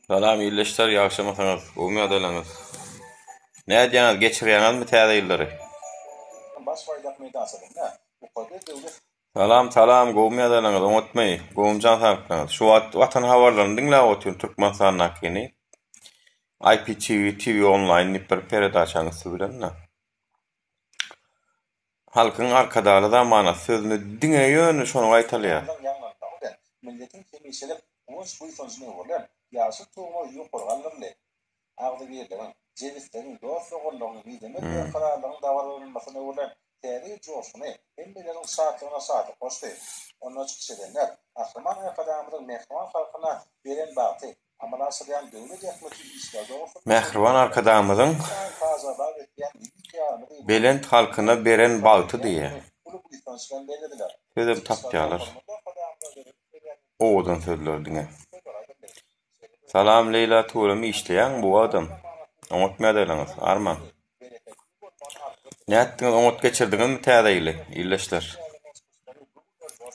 Salam ildeşler ýagşymysyňyz gowmy ýagdaýlaryňyz Nädýäňiz geçirýäňizmi täze ýyllary. Baş baýdak meýdançasynda Mukaddes döwlet Salam salam gowmy ýagdaýlaryňyz oňatmy gowmy jan saglyklaryňyz şu wagt watan habarlaryny diňläp otyryn Türkmenistandakyny IPTV TV online diýip bir peredaçanyň üsti bilen-de. Halkyň Arkadagly zamanasy sözüni diňe ýöne şony gaýtalaýar. Ýaňlanmagy bilen milletiň hemişelik guwanç-buýsanjyna öwrülen ýaşyl tugumyz ýokary galdyryldy. Agzybirligiň, jebisligiň, dost-doganlygyň, mizemez berkararlygyň dabaralanmasyna öwrülen Täze ýyl joşguny hemmeleriň şatlygyna şatlyk goşdy. Onda çykyş edenler Gahryman Arkadagymyzyň mähriban halkyna beren bagty, Amala aşyrýan döwlet ähmiýetli işler dogrusynda Mähriban Arkadagymyzyň belent halkyna beren bagty diýýär. Sözem tapýarlar. Owadan sözler diňe. Salam Leýla tüweleme işleýäňmi bu adam. Oňat mädeleňiz, armaň. Nätdiňiz oňat geçirdiňizmi täze ýyly ildeşler.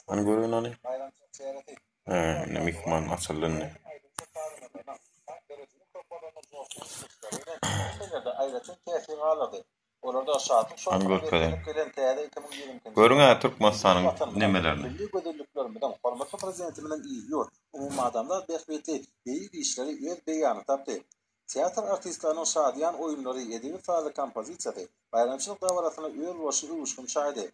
Hany göreýin ony. He, indi myhman açyldy indi. Hany görkezeýin. Görüň-ä Türkmenistanyň nemelerini. Milli gözelliklerimiziň, hormatly Prezidentimiziň il-ýurt, umumadamzat bähbitli beýik işleri öz beýanyny tapdy. Teatr artistleriniň şadyýan oýunlary, edebi-sazly kompozisiýasy baýramçylyk dabarasyna özboluşly öwüşgin çaýdy.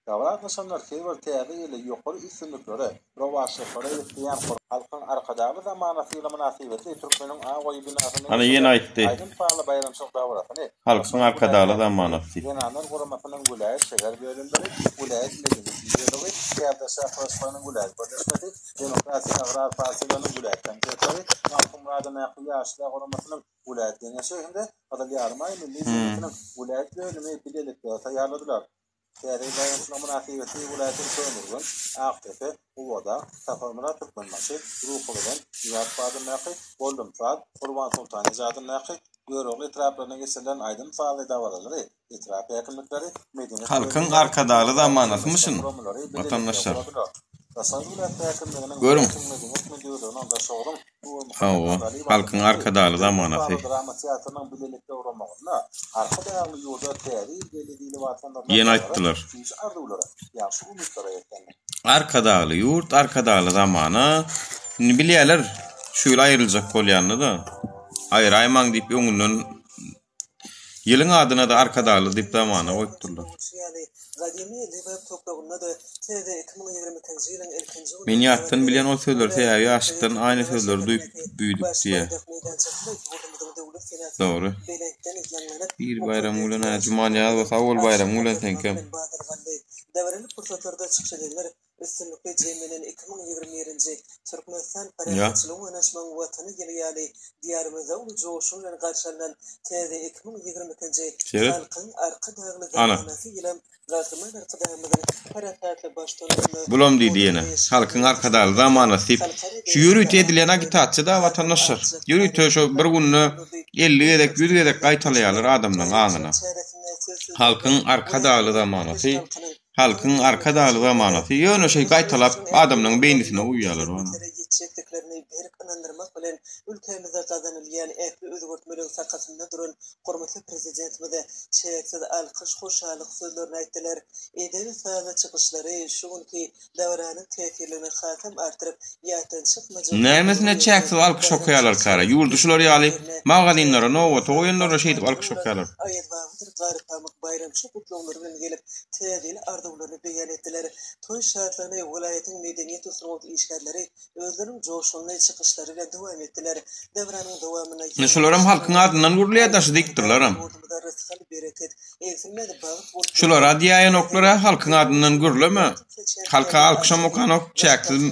Dabara gatnaşanlar her bir täze ýyly ýokary üstünliklere, rowaçlyklara besleýän Halkyň Arkadagly zamanasy ýyly mynasybetli Türkmeniň ak öýi binasynda Ana ýene geçirilen aýtdy. aýdym-sazly baýramçylyk dabarasyny Halkyň Daşoguz Arkadagly welaýat zamanasy diýip. Zenanlar guramasynyň welaýat şäher bölümleri, welaýat medeniýet müdirligi, Kärdeşler arkalaşyklarynyň welaýat birleşmesi, Demokratik agrar partiýalarynyň welaýat komitetleri, Magtymguly adyndaky Ýaşlar guramasynyň welaýat Geňeşi hem-de Gyzyl Ýarymaý milli jemgyýetiniň welaýat bölümi bilelikde taýýarladylar. Täze ýyl baýramçylygy mynasybetli welaýatyň Köneürgenç, Akdepe, Gubadag, Saparmyrat Türkmenbaşy, Ruhubelent, Nyýazow adyndaky, Boldumsaz, Gurbansoltan eje adyndaky, Görogly etraplarynda geçirilen aýdym-sazly dabaralary etrap häkimlikleri, medeniýet Halkyň bölümleri, Arkadagly etrap zamanasymyşyn, jemgyýetçilik guramalary bilelikde watandaşlar. guradylar. Daşoguz welaýat häkimliginiň Görüň. welaýatyň medeniýet müdirliginiň Daşogzuň Hawa, Halkyň Arkadagly zamanasy. Ýene aýtdylar. Arkadagly ýurt, Arkadagly zamana. Indi bilýärler, şu ýyl aýryljak bolýanyny-da. Aýraýmaň diýip öňünden Ýylyň adyna-da Arkadagly diýip zamana goýupdyrlar. Men ýatdan bilýän ol sözleri sebäbi ýaşlykdan aýny sözleri duýup büýdük diýýä. Dogry. Bir baýramyň bilen hä Jumanýazowa sag bol baýramyň bilen seňkem. Üstünlikli jemlenen 2021-nji Türkmenistan Ýa. parahatçylygyň we ynanyşmagyň Watany ýyly ýaly Diýarymyzda uly joşgun bilen garşy alnan täze 2022-nji Seret. Halkyň Arkadagly Ana. zamanasy ýylam Gahryman Arkadagymyzyň parasatly baştutanlygynda Bulam diýdi ýene. Hormatly Halkyň Arkadagly zamanasy diýip. Halkara Şu ýörite derejesinde edilýän abraýly agitasiýa-da at watandaşlar. atjak Ýörite taryhy şo bir günde guruldy. 50 gezek, 100 gezek Türkmenistanyň gaýtalaýarlar adamlaryň aňyna. Baýramçylyk çäresinde söz sözlediler. Halkyň Arkadagly Welaýatyň zamanasy. halkynyň Halkyň Arkadagly zamanasy ýöne şeý gaýtalap adamlaryň beýnisine guýýarlar ony. Ýetjekdiklerini berk ynandyrmak bilen, ülkämizde gazanylýan ähli özgertmeleriň sakasynda duran hormatly Prezidentimize çäksiz alkyş, hoşallyk sözlerini aýtdylar. Edebi-sazly çykyşlary şu günki dabaranyň täsirligini hasam artdyryp, ýatdan çykmajak Nämesine çäksiz alkyş okaýarlarkara? Ýurdy şular ýaly magazinlere nobata goýanlara şeýdip alkyş okaýarlar. Aýazbabadyr Garpamyk baýramçylyk gutlaglary bilen gelip, Täze ýyl arzuwlaryny beýan etdiler. Toý şatlygyny welaýatyň medeniýet we sungat işgärleri özleriniň joşgunly çykyşlary bilen dowam etdiler. Dabaranyň dowamynda Indi şularam halkyň adyndan gürleýär daşy diktorlaram. Ýurdumyza rysgal-bereket, egsilmez bagt bolup Şulara diýäýenoklar-a halkyň adyndan gürleme. Halka alkyşam okanok, çäksiz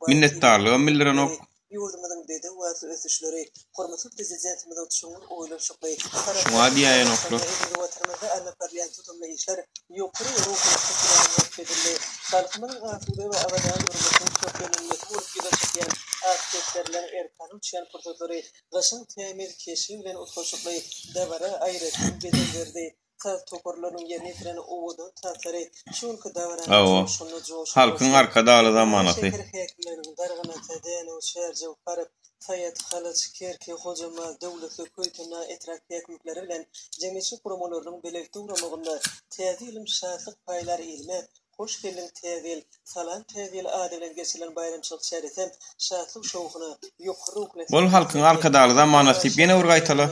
minnetdarlygam bildirenok. Ýurdumyzyň bedew atly ösüşleri, hormatly Prezidentimiziň çuňňur oýlanyşykly, Şuňa parasatly diýäýenoklar. başlangyçlaryna eziz Watanymyzda alnyp barylýan tutumly işler ýokary ruhubelentlik bilen wasp edildi. Halkymyzyň asuda we abadan durmuşynyň köklenilmesi bolup ýüze çykýan ak kepderileriň erkana uçýan pursatlary gyşyň tämiz keşbi bilen utgaşykly dabara aýratyn bezeg berdi. Saz toparlarynyň ýerine ýetiren owadan tanslary şu günki dabaranyň Hawa. joşgunyna joşgun Halkyň goşdy. Arkadagly Mary zamanasy. şäher häkimliginiň Darganata, Dänew, Çärjew, Farap, Saýat, Halaç, Kerki, Hojambaz, Döwletli, Köýtendag etrap häkimlikleri bilen jemgyýetçilik guramalarynyň bilelikde guramagynda Täze ýylym şatlyk paýlar ilime, Hoş geldiň Täze ýyl, Salam Täze ýyl ady bilen geçirilen baýramçylyk çäresi şatlyk-şowhuna, ýokary ruhly Bol Halkyň Arkadagly zamanasy diýip ýene bir gaýtala.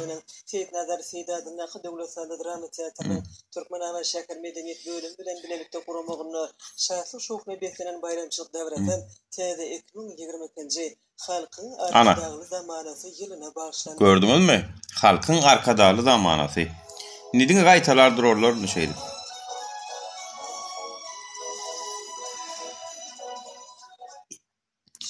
Seýitnazar Seýdi adyndaky Döwlet sazly drama teatrynyň Türkmenabat şäher medeniýet bölümi bilen bilelikde guramagynda şatlyk-şowhuna beslenen baýramçylyk dabarasy täze 2022-nji Halkyň Ana. Arkadagly zamanasy ýylyna bagyşlandy. Gördüňizmi? Halkyň Arkadagly zamanasy. Indi diňe gaýtalar durarlar indi şeýdip.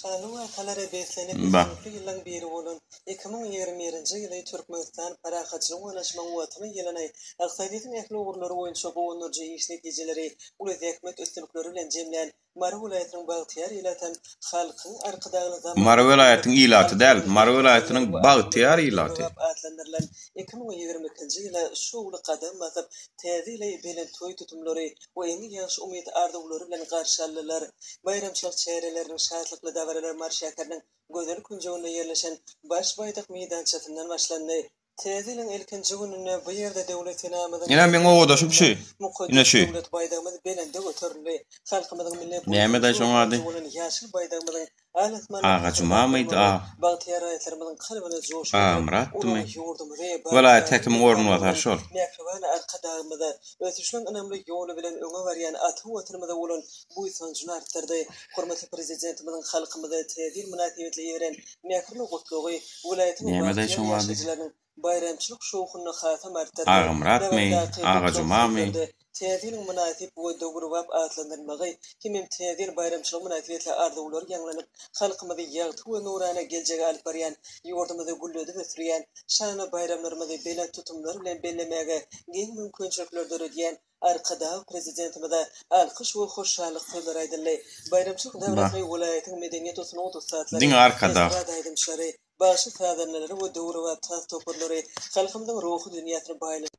Şanly wakalara beslenip, Bah. üstünlikli ýyllaň biri bolan 2021-nji ýyly Türkmenistan parahatçylygyň we ynaşmagyň Watany ýylyny ykdysadyýetiň ähli ugurlary boýunça guwandyryjy iş netijeleri, uly zähmet üstünlikleri bilen jemlän Mary welaýatynyň bagtyýar ilatam Halkyň Arkadagly zamanasy Mary welaýatyň ilaty däl, halkymyzyň Mary welaýatynyň we bagtyýar arzuwlarynyň ilaty. döwrebap atlandyrylan 2022-nji ýyla şowly gadam basyp, täze ýyly belent toý tutumlary we iň ýagşy umyt-arzuwlary bilen garşy aldylar. Baýramçylyk çäreleriniň şatlykly dabaralary Mary şäheriniň gözel künjeginde ýerleşen Baş baýdak meýdançasyndan başlandy. Täze ýylyň ilkinji gününde bu ýerde döwlet senamyzyň Ine meň obadaşym şu. Ine mukaddes şu. Döwlet baýdagymyz belende göterildi. Halkymyzyň milli Näme-daý buýsanjy şoň we ady? guwanjy bolan ýaşyl baýdagymyzyň al asmanda Aga pasyrdaýyp Jumamydy, durmagy A. bagtyýar raýatlarymyzyň kalbyna joşgun berip, Agamyratdymy? olary ýurdumyzy Welaýat bagtyýarlyk häkimiň mekan orunbasary bolan şol. mähriban Arkadagymyza, ösüşiň ynamly ýoly bilen öňe barýan ata Watanymyza bolan buýsanjyny artdyrdy. Hormatly Prezidentimiziň halkymyza Täze ýyl mynasybetli iberen Mähirli gutlagy welaýatyň Näme-daý bagtyýar şoň ady? ýaşaýjylarynyň baýramçylyk şowhunyny hasam artdyrdy. Agamyratmy, Dabaradaky gutlag Agajumamy? sözlerde Täze ýylyň mynasyp we döwrebap atlandyrylmagy hemem Täze ýyl baýramçylygy mynasybetli arzuwlar ýaňlanyp, halkymyzy ýagty we nurana geljege alyp barýan, ýurdumyzy gülledip ösdürýän, şanly baýramlarymyzy belent tutumlar bilen bellemäge giň mümkinçilikler döredýän Arkadag Prezidentimize alkyş we hoşallyk sözleri aýdyldy. Baýramçylyk Bah. dabarasyna welaýatyň medeniýet we sungat ussatlary, Diňe Arkadag. estrada aýdymçylary, bagşy-sazandalary we döwrebap tans toparlary halkymyzyň ruhy dünýäsini baýlaşdyrdy.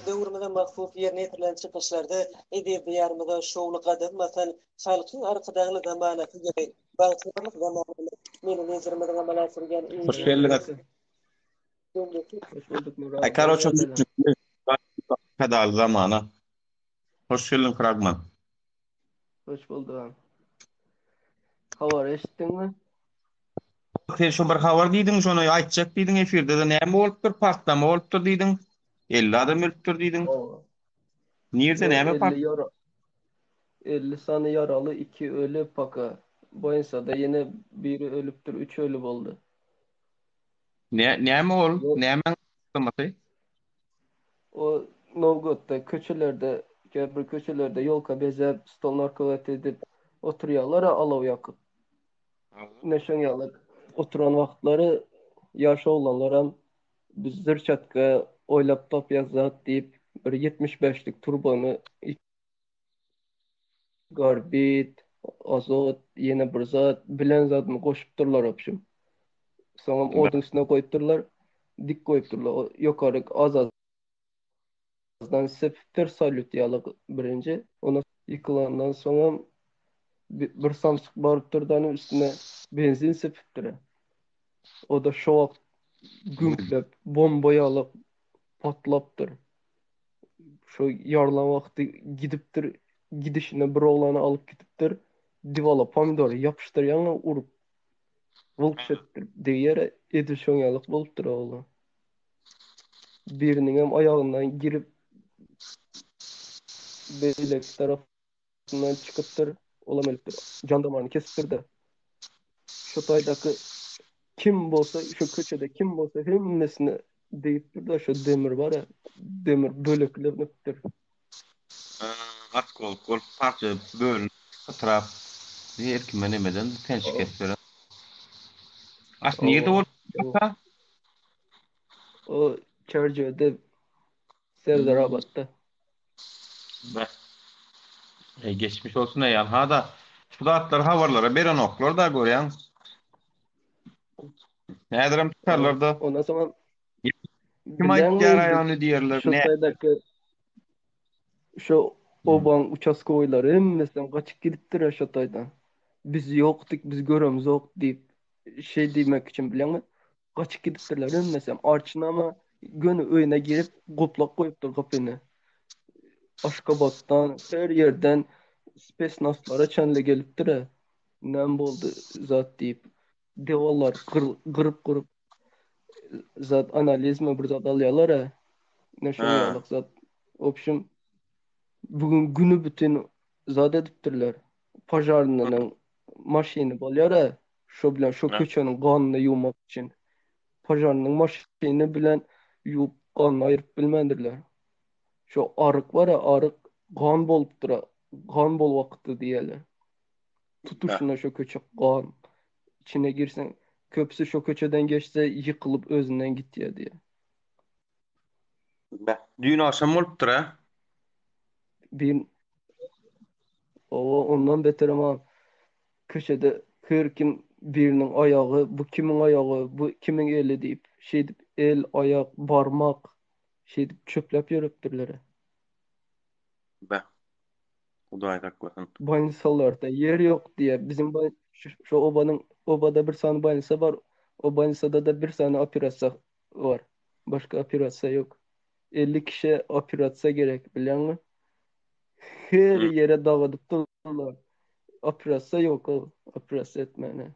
Döwrümize mahsus ýerine ýetirilen çykyşlarda eziz Diýarymyza şowly gadam basan Halkyň Arkadagly zamanasy ýyly, bagtyýarlyk zamanamyz Milli Liderimiziň amala aşyrýan Hoş geldiňiz. döwleti Hoş bulduk Ay Murat. karoçe Merhaba. Arkadagly zamana. Hoş geldiň Fragman. Hoş bulduk. Habar eşitdiňmi? Sen şu bir habar diýdiň, şony aýtjak diýdiň efirde-de näme bolupdyr, partlama bolupdyr diýdiň. 50 adam ölüpdir diýdiň. Owa. Nirde Yo näme 50 part? ýara 50 sany ýaraly, 2 öli paka. Boýunsa-da ýene biri ölüpdir, 3 öli boldy. Ne näme ol? Yo Nämäň partlamasy? o Nowgotda köçelerde, käbir köçelerde ýolka bezäp, stol narkolat edip oturýarlar-a alaw ýakyp. Ine şoň ýaly oturan wagtlary ýaş oglanlaram biz zyrçatka oýlap tapýas zat diýip bir 75-lik turbany Garbit, azot, ýene bir zat, bilen zadyny goşupdyrlar obşim. Soňam oduň üstüne goýupdyrlar, dik goýupdyrlar. O ýokaryk az-azdan sepipdir salýut ýaly birinji. Ondan ýykylandan soňam bir samsyk barypdyr-da onuň üstüne benzin sepipdir. O-da şo wagt güňkläp, bomba ýaly patlapdyr. Şo ýarylan wagty gidipdir, gidişine bir oglany alyp gidipdir. Diwala pomidory ýapyşdyrýaňa urup wulk etdirip degýär, edil şoň ýalyk bolupdyr oglan. Biriniňem aýagyndan girip beýleki tarap Undan çykypdyr, olam ölüpdir. Jan damaryny kesipdir-de. Şo taýdaky kim bolsa, şo köçede kim bolsa hemmesine degipdir-de, şo demir bar-a, demir böleklenipdir. Oskol bolup parça bölünip pytrap her kime nemeden penşikes beren. As nirde Owa. bolup waka? O Çärjewde Serdarabatda. Beh. Eý geçmiş bolsun eý anha-da şu zatlary habarlara berenoklar-da görýäň. Häzirem çykarlar-da. Ondan soňam. Kim Bilýäňmi aýtýar indi ony diýerler. şu Ne? taýdaky şu obaň uçaskowyýlary hemmesem gaçyp gidipdir şo taýdan. Biz ýokdyk, biz göremzok diýip şeý diýmek üçin bilýäňmi? Gaçyp gidipdirler hemmesem. Arçynam göni öýüne girip guplak goýupdyr gapyny. Aşgabatdan her ýerden spesnazlara çenli gelipdir. Näme boldy zat diýip. Diwallar gyryp gyryp zat analizmi bir zat alýarlar-a. Ne şoň ýalyk zat. Wobşem bugün güni bütin zat edipdirler. Požarnynyň maşyny bolýar-a. Şo bilen şo köçäniň ganyny ýuwmak üçin. Požarnyň maşyny bilen ýuwup ganyny aýryp bilmändirler. Şo aryk bar-a, aryk gan bolupdyr-a. Gan bolup akypdyr diýýärler. Tutuşyna şo köçe gan. Içine girseň, köpüsi şo köçeden geçse ýykylyp özünden gitýär diýýär. Beh, düýn agşam bolupdyr-a? Bir Oba ondan beterem ha. Köçede her kim biriniň aýagy, bu kimiň aýagy, bu kimiň eli diýip, şeýdip el, aýak, barmak şeýdip çöpläp ýörüpdirler. Beh. Hudaý saklasyn. Bolnisalarda ýer ýok diýýär. Biziň şu obanyň obada bir sany bolnisa bar. O bolnisada-da bir sany operasiýa bar. Başga operasiýa ýok. 50 kişä operasiýa gerek, bilýäňmi? Her ýere dagadyp durlar. Operasiýa ýok ol, operasiýa etmäne.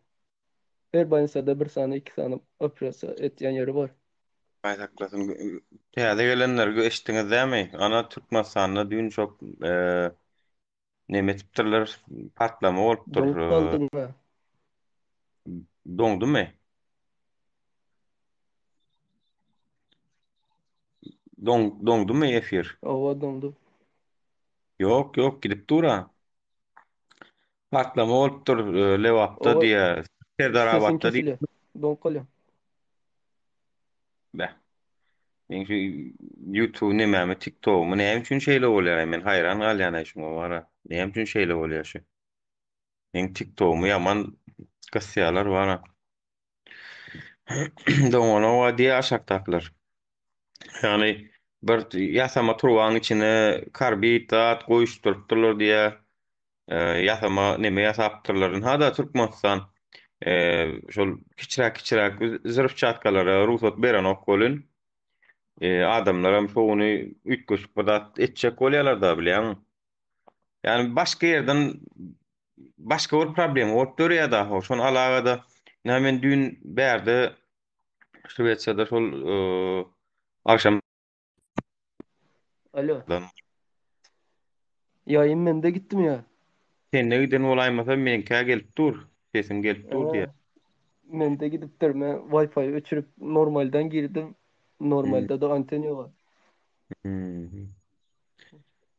Her bolnisada bir sany, iki sany operasiýa etýän ýeri bar. Hudaý saklasyn. Täze gelenler eşitdiňiz dämi? Ana Türkmenistanda düýn şo neme etipdirler, partlama bolupdyr. Doňup galdyň-a. Doňdumy? Doň, doňdumy efir? Hawa, doňdy. Ýok, ýok, gidip dur-a. Partlama bolupdyr Lebapda Hawa, diýýär. sesiň Serdarabatda diýýär. kesilýär. Doňup galýaň. Beh. Meň şu YouTube nemämi, TikTogymy näme üçin şeýle bolýar? Men haýran galýan-aý şuňa bara. Näme üçin şeýle bolýar şu? Meň TikTogymy ýaman gysýarlar bara. Doňanowa diýýär aşakdakylar. Ýagny bir ýasama turbaň içine karbid zat goýuşdyrypdyrlar diýýär. Ýasama neme ýasapdyrlar. Ynha-da Türkmenistan şol kiçiräk-kiçiräk zrywçatkalara rugsat berenok welin, adamlaram şo güni üýtgeşik bir zat etjek bolýarlar-da bilýäňmi? Ýagny başga ýerden başga bir problema bolup dörýär daha. Şony alagada ynha men düýn bärde Şwesiýada şol agşam Alo. Ýaýyn mende gitdimi ýa? Sende giden bolaýmasa meňkä gelip dur. Sesiň gelip dur diýýär. Mende gidipdir. Men Wi-Fi öçürip normaldan girdim. Normalda-da anten ýok.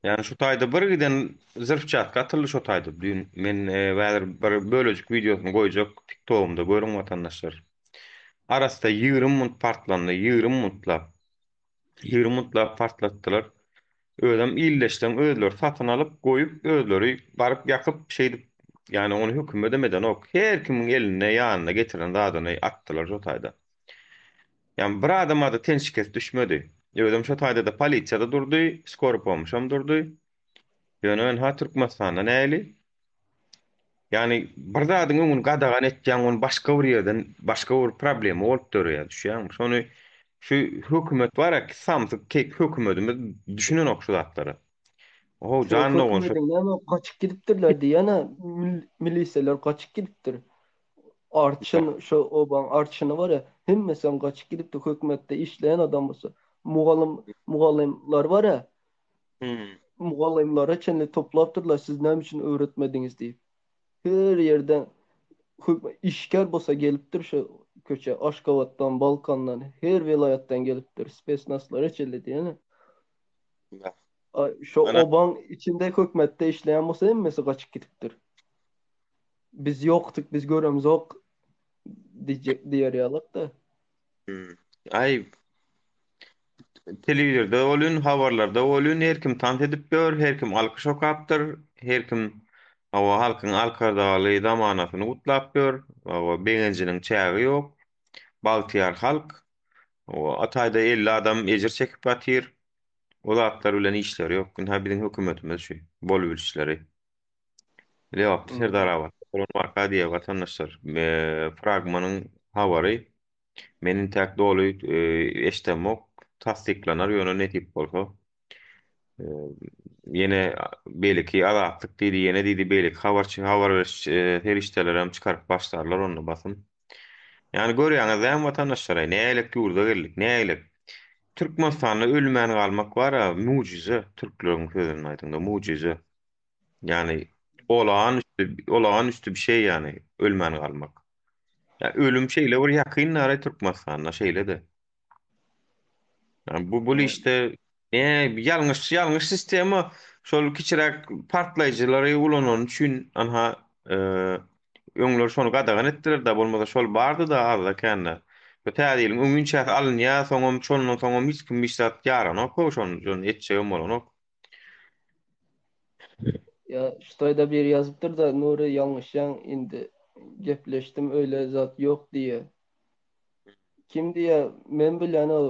Ýani şu taýda bir giden zyrfçatka atyldy şo taýda. Düýn men häzir bir bölejik wideosyny goýjak TikTogymda görüň watandaşlar. Arasda 20 munt partlandy, 20 muntlap. 20 muntlap partlatdylar. Özem ildeşleň özleri satyn alyp, goýup, özleri baryp ýakyp şeýdip, ýani ony hökümedem edenok. Her kimiň elinde ýanyna getiren zadyny atdylar şo taýda. Ýagny bir adama-da ten şikes düşmedi. Özem şo taýda-da polisiýa-da durdy, skoroý pomşam durdy. Ýöne ynha Türkmenistanda nähili? Ýagny bir zadyň öňüni gadagan etýäň, ony başga bir ýerden başga bir problema bolup döreýär, düşýäňmi? Şony şu hökümet bar-a, samsyk kek hökümetimiz düşünenok şu zatlara. How Şo jan dogan şo hökümediň näme gaçyp gidipdirler diýýän-ä, milisiýalar gaçyp gidipdir. Arçyn şo obaň arçyny bar ya hemmesem gaçyp gidipdi hökümetde işleýän adam bolsa mugallym mugallymlar bar ya mugallymlara çenli toplapdyrlar siz näme üçin öwretmediňiz diýip her ýerden işgär bolsa gelipdir şo köçe Aşgabatdan Balkandan her welaýatdan gelipdir spesnazlara çenli diýene şo obaň içinde hökümetde işleýän bolsa hemmesi gaçyp gidipdir. Biz ýokdyk, biz göremzok diýjek diýer ýalak-da. Hmm. Aý telewizorda bolýun, habarlarda bolýun, her kim tans edip ýör, her kim alkyş okapdyr, her kim hawa halkyň arkadagly zamanasyny gutlap ýör, hawa begenjiniň çägi ýok. Bagtyýar halk. O ataýda 50 adam ejir çekip ýatyr. O zatlar bilen işleri ýok. Ynha biziň hökümetimiz şu bol bilişleri. Lebapda Serdarabatda bolan waka diýýär watandaşlar. Fragmanyň habary men intäk doly eşdemok. Tassyklanar ýöne nesip bolsa. Ýene beýleki Azatlyk diýdi, ýene diýdi beýleki habarçy habar beriş serişdelerem çykaryp başlarlar onda basym. Ýani görýäňiz dämi watandaşlar, nägilek ýurda geldik, nägilek. Türkmenistanda ölmän galmak bar-a mujize, türkleriň sözüni aýdyňda mujize. Ýani olağanüstü, olağanüstü bir şey ýani ölmän galmak. Ýa ölüm şeýle bir ýakyn nara Türkmenistanda şeýle-de. Yani bu bu işte e, ýalňyş ýalňyş sistema şol kiçiräk partlaýjylary ulanany üçin anha e, öňler şony gadagan etdiler da bolmasa şol bardy da azda kände. Bu täze ýylyň öňünçäsi alynýar, soňam şondan soňam hiç kim hiç zat ýaranok, ho şony şony etjegem bolanok. Ýa şu taýda biri ýazypdyr da Nury ýalňyşýaň indi gepleşdim öýle zat ýok diýýä. Kim diýýä men bilýän ol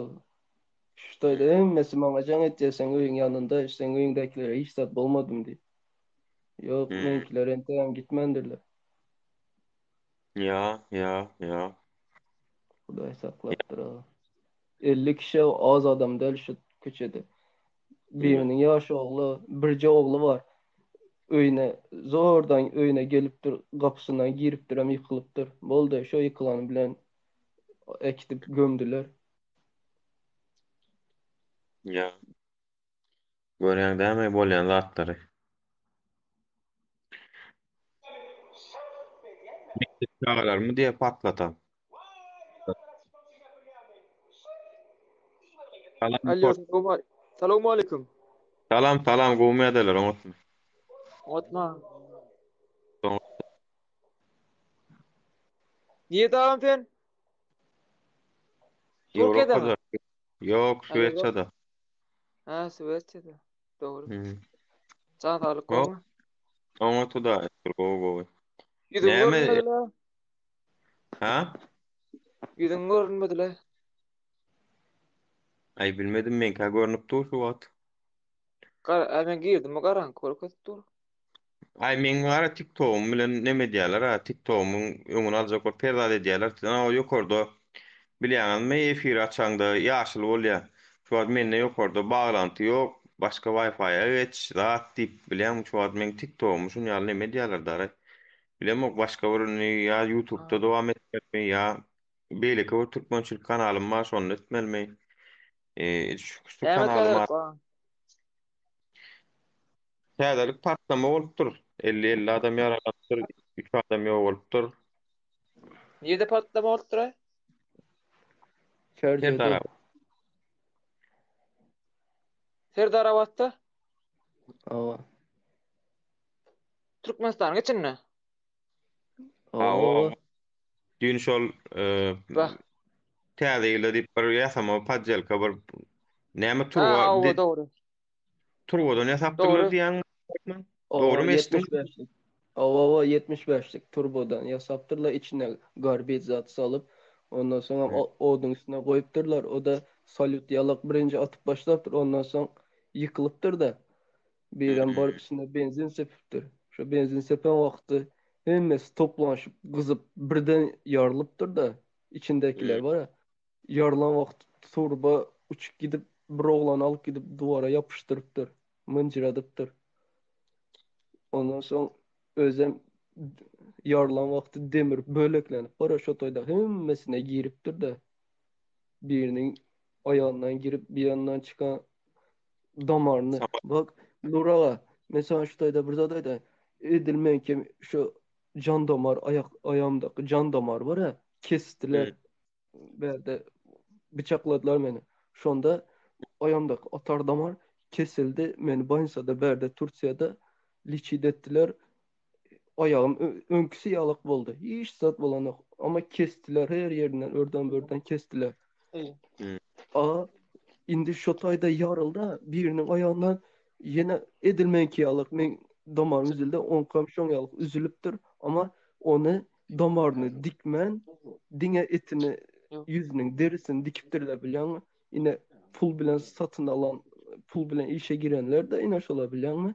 şu taýda hemmesi maňa jaň etýä seň öýüň ýanynda seň öýüňdäkilere hiç zat bolmadymy diýip. Ýok meňkiler entegem gitmändirler. Ýa ýa ýa. Hudaý saklapdyr a. 50 kişi az adam däl şu köçede. Biriniň ýaş ogly, birje ogly bar. Öýüne zordan öýüne gelipdir, gapysyndan giripdirem ýykylypdyr. Boldy, şo ýykylany bilen äkidip gömdüler. Ýa. Görýäň dämi bolýan zatlary. Mekdep çagalarymy diýe patlatan. Salam. Alo, salam aleyküm. Salam, salam, gowmy ýagdaýlar, oňatmy? Oňatma. Nirede agam sen? Türkiýede. Ýok, Şwesiýada. Ha, Şwesiýada. Dogry. Hmm. Jan saglyk gowmy? Oňat Hudaýa şükür, gowy gowy. Ýüzüň Näme? görünmedi-le. Ha? Ýüzüň görünmedi-le. Aý bilmedim meňkä görnüp dur şu wagt. Gara, a men girdim mi garaňky görkezip dur. Aý meň bara TikTogym bilen neme edýärler ha TikTogymyň öňüni aljak bolup her zat edýärler. Ana o ýokarda bilýäňizmi efiri açaňda ýaşyl bolýar. Şu wagt mende ýokarda baglanty ýok başga Wi-Fi-a geç zat diýip bilýäňmi şu wagt meň TikTogymy şuny ýaly neme edýärler dara. Bilemok başga bir indi ýa ýutubda dowam etmelimi ýa beýleki bir türkmençilik kanalym bar şonda etmelimi. E, şu, şu Näme kanalym täzelik bar? Täzelik partlama bolupdyr. 50-50 adam ýaralanypdyr, 3 adam ýok bolupdyr. Nirede partlama bolupdyr? aý? Çärjewde. Serdar Serdarabatda? Hawa. Türkmenistanyň içinde. Hawa. Düýn şol e, Bah. täze ýylda diýip bir ýasama poddelka bir näme Ha, turba hawa de, dogry. turbadan ýasapdyrlar Dogry. diýen Hawa, Dogrymy eşitdim? 75-lik. Hawa, hawa, 75-lik turbodan ýasapdyrlar, içine garbid zat salyp, ondan soňam oduň üstüne goýupdyrlar. O-da salýut ýalak birinji atyp başlapdyr, ondan soň ýykylypdyr-da. Birem baryp üstüne benzin sepipdir. Şo benzin sepen wagty hemmesi toplanyşyp gyzyp birden ýarylypdyr-da, içindäkiler bar-a. Ýarylan wagty turba uçup gidip bir oglany alyp gidip duwara ýapyşdyrypdyr, mynjyradypdyr. Ondan soň özem ýarylan wagty demir böleklenip bar-a şo taýda hemmesine giripdir-de. Biriniň aýagyndan girip bir ýandan çykan damaryny. Bak Nur aga, men saňa şu taýda bir zat aýdaýyn. Edil meňkem şu jan damar aýak aýagymdaky jan damar bar-a, kesdiler. Bärde bıçakladylar meni. Şonda aýamdaky atar damar kesildi. Meni bolnisada bärde Tursiýada liçit etdiler. Aýagym öňküsi ýalak boldy. Hiç zat bolanok. Amma kesdiler her ýerinden örden-börden kesdiler. A indi şo taýda ýarylda biriniň aýagyndan ýene edil meňki ýalak meň damarym üzüldi oňkam şoň ýalak üzülipdir. Amma ony damaryny dikmän diňe etini Ýok. ýüzüniň derisini dikipdirler bilýäňmi? Ine pul bilen satyn alan, pul bilen işe girenler-de ine şolar bilýäňmi?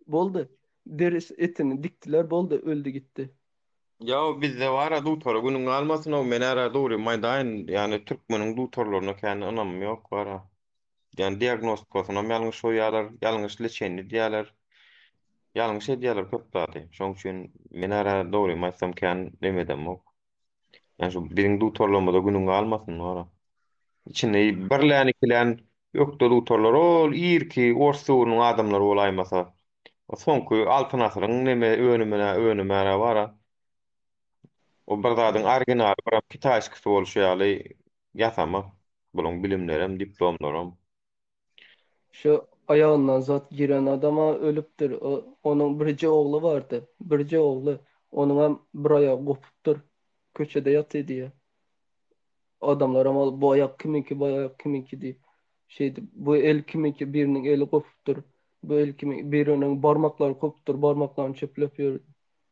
Boldy. Derisi etini dikdiler boldy öldi gitdi. Ýa bizde bara dutara günüň galmasyn-ow men ära dogrymy aýdaýyn ýagny türkmeniň dutarlaryna kän ynamym ýok bara. Ýagny diagnostikasyny ýalňyş goýýarlar, ýalňyş leçenni edýärler. Ýalňyş edýärler köp zady. Şoň üçin men ära dogrymy aýtsam kän neme edemok. Ýagny şu biziň dutarlarymyza günüň galmasyn bara. Içinde birlän ikilän ökde dutarlar ol irki ors döwrüniň adamlary bolaýmasa. O soňky Altyn asyryň neme önümine önümäre bara. O bir zadyň originaly biram kitaýskysy bolşy ýaly ýasama. Bulaň bilimlerem, diplomlaram. Şu aýagyndan zat giren adama ölüpdir. O onuň birje ogly bardy. Birje ogly. Onuňam bir aýagy gopupdyr. Köçede ýatyr diýýär. Adamlaram ol bu aýak kimiňki, bu aýak kimiňki diýip, şeýdip, bu el kimiňki, biriniň eli gopupdyr, bu el kimiň, biriniň barmaklary gopupdyr, barmaklaryny çöpläp ýör.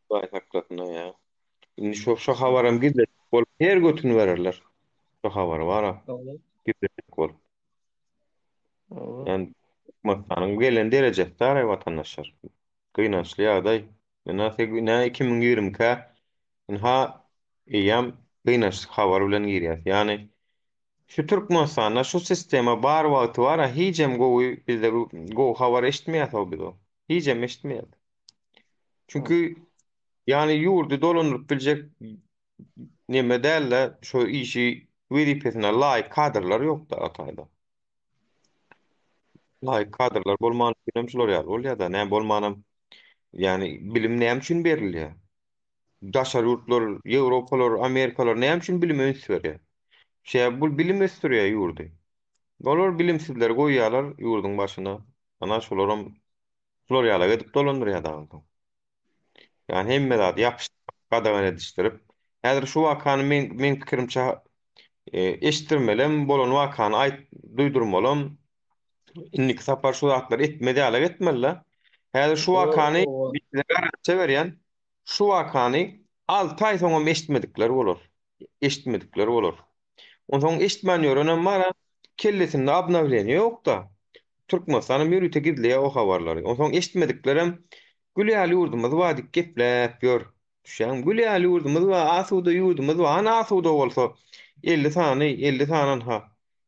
Hudaý saklasyn-a ýa. Indi şo şo habaram gizlejek bolup her götüni bererler. Şo habary bar-a. Gizlejek bolup. Hawa. Ýani Türkmenistanyň gelen derejesi daraý watandaşlar. Gynançly ýagdaý. Ynha ine 2022-ä ynha eýýäm gynançly habar bilen girýäs. Ýani şu Türkmenistanda şu sistema bar wagty bar-a hijem gowy bizde gowy habar eşitmeýäs-ow biz-ow. Hijem eşitmeýäs. Çünki ýani ýurdy dolandyryp biljek neme däl-de şo işi wezipesine laýyk kadrlar ýok-da o taýda. Laýyk kadrlar bolman üçinem şular ýaly bolýar-da. Näme bolmanam ýani bilim näme üçin berilýär? Daşary ýurtlar, Ýewropalar, Amerikalar näme üçin bilime üns berýär? Sebäbi bu bilim ösdürýär ýurdy. Olar bilimsizleri goýýarlar ýurduň başyna. Ana şolaram şular ýalak edip dolandyrýar dagy soň. Ýani hemme zady ýapyşdyryp, gadagan edişdirip. Häzir şu wakany men meň pikirimçe eşitdirmelem, bolan wakany aýt duýdurmalam. Indiki sapar şu zatlary etmez ýalak etmeli-de. Häzir şu wakany size garantiýa berýän, şu wakany 6 aý soňam eşitmedikler bolar. Eşitmedikler bolar. Onsoň eşitmän ýörenem bar-a, kellesinde obnowleniýe ýok-da. Türkmenistanam ýörite gizleýär o habarlary. Onsoň eşitmediklerem gül ýaly ýurdumyz bar diýip gepläp ýör. Düşýäňmi? Gül ýaly ýurdumyz bar, asuda ýurdumyz bar. Hany asuda bolsa 50 sany, 50 sany anha.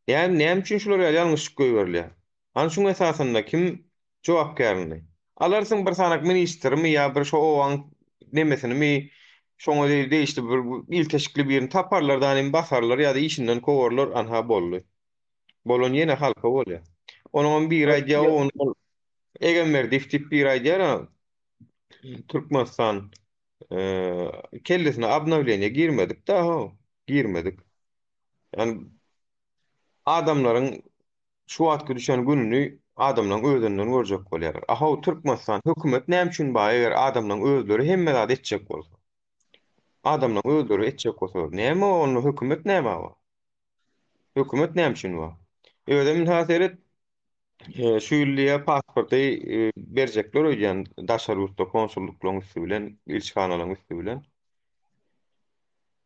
Näme, näme üçin şular ýaly ýalňyşlyk goýberilýär? Hany şuň esasynda kim jogapkär indi? Alarsyň bir sanak ministrimi ýa bir şo obaň nemesinimi şoňa degişli bir ilteşikli birini taparlar da nim basarlar ýa-da işinden kowarlar anha boldy. Bolan ýene halka bolýar. Onuňam biri aýdýar ony Egemberdiýew diýip biri aýdýar Türkmenistan kellesine obnowleniýe girmedik da ho girmedik. Ýani adamlaryň Şu wagtky düşen gününi adamlaň özünden görjek bolýarlar. Ahow Türkmenistan hökümet näme üçin bar eger adamlaň özleri hemme zady etjek bolsa. Adamlaň özleri etjek bolsa näme onda hökümet näme bar? Hökümet näme üçin bar? Özem ynha seret şu ýyl diýä pasporty berjekler öýdýän daşary ýurtda konsullyklaryň üsti bilen, ilçihanalaryň üsti bilen.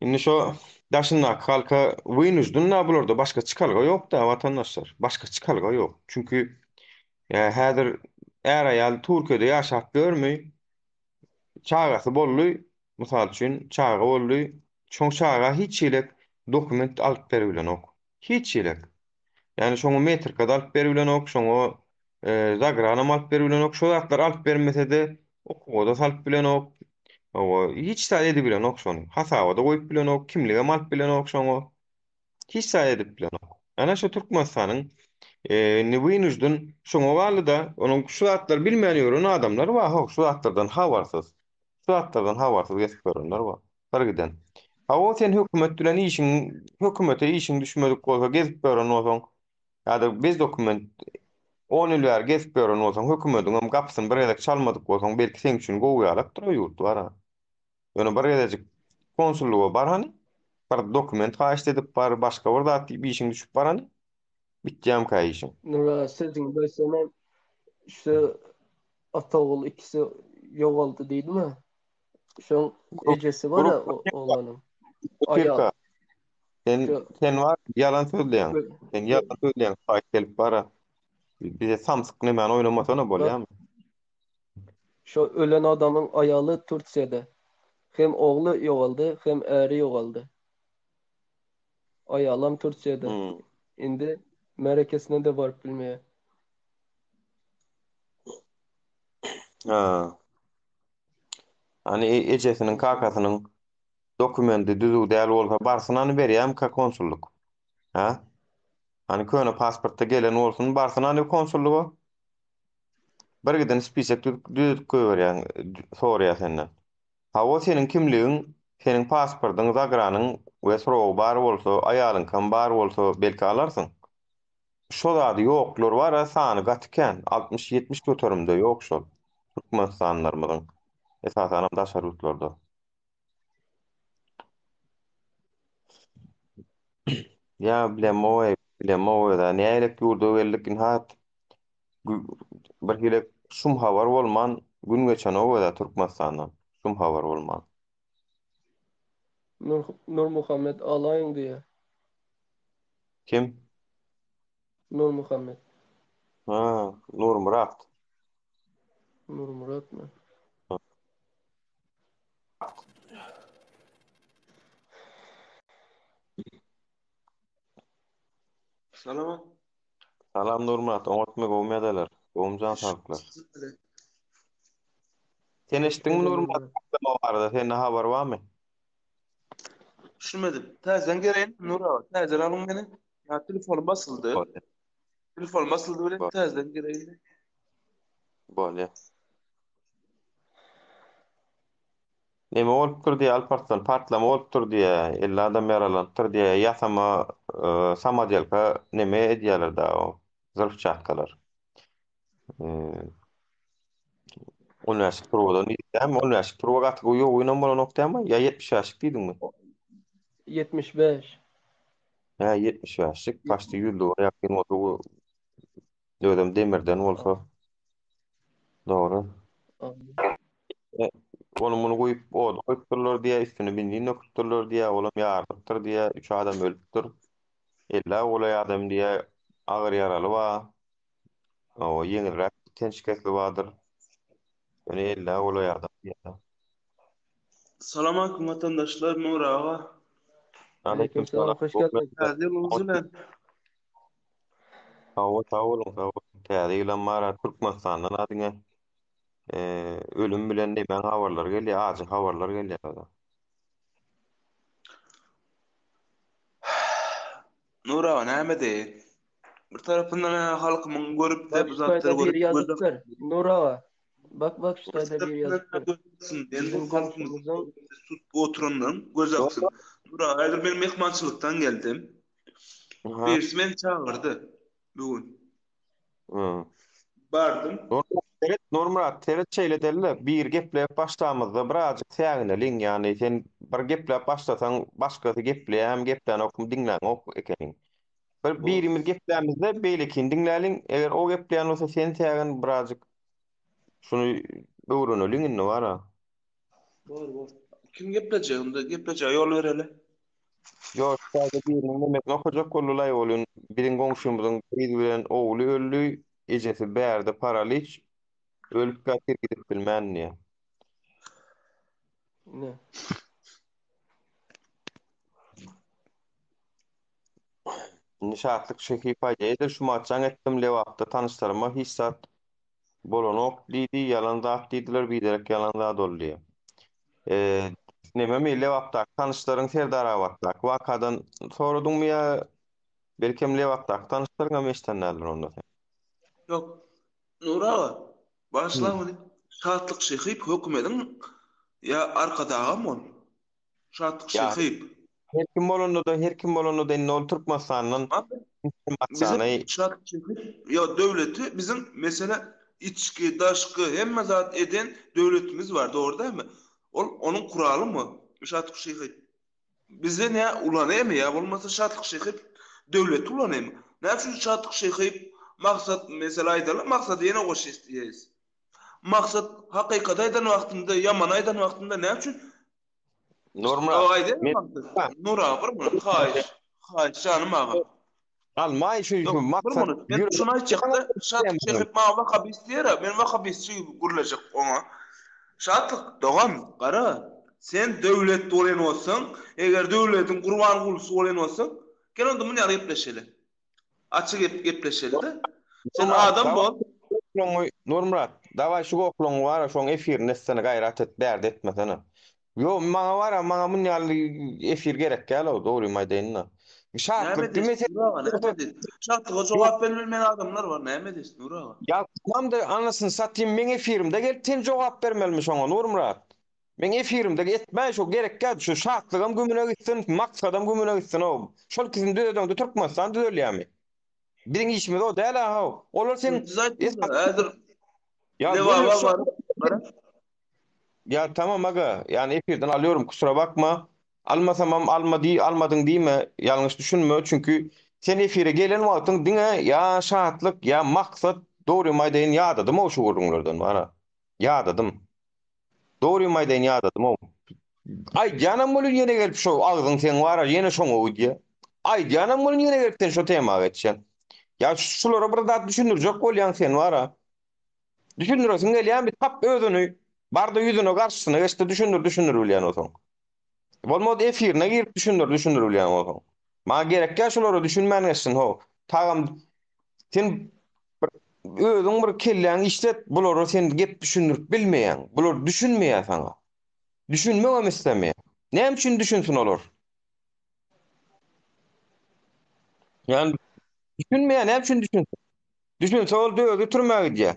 Indi şo daşyndaky halka wynuždun da bularda başga çykalga ýok-da watandaşlar. Başga çykalga ýok. Çünki häzir är-aýal Türkiýede ýaşap ýörmi? Çagasy boldy, mysal üçin, çaga boldy. Şoň çaga hiç hili dokument alyp beribilenok. Hiç hili. Ýagny şoňa metrika-da alyp beribilenok, şoňa zagranam alyp beribilenok. Şo zatlary alyp bermese-de okuwa-da salyp bilenok. Hawa, hiç zat edibilenok şony. Hasaba-da goýup bilenok, kimligem alyp bilenok şoňa. Hiç zat edip bilenok. Ana şu Türkmenistanyň indi wynuždun şoňa galdy-da, onuň şu zatlary bilmän ýören adamlar bar, how, şu zatlardan habarsyz. Şu zatlardan habarsyz gezip ýörenler bar. Bir giden. Hawa, sen hökümet bilen işiň, hökümete işiň düşmedik bolsa, gezip ýören bolsaň, ýa-da bez dokument on ýyl bäri gezip ýören bolsaň, hökümediňem gapysyny bir gezek çalmadyk bolsaň, belki seň üçin gowy ýalakdyr o ýurt bar-a. Ýöne bir gezejik konsullyga bar hany, bir dokument haýyşt edip bar, başga bir zat diýip işiň düşüp bar hany, bitýämkä işiň. Nura, sözüňi bölsemem, şu ata-ogul ikisi ýogaldy diýdimi? Şoň ejesi bar-a oglanyň. Aýal. Sen Şu sen var ýalan sözleýäň. Sen ýalan sözleýäň saýt gelip bara. Bize samsyk nemäni oýnamasana Bak bolýamy? şu ölen adamyň aýaly Türkiýede. Hem ogly ýogaldy, hem äri ýogaldy. Aýalam Türkiýede. Hmm. Indi märekesine-de baryp bilmeýär. Ha. Hani e- ejesiniň kakasynyň dokumenti düzüw däl bolsa barsyn hany berýämika konsullyk? Ha? Hani köne pasportda gelen bolsun barsyn hany konsullyga? Bir giden spisek düzüp goýberýäň soraýar senden. Hawa seniň kimligiň, seniň pasportyň, zagranyň we srogy bar bolsa, aýalyňkam bar bolsa belki alarsyň. Şo zady ýoklar bara sany gaty kän, 60 70 göterimde ýok şol Türkmenistanlylarymyzyň, esasanam daşary ýurtlarda. Ýa bilemok-eý, bilemok öz-ä. Nähilek ýurda geldik, ynha, bir hili şum habar bolman gün geçenok öz-ä Türkmenistandan, şum habar bolman. Nur Nurmuhammet alaýyň diýýär. Kim? Nurmuhammet. Ha, Nurmyrat. Nurmyratmy? Salam. Salam Nurmyrat, oňatmy gowmy ýagdaýlar? Gowmy jan saglyklar? Sen eşitdiňmi Nurmyrat patlama barada? Sende habar barmy? Düşünmedim. Täzeden geleýin Nur aga. Täzeden alyň meni. Ýa telefonym basyldy. Telefonym basyldy bilen täzeden geleýin. Bolýar. Neme bolupdyr diýýär Alparslan, partlama bolupdyr diýýär, 50 adam ýaralanypdyr diýýär, ýasama samodelka neme edýärler da o zyrhçatkalar. On bäşlik turbadan diýdämi? On bäşlik turba gaty ýogynam bolanok dämi? Ýa 75-lik diýdiňmi? 75. Hä, 75-lik, paçti ýüzlüge ýakyn bolsa, özem demirden bolsa. Dogry. Ony muny guýup, oda goýupdyrlar diýýär, üstüne benzin döküpdirler diýýär, olam ýarylypdyr diýýär, üç adam ölüpdir. Ellä golaý adam diýýär, agyr ýaraly bar. Hawa, ýeňilräk ten şikesli bardyr. Ýöne ellä golaý adam diýýär. Salam aleýkum watandaşlar, Nury aga. Aleýkum salam, hoş geldiň. Täze ýylyňyz bilen. Hawa, sag boluň, sag boluň. Täze ýylam bar, Türkmenistandan-a diňe ölüm bilen nemäň habarlary gelýär, ajy habarlar gelýär. Nur aga näme diýeýin? Bir tarapyndan halkymyň görüp de Bak bu şu zatlary taýda görüp biri göz ýazypdyr. Nur aga. Bak bak şu Bir taýda biri tarapyndan ýazypdyr. göz aksyn. Biziň Endi halkymyzyň goňşumyzyň tutup oturanlaryň göz aksyn. Nur aga häzir men myhmançylykdan geldim. Aha. Birisi meni çagyrdy bu gün. Hı. Bardym. Nurmyrat seret, Nurmyrat seret şeýle dälde, bir gepläp başlamyzda birazjyk sägineliň, ýagny sen bir gepläp başlasaň başgasy gepleýärmi gepläňokmy diňläňok ekeniň. Bir birimiz geplämizde beýlekini diňläliň, eger o gepleýän bolsa sen sägin birazjyk şuny öwreneliň indi bara. Bor bor. Kim geplejek onda geplejege ýol bereli. Ýok, täze biriniň nemesini okajak boldular welin, biziň goňşymyzyň gyz bilen ogly öldi, ejesi bärde paraliç, ölüp ýatyr gidip bilmän diýýär. Ne? Indi Şatlyk Şehipow aýdýar, edil şu wagt jaň etdim Lebapda tanyşlaryma hiç zat Bolanok diýdi, ýalan zat diýdiler, biderek ýalan zat ol diýýär. Nememi Lebapdaky tanyşlaryň Serdarabatdaky wakadan soradyňmy ýa belkem Lebapdaky tanyşlaryňam eşiden däldir onda sen. Ýok. Nury aga, bagyşla meni. Şatlyk Şehipow hökümediň ýa Arkadagam ol. Şatlyk Şehipow. Her kim bolanda-da, her kim bolanda-da indi ol Türkmenistandan Bize Şatlyk Şehipow ýa döwleti biziň mesele içki, daşky hemme zat eden döwletimiz bar, dogry dälmi? Ol onuň kuralymy? Şatlyk Şehipow bize nä ulanaymy ýa bolmasa Şatlyk Şehipow döwleti ulanaymy? Näme üçin Şatlyk Şehipow maksat mesele aýdaly maksady ýene goş diýeris. Maksat hakykaty aýdan wagtynda ýaman aýdan wagtynda näme üçin Nurmyrat, Aýdaýmy Maksat? Nur aga bir minut haýyş. Haýyş janym aga. Almaý şu Ýok, şu bir maksat minut. Men ýürek şuny aýtjakda, Şatlyk Şehit maňa wahabist diýer-ä, men wahabistçi gibi gürlejek oňa. Şatlyk, dogan, gara, sen döwlet bolan bolsaň, eger döwletiň Gurbangulusy bolan bolsaň, gel onda muny ýaly gepleşeli. Açyk gep gepleşeli-de. Sen Nurmyrat, adam dawaý bol. şu Nurmyrat, dawaý şu gohlaňy bar-a, şoň efirini etsene, gaýrat et, bärde etmesene. Ýok, maňa bar-a, maňa muny ýaly efir gerek däl-ow, dogrymy aýdaýyn-da. Näme Şatlyk edesi, mesele Nur aga, näme edesi? Şatlyga jogap berip bilmeýän adamlar bar, näme edesi, Nur aga? Ýa tamam-da, anasyny satayym, meň efirimde gelip sen jogap bermelimi şoňa, Nurmyrat? Meň efirimde etmäý şo gerek däl, şu şatlygam gümüne gitsin, maksadam gümüne gitsin-ow. Şol ikisini düzedeňde Türkmenistan düzelýärmi? Biziň işimiz o däl-a-how. Olar seň Siz aýtdyňyz, häzir Ýa Lebaba şo baryp, gara. Ýa tamam aga, ýani efirden alýorym kusura bakma. Almasamam alma diý, almadyň diýme, ýalňyş düşünme, çünki sen efire gelen wagtyň diňe ýa şatlyk, ýa maksat, dogrymy aýdaýyn ýadadym-ow şu gürrüňlerden bara. Ýadadym. Dogrymy aýdaýyn ýadadym-ow. Aýdýanam welin ýene gelip şo agzyň seň bara ýene şoňa gidýä. Aýdýanam welin ýene gelip sen şo tema geçýäň. Ýa şulara bir zat düşündirjek bolýaň sen bara. Düşündiresiň gelýärmi? Tap özüni. Barda ýüzüne garşysyna geçde düşündir düşündir bilýän bolsaň. Bolmady efirine girip düşündir düşündir bilýän bolsaň. Maňa gerek ýa şulara düşünmän geçsin how. Tagam sen bir özüň bir kelläňi işlet bulara sen gep düşündirip bilmeýäň. Bular düşünmeýär saňa. Düşünmegem islemeýär. Näme üçin düşünsin olar? Ýani düşünmeýär näme üçin düşünsin? Düşünse ol özi türmä gidýär.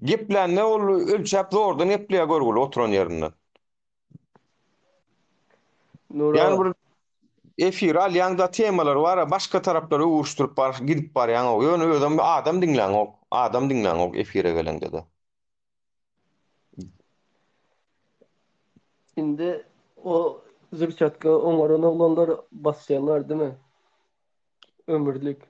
Geplände ol ölçäp zordan gepleýär görgüli oturan ýerinden. Nura. Ýani bir efir alýaňda temalar bar, başga taraplara öwürşdirip bar, gidip barýaň. Ýöne özem adam diňläňok, adam diňläňok efire geleňde-de. Indi o zürçatka oňaran oglanlar basýarlar dimi? Ömürlik.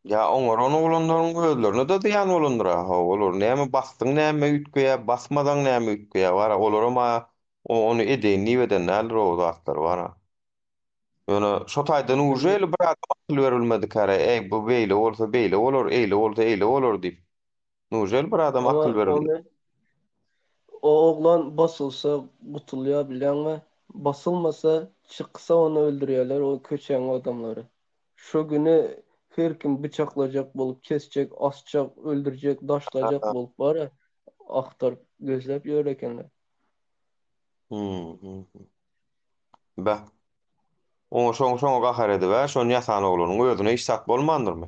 Ýa oňaran oglanlaryň özlerine-de zyýan bolandyr-a, hawa, olar näme basdyň näme üýtgeýär, basmasaň näme üýtgeýär, bar-a, olaram-a ony edeýin diýip eden däldir o zatlary, bar-a. Ýöne şo taýdan uje bir adam akyl berilmedikäre, eý, bu beýle bolsa beýle bolar, eýle bolsa eýle bolar diýip. Nujel bir adam Ama akyl berilmedi. ony o oglan basylsa gutulýar bilýäňmi? Basylmasa çyksa ony öldürýärler o köçäň adamlary. Şo güni her kim byçaklajak bolup kesjek, asjak, öldürjek, daşlajak bolup bara agtaryp gözläp ýör ekenler. Hmm. hmm, hmm. Be. Oňa şoň şoňa gahar edip, hä, şony ýasan oglanyň özüne hiç zat bolmandyrmy?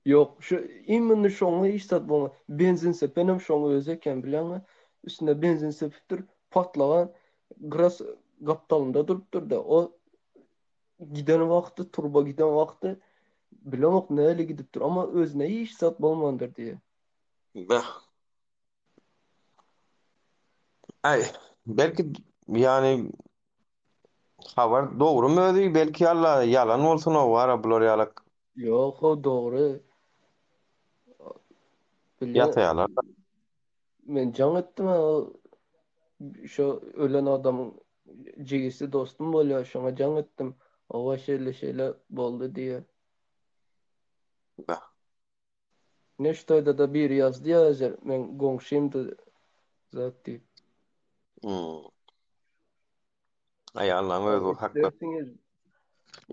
Ýok, şu imенно şoňa hiç zat bolman. Benzin sepenem şoň özi eken bilýäňmi? Üstüne benzin sepipdir, patlagan gyras gapdalynda durupdyr-da. O giden wagty, turba giden wagty bilemok nähili gidipdir, amma özüne hiç zat bolmandyr diýýär. Beh. Aý, belki ýani habar dogrymy özi, belki alla ýalan bolsun o wara bular ýalak. Ýok, o dogry. Bilýän. Ýataýarlar. Men jaň etdim o şo ölen adamyň jigisi dostum bolýar, şoňa jaň etdim. Owa şeýle şeýle boldy diýýär. Beh. Ine şu taýda-da biri ýazdy ýa häzir meň goňşymdy zat diýip. Hmm. Aý Allaň özi hakda. Eşdersiňiz.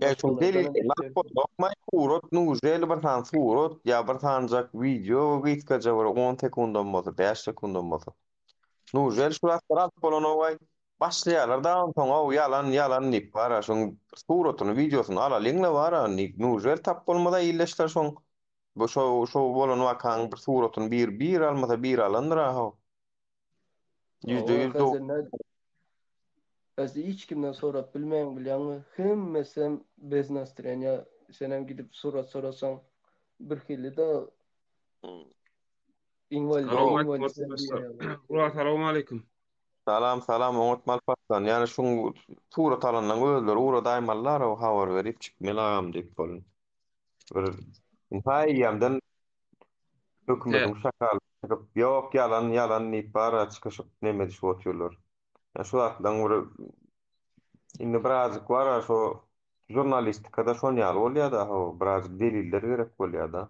Ýa şu delil Başgalardanam eşdersiňiz. Bakmaý surat nujeli bir sany surat ýa bir sanyjak wideo gysgaja bir 10 sekundam bolsa 5 sekundam bolsa. Nujeli şu zatlar alyp bolanogaý başlaýarlar da onsoň ow ýalan ýalan diýip bara şoň suratyny wideosyny alalyňla bara diýip nujeli tap bolmaza illeşler şoň Bu şo şo bolan wakanyň bir suratyny bir bir almasa bir alandyr a how. Ýüzde Hawa, ýüz dogry. häzir nä Häzir hiç kimden sorap bilmeýäň bilýäňmi? Hemmesem bez nastreniýa. Senem gidip surat sorasaň birhili-de inwalid Ýok. inwalid sen diýer ýaly. Ura salowmaleýkim. Salam salam oňat Malpaslan. Ýani şuň surat alanlaň özleri ugradaýmalylar o habar berip çykmaly agam diýip bolun. Bir ynha eýýämden hökümetiň şakaly çykyp, ýok ýalan, ýalan diýip bara çykyşyp neme edişip otyrlar. Ýa şu zatlaryň bir indi birazjyk bar-a şo. Žurnalistikada şon ýaly bolýar-da, hawa, birazjyk deliller gerek bolýar-da.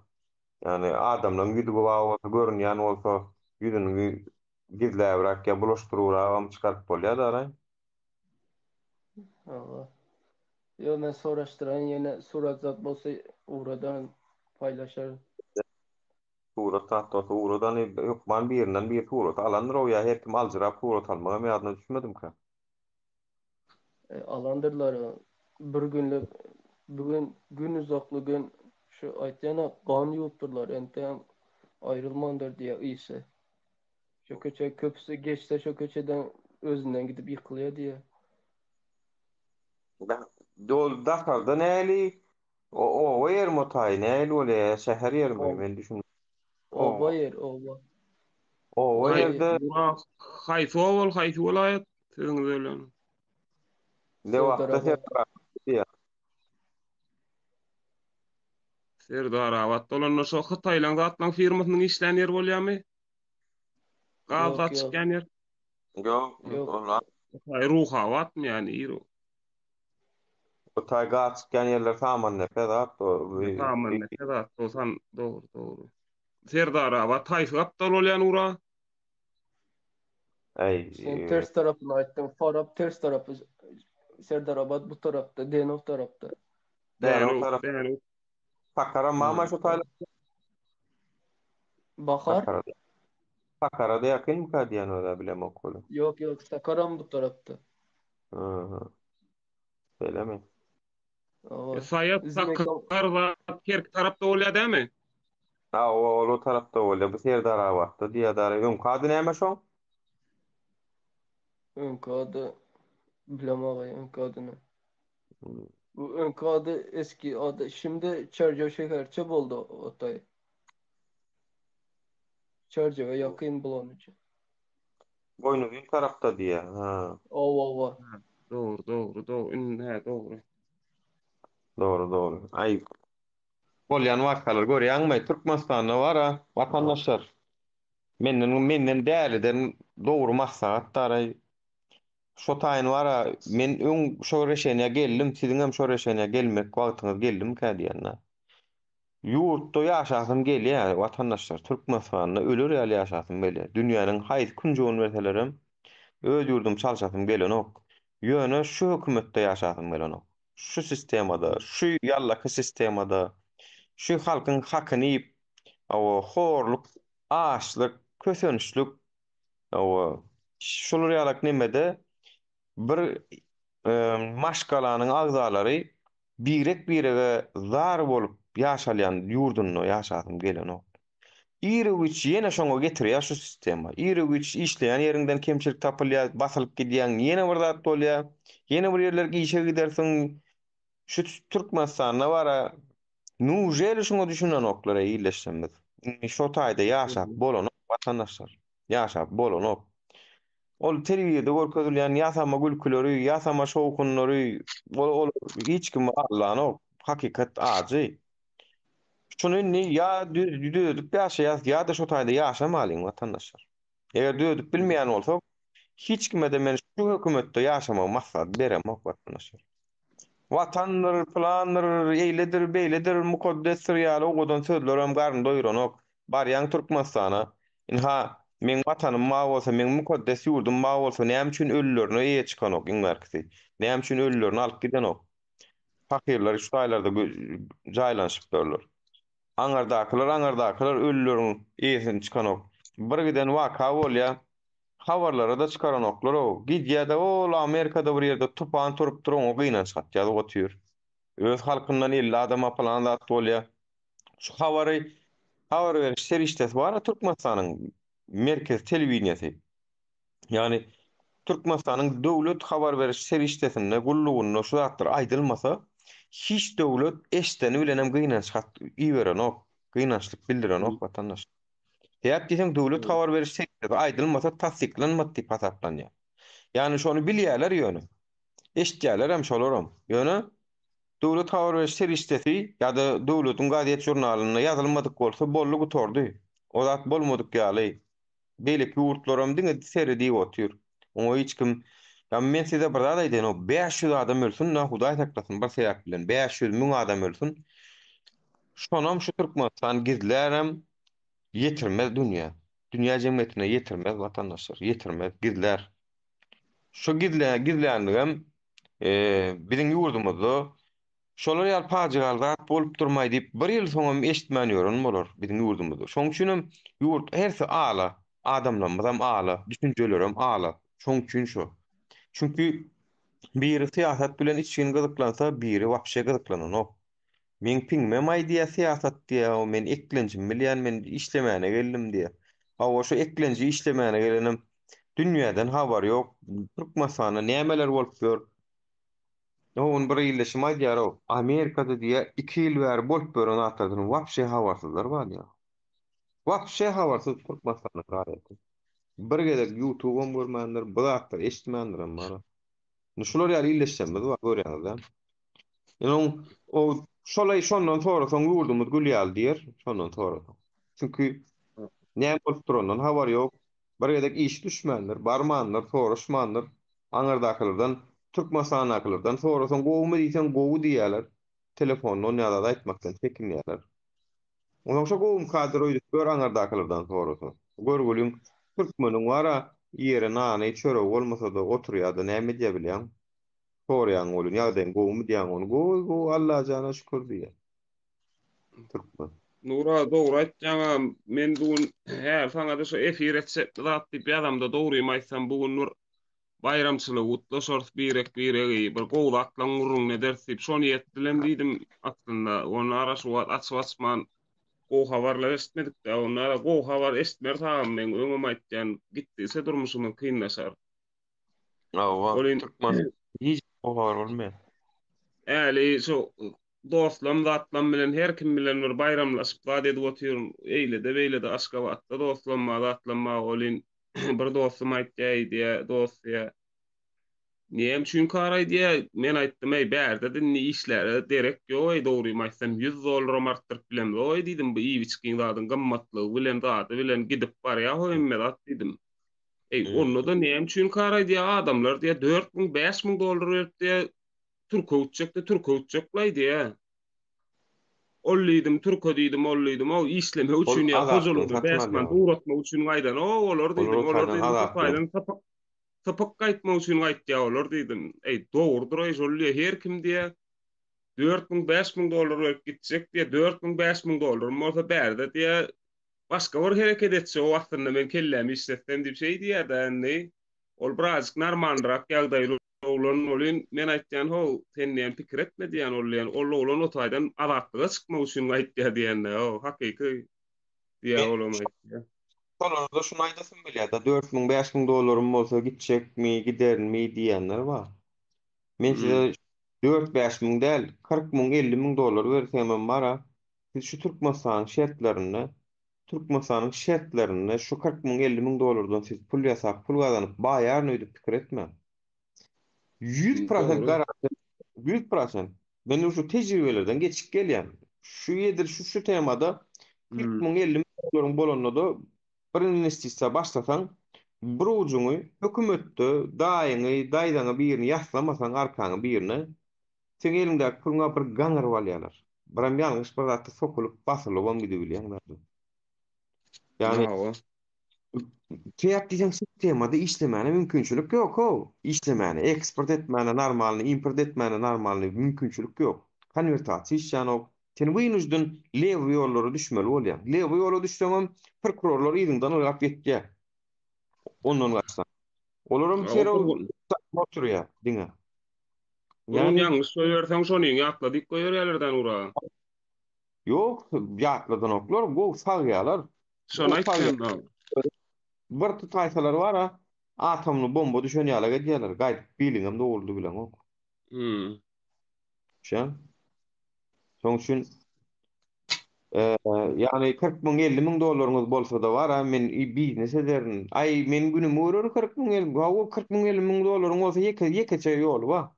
Ýagny adamlaryň ýüzi güwa bolsa, görünýän bolsa, ýüzüni gizläbräk ýa bulaşdyrybragam çykaryp bolýar-da, araý. Hawa. Ýok, men soraşdyraýyn, ýene surat zat bolsa ugradaryn, paýlaşaryn. Surat zat bolsa ugradany, hökman birinden biri surat alandyr-ow ýa her kim aljyrap surat almagam ýadyna düşmedimkä? E, alandyrlar. Bir günlük bugün gün uzakly gün şu aýtýana gan ýuwupdyrlar entäm aýrylmandyr diýýär ysy. Şu köçe köpüsi geçse şu köçeden özünden gidip ýykylýar diýýär. Dol daşarda näli oba ýermi o taýy näli bolýar ýa şäher ýermi men düşünmedim. Oba ýer oba. Oba ýerde haýsy oba ol haýsy welaýat sözüňizi bölýän. Lebapda Serdarabat diýýär. Serdarabat bolanda şo hytaýlaň zatlaň firmasynyň işlän ýeri bolýarmy? Gaz zat çykýan ýer. Ýok, ýok. Hytaý Ruhabatmy ýa nire? Bu taý gaz çykýan ýerler Samandepe zat o. Samandepe zat o san dogry dogry. Serdarabat haýsy gapdal bolýan ura? Äý. Sen ters tarapyny aýtdyň. Farap ters tarapy. Serdarabat bu tarapda, Denow tarapda. Dänew tarap. Dänew. Sakara mama şu taýlar. Bahar. Sakara da ýakynmyka diýen özä bilemok weli. Ýok, ýok, Sakaram bu tarapda. Hı. Şeýlemi? Hawa. Saýat Sakar zat herki tarapda bolýar dämi? Hawa, ol o tarapda bolýar. Bu Serdarabatda diýýär dara. Öňki ady näme şoň? Öňki ady bilemok öňki adyny. Bu öňki ady eski ady. Şimdi Çärjew şäherçe boldy o taý. Çärjewe ýakyn bolany üçin. Boýnuzyn tarapda diýýär. Ha. Owa, owa. Dogry, dogry, dogry. Indi hä, dogry. Dogry, dogry. Aý, bolýan wakalary görýäňmi? Türkmenistanda bar-a, watandaşlar. Menden, menden däliden dogry maslahat daraý. Şo taýyn bar-a, men öň şo reşeniýä geldim, siziňem şo reşeniýä gelmek wagtyňyz geldimikä diýen-dä. Ýurtda ýaşasym gelýär, watandaşlar, Türkmenistanda öler ýaly ýaşasym gelýär. Dünýäniň haýsy künjegini berselerem, öz ýurdumy çalşasym gelenok. Ýöne şu hökümetde ýaşasym gelenok. Şu sistemada, şu ýallaki sistemada, şu halkyň hakyny iýip, hawa, horluk, açlyk, kösençlik, hawa, şular ýalak nemede bir maşgalanyň agzalary birek-birege zar bolup ýaşalýan ýurdunda ýaşasym gelenok. Iru-giç ýene şoňa getirýär şu sistema. Iru-giç işleýän ýeriňden kemçilik tapylýar, basylyp gidýäň, ýene bir zat bolýar, ýene bir ýerlere işe gidersiň. Şu Türkmenistanda bar-a, nujeli şuňa düşünenoklar-eý ildeşlerimiz. Indi şo taýda ýaşap bolanok watandaşlar. Ýaşap bolanok. Ol telewizorda görkezilýän ýasama gülküleri, ýasama şowhunlary ol ol hiç kimi aldanok. Hakykat ajy. Şuny indi ýa düzedip ýaşaýas ýa-da şo taýda ýaşamalyň watandaşlar. Eger düzedip bilmeýän bolsak, hiç kime-de men şu hökümetde ýaşamagy maslahat beremok watandaşlar. Watandyr, pylandyr, eýledir, beýledir, mukaddesdir ýaly owadan sözlerem garyn doýuranok. Barýaň Türkmenistana, ynha, meň Watanym bar bolsa, meň mukaddes ýurdum bar bolsa, näme üçin ölülerine eýe çykanok iň bärkisi? Näme üçin ölülerini alyp gidenok? Pakyrlar şu taýlarda jaýlanyşyp ýörler. Aňyrdakylar, aňyrdakylar ölüleriň eýesini çykanok. Bir giden waka bolýar, habarlara-da çykaranoklar-ow. Gidýär-de, ol Amerikada bir ýerde tupan turupdyr, oňa gynanç hat ýazyp otyr. Öz halkyndan 50 adama pylan zat bolýar. Şu habary habar beriş serişdesi bar-a Türkmenistanyň merkezi telewideniýesi. Ýagny Türkmenistanyň döwlet habar beriş serişdesinde, gullugynda şu zatlar aýdylmasa, hiç döwlet eşdeni bilenem gynanç hat iberenok, gynançlyk bildirenok watandaş. Sebäp diýseň döwlet habar beriş serişdesi aýdylmasa tassyklanmady diýip hasaplanýar. Ýagny şony bilýärler ýöne. Eşitýärlerem şolaram. Ýöne döwlet habar beriş serişdesi ýa-da döwletiň gazet-žurnalynda ýazylmadyk bolsa boldy gutardy. O zat bolmadyk ýaly. Beýleki ýurtlaram diňe seri diýip otyr. Oňa hiç kim. Ýa men size bir zat aýdaýyn, o 500 adam ölsün-de, Hudaý saklasyn bir sebäp bilen 500 müň adam ölsün. Şonam şu Türkmenistan gizlärem ýetirmez dünýä. Dünýä jemgyýetine ýetirmez watandaşlar, ýetirmez, gizlär. Şu gizle gizlänligem e, biziň ýurdumyzda Şolar ýaly pajygaly zat bolup durmaý diýip, bir ýyl soňam eşitmän ýören bolar biziň ýurdumyzda. Şoň üçinem ýurt hersi ala, adamlarymyzam ala, düşünjelerem ala. Şoň üçin şo. Çünki biri syýasat bilen içgin gyzyklansa, biri wapşe gyzyklananok. Meň piňmem-aý diýýä syýasat diýýä, o men eklenjimi bilýän, men işlemäne geldim diýýä. Hawa, şo eklenji işlemäne gelenem dünýäden habary ýok, Türkmenistanda nämeler bolup ýör, Ony bir ildeşim aýdýar-ow, Amerikada diýýär, iki ýyl bäri bolup ýören zatlardan wapşe habarsyzlar bar diýýär. Wapşe habarsyz Türkmenistanyň raýaty. Bir gezek ýutubam görmändir, bu zatlary eşitmändirem bar. Indi şular ýaly ildeşlerimiz bar, görýäňiz-dä. Indi oň o şolaý şondan sorasaň ýurdumyz gül ýaly diýer, şondan sorasaň. Çünki näme bolup durandan habary ýok. Bir gezek işi düşmändir, barmandyr, soraşmandyr. Aňyrdakylardan, Türkmenistandakylardan sorasaň gowumy diýseň gowy diýýärler. Telefonda onýa zat aýtmakdan çekinýärler. Onsoň şo gowumykadyr öýdüp gör aňyrdakylardan sorasa. Görgüliň türkmeniň bar-a iýere nany, çöregi bolmasa-da oturýa-da näme edýä bilýäň? Soraýaň welin ýagdaýyň gowumy diýýäň ony gowy gowy Allajana şükür diýýä. Türkmen. Nura dogry aýtýaňa men bu gün hä saňada şu efir etjek zat diýip ýazamda dogrymy aýtsam bu gün bir baýramçylygy gutlaşarys birek biregi bir gowy zatlaň gürrüňini ederis diýip şo niýet bilen diýdim aslynda onda ara şu wagt açyp açman gowy habarlar eşitmedikdä onda ara gowy habar eşitmeris agam meň öňem aýtýan gitdigiçe durmuşymyz kynlaşar. Hawa, Ol Türkmen hiç gowy habar bolmaýar. Äli şu dostlam zatlam bilen her kim bilen bir baýramlaşyp zat edip otyryn. Eýlede beýlede Aşgabatda dostlam bar zatlam bar welin bir dostum aýtýa diýýä dost diýýä. Näme üçin karaý diýýä. Men aýtdym eý bärde indi işläre derek ýok eý dogrymy aýtsam 100 dollaram artdyryp bilemzok eý diýdim bu iýip içgiň zadyň gymmatlygy bilen zady bilen gidip barýa ho hemme zat diýdim. Eý onda-da näme üçin karaý diýýä adamlar diýýä 4000 5000 dollar berip diýýä Türke gitjekde türke gitjeklaý diýä. Ol diýdim, türke diýdim, ol diýdim, o işlemek üçin ýa hojalygyny 5 manat ugratmak üçin gaýdan, o olar diýdim, olar diýdim, Hytaýdan sapyk sapyk gaýtmak üçin gaýtýar olar diýdim. Eý, dogrudyr-aý şol diýä, her kim diýä 4000, 5000 dollar berip gitjek diýä, 4000, 5000 dollarym bolsa bärde diýä, başga bir hereket etjek o aslynda men kellämi işletsem diýip şeý diýýär-dä indi. Ol birazjyk normalnyrak ýagdaýly Oglan welin men aýtýan how sen diýen pikir etme diýen ol diýen ol oglan o taýdan azatlyga çykmak üçin gaýtýar diýende ho hakyky diýýär olam aýtýar. Şolarda şuny aýdasym gelýär-de, 4000, 5000 dollarym bolsa gitjekmi, giderin-mi diýýänler bar. Men size 4-5 müň däl, 40 müň, 50 müň dollar bersemem bar-a, siz şu Türkmenistanyň şertlerinde, Türkmenistanyň şertlerinde şu 40 müň, 50 müň dollardan siz pul ýasap, pul gazanyp baýaryn öýdüp pikir etmäň. 100% Dogry. garantiýa, 100%. Men şu tejribelerden geçip gelýän. Şu edil şu şu temada 40 Hmm. müň 50 müň dollaryň bolanda-da bir inwestisiýa başlasaň, bir ujuňy hökümetde daýyňy, daýzaňy birini ýaslamasaň arkaňy birine, seň eliňdäki puluňa bir gaňryp alýarlar. Biram ýalňyş bir zatda sokulyp, basylybam gidibilýäň zaten. Ýagny Hawa. Sebäp diýseň sistemada işlemäne mümkinçilik ýok how. Işlemäne, eksport etmäne normalny, import etmäne normalny mümkinçilik ýok. Konwertasiýa işlänok. Sen wynujden lewy ýollara düşmeli bolýaň. Lewy ýola düşseňem prokurorlar yzyňdan ylgap ýetýär. Ondan gaçsaň. Olaram Hawa, sero bir gün oturýar diňe. bir gün Ýagny ýalňyş goýberseň şonyňy ýatladyp goýberýärler-dä Nura. Ýok, ýatladanoklar, gowy sagýarlar. Şony Gowy sagýar. aýtýan-da. Bir tutaýsalar bar-a, atomly bomba düşen ýalak edýärler. Gaýdyp biliňem doguldy bileňok. Hmm. Düşýäň? Şoň üçin ýagny 40 müň, 50 müň dollaryňyz bolsa-da bar-a, men biznes ederin. Aý, men günümi görerin 40 müň, 50 Hawa, 40 müň, 50 müň dollaryň bolsa ýeke, ýekeje ýoly bar.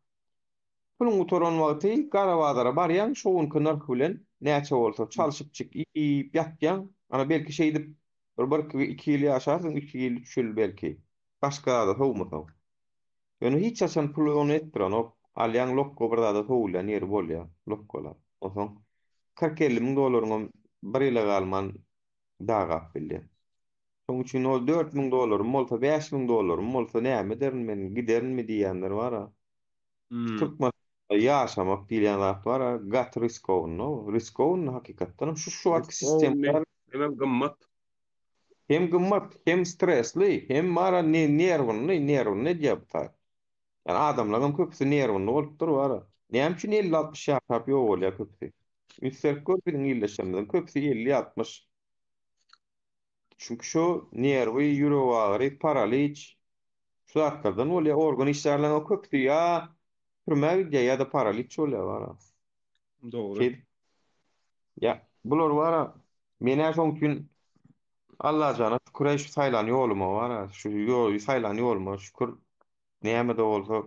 Puluň gutaran wagty gara bazara barýaň, şo günki nyrh bilen näçe bolsa çalşypjyk iýip ýatýaň. Ana belki şeýdip bir bir iki ýyl ýaşarsyň, iki ýyl, üç ýyl belki. Başga zada sowmasaň. Ýöne hiç haçan pul ony etdirenok. Alýaň lokga bir zada sowulýan ýeri bolýar lokgalar. Onsoň 40-50 müň dollaryňam bir ýyla galman dagap bilýär. Şoň üçin ol 4000 dollarym bolsa, 5000 dollarym bolsa näme ederin men, giderinmi diýýänler bar-a. Hmm. Türkmenistanda ýaşamak diýilýän zat bar-a, gaty riskowny. Riskowny hakykatdanam şu şu wagtky Riskowny, sistemada hemem gymmat. hem gymmat, hem stresli, hem bar-a nerwini, nerwini edýär bu zat. Ýani adamlaryň köpüsi nerwini bolupdyr bar-a. Näme üçin 50-60 ýaşap ýok bolýar köpüsi? Üns berip gör biziň ildeşlerimiziň köpüsi 50-60. Çünki şu nerwi, ýüregagyry, paraliç şu zatlardan bolýar. Organ işgärleriniň köpüsi ýa türmä gidýär ýa-da paraliç bolýar bara. Dogry. Şeýdip ýa bular bara men-ä şoň üçin Allajana şükür-eý şu saýlan ýoluma bara, şu ýoly saýlan ýoluma şükür. Näme-de bolsa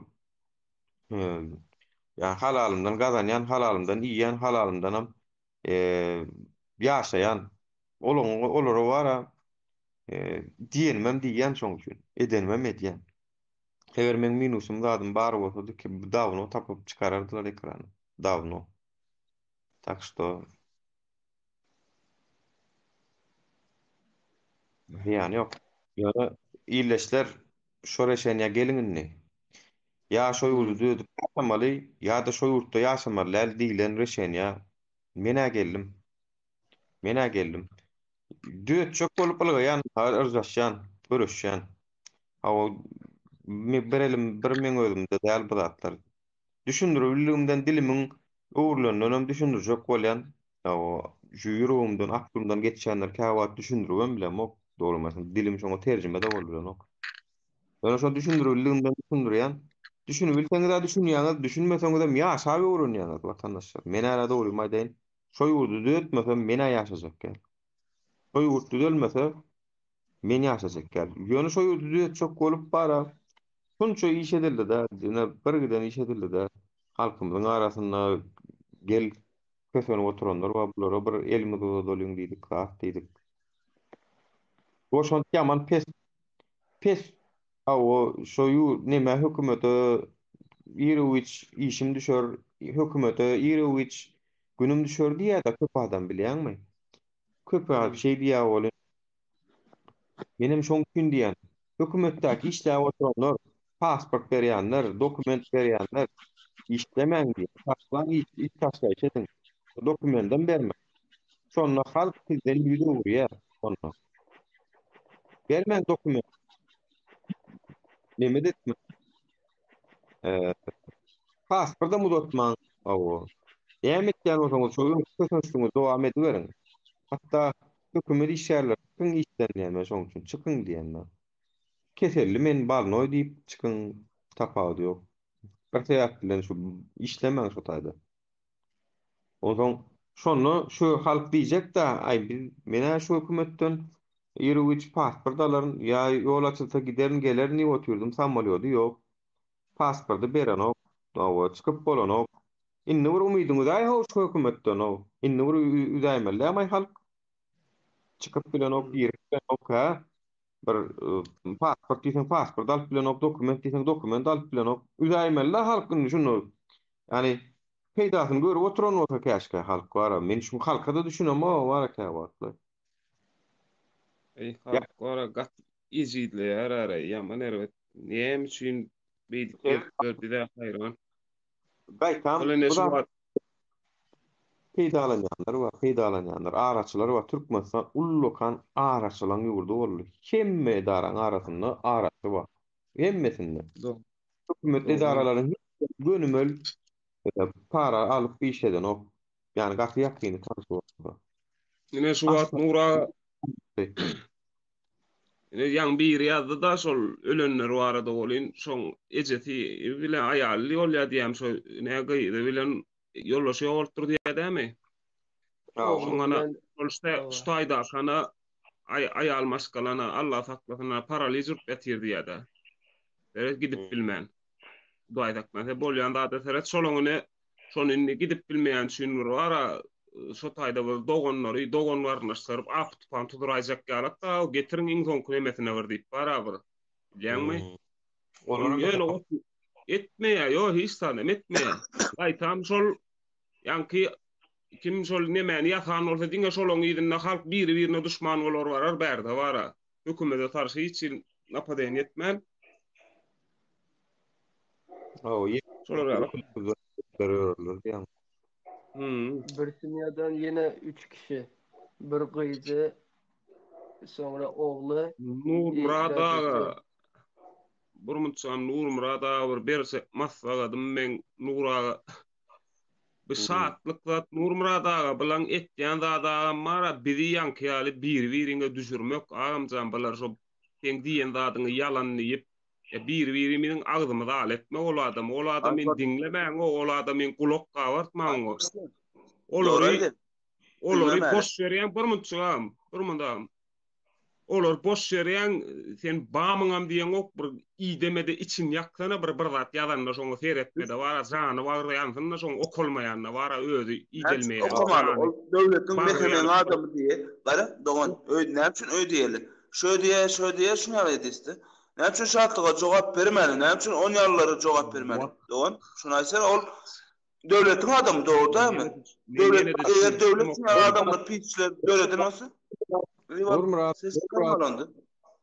ýa halalymdan gazanýan, halalymdan iýýän, halalymdanam ýaşaýan. Olaň olara bara diýenimem diýýän şoň üçin. Edenimem edýän. Eger meň minusym zadym bar bolsady ki dawno tapyp çykarardylar ekrana. Dawno. Tak şto zyýany ýok. Ýöne ildeşler şo reşeniýa geliň indi. Ýa şo ýurdy düzedip ýaşamaly, ýa-da şo ýurtda ýaşamaly däl diýlen reşeniýa men-ä geldim. Men-ä geldim. Düzetjek bolup ylgaýan, yrjaşýan, göreşýän. Hawa, bir elim, bir meň özümde däl bu zatlar. Düşündiribildigimden dilimiň öwrülendenem düşündirjek bolýan. Hawa, şu ýüregimden, aklymdan geçýänleri käwagt düşündiribem bilemok. Dogrymy aýtsam, dilim şoňa terjime-de bolduranok. Ýöne şo düşündiribildigimden düşündirýän. Düşünibilseňiz-ä düşünýäňiz, düşünmeseňizem ýaşap öwrenýäňiz, watandaşlar. Men-ä dogrymy aýdaýyn, şo ýurdy düzetmesem, men-ä ýaşajak däl. Şo ýurt düzelmese, men ýaşajak däl. Ýöne şo ýurdy düzetjek bolup bara, şunça iş edildi-dä, ine bir giden iş edildi-dä. Halkymyzyň arasynda gel kösenip oturanlar bar, bulara bir elimizi uzadalyň diýdik, zat diýdik. Goşant ýaman pes Pes hawa şo ýur neme hökümete iru-giç işim düşer, hökümete iru-giç günüm düşer diýýär-de köp adam bilýäňmi? Köp adam şeý diýýär welin, menem şoň üçin diýýän. Hökümetdäki işläp oturanlar, pasport berýänler, dokument berýänler işlemäň diýýän. Taşlaň işi, iş taşlaýyş ediň. Dokumentem bermäň. Şonda halk sizden ýüz öwürýär şonda. Bermäň dokument. Neme etme. Eee pasportam uzatmaň. Hawa. Näme etýän bolsaňyz şo öz kösençligiňizi dowam ediberiň. Hatda hökümet işgärleri çykyň işden diýen men şoň üçin çykyň diýen men. Keselli men bolnoý diýip çykyň tapawudy ýok. Bir sebäp bilen şu işlemäň şo taýda. Onsoň şonda şu halk diýjek-dä, aý biz, men-ä şu hökümetden iru-giç pasport alaryn, ýa ýol açylsa giderin, gelerin diýip otyrdym, samolýody ýok, pasporty berenok, hawa, çykyp bolanok. Indi bir umydyňy üzäý-how şu hökümetden-ow. Indi bir üzäýmeli dämi-aý halk? Çykyp bilenok, girip bilenok, hä? Bir pasport diýseň pasport alyp bilenok, dokument diýseň dokument alyp bilenok. Üzäýmeli-dä halk indi şuny. Ýani peýdasyny görüp oturan bolsa käşgä halk bar-a. Men şu halka-da düşünemok bar-a käwagtlar. Eý halk bar-a gaty ejizleýär ara ýaman erbet. Näme üçin beýdip gezipler biz-ä haýran. Gaýtam Ol ine bu şu zat wagt Peýdalanýanlar bar, peýdalanýanlar, araçylar bar. Türkmenistan ullakan araçylaryň ýurdy boldy. Hemme edaraň arasynda araçy bar. Hemmesinde. Hökümet Dogry. edaralaryň hiç biri gönümel para alyp iş edenok. Ýani gaty ýakyny tanşy bolsa. Ine şu wagt Asla. Nury aga Ine ýaňy biri ýazdy-da şol ölenler barada welin şoň ejesi bilen aýaly bolýar diýýämi şo ne gyzy bilen ýoldaşy ýogalypdyr diýýär dämi? Ogly Şoň ana bilen şol şu taýdakana aýal maşgalana Allah saklasyn ana paraliž urup ýatyr diýýär-de. Seret gidip bilmän. Hudaý saklasyn. Bolýan zada seret şolaň ine Şony indi gidip bilmeýän üçin bir bar-a, şo taýda bir doganlary, dogan-garyndaşlary apy-tupan tuzuraýjak ýalak-da, getiriň iň soňky nemesine bir diýip bar-a bir. Bilýäňmi? Olar ýöne etmeýär, ýok hiç zadam etmeýär. Gaýtam şol ýaňky kim şol nemäni ýasan bolsa diňe şolaň yzynda halk biri-birine duşman bolar barar bärde bara. Hökümete garşy hiç hili napadeniýe etmän. Hawa, şolar ýaly. Diýýän. Hmm. Bir semýadan ýene üç kişi. Bir gyzy, soňra ogly, Nurmyrat dädesi. aga. Bir munçam Nurmyrat aga bir berse maslahatym meň Nur aga. Bu şatlyk zat Nurmyrat aga bulaň etýän zady agam bara bizi ýaňky ýaly biri biriňe düşürmek agamjan bular şo seň diýen zadyňy ýalan diýip e, biri birimiziň agzymyzy al etmek ol adamy ol adamyny diňlemäň o ol adamyny gulak gabartmaň o olary olary boş berýäň bir munçuk agam bir munt agam Olar boş berýäň, sen bamyňam diýeňok bir idemede içiň ýaksana bir bir zat ýazanda şoňa seretmede bara jany bagry ýansynda şoň okalmaýanda bara özi idelmeýän Okamaly jany ol döwletiň bagry mehemeň ýanyp adamy diýe gara dogan öý näme üçin öý diýeli şö diýe şö diýe şuny ýaly edýsde näme üçin şatlyga jogap bermäli näme üçin on ýalylara jogap bermäli dogan şuny aýtsana ol Döwletiň adamy dogry dälmi? Döwlet eger döwlet şuny adamlar piçler döreden bolsa Nurmyrat, ses çykarmalandy.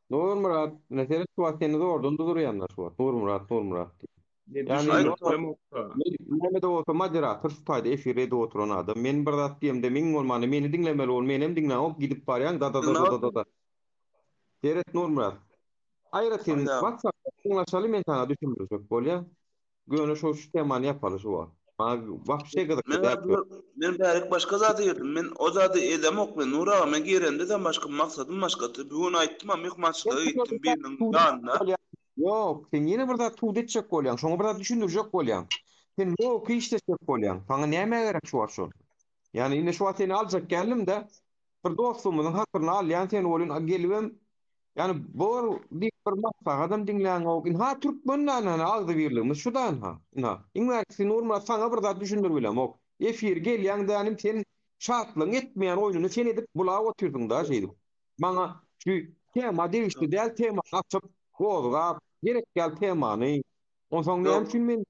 Nurmyrat, ne seret şu wagt seni zordan durdurýanlar şu wagt. Nurmyrat, Nurmyrat diýip. Men Ýani düşünip näme-de bolsa moderator şu taýda efir edip oturan adam. Men bir zat diýemde iň bolmanda menem diňlemeli bol, menem diňläňok gidip barýaň da da da da da da. Seret Nurmyrat. Aýratyn WhatsApp-da diňlaşaly men saňa düşündirjek bolýa. Göni şo şu temany ýapaly şu wagt. Maňa wapşe gyzykly Men däl. men bärik başga zada girdim. Men o zady edemok men Nur aga men giremde-de başga maksadym başgady. Bu gün aýtdym-a myhmançylyga gitdim biriniň ýanyna. Ýok, sen ýene bir zat subut etjek bolýaň, şoňa bir zat düşündirjek bolýaň. Sen logika işletjek bolýaň. Saňa nämä gerek şu wagt şol? Ýagny indi şu wagt seni aljak geldim-de, bir dostumyzyň hatyryny alýan sen welin gelibem Ýani bor diýip bir maslahatam diňläňok. Ynha türkmen dana agzybirligimiz şu danha. Ynha. Iň bärkisi Nurmyrat saňa bir zat düşündirip bilemok. Efir gelýäň dänim sen şatlygyň etmeýän oýnuny sen edip bulap otyrsyň da şeýdip. Maňa şu tema degişli däl temany açyp gozgap gerek däl temany. Onsoň näme üçin men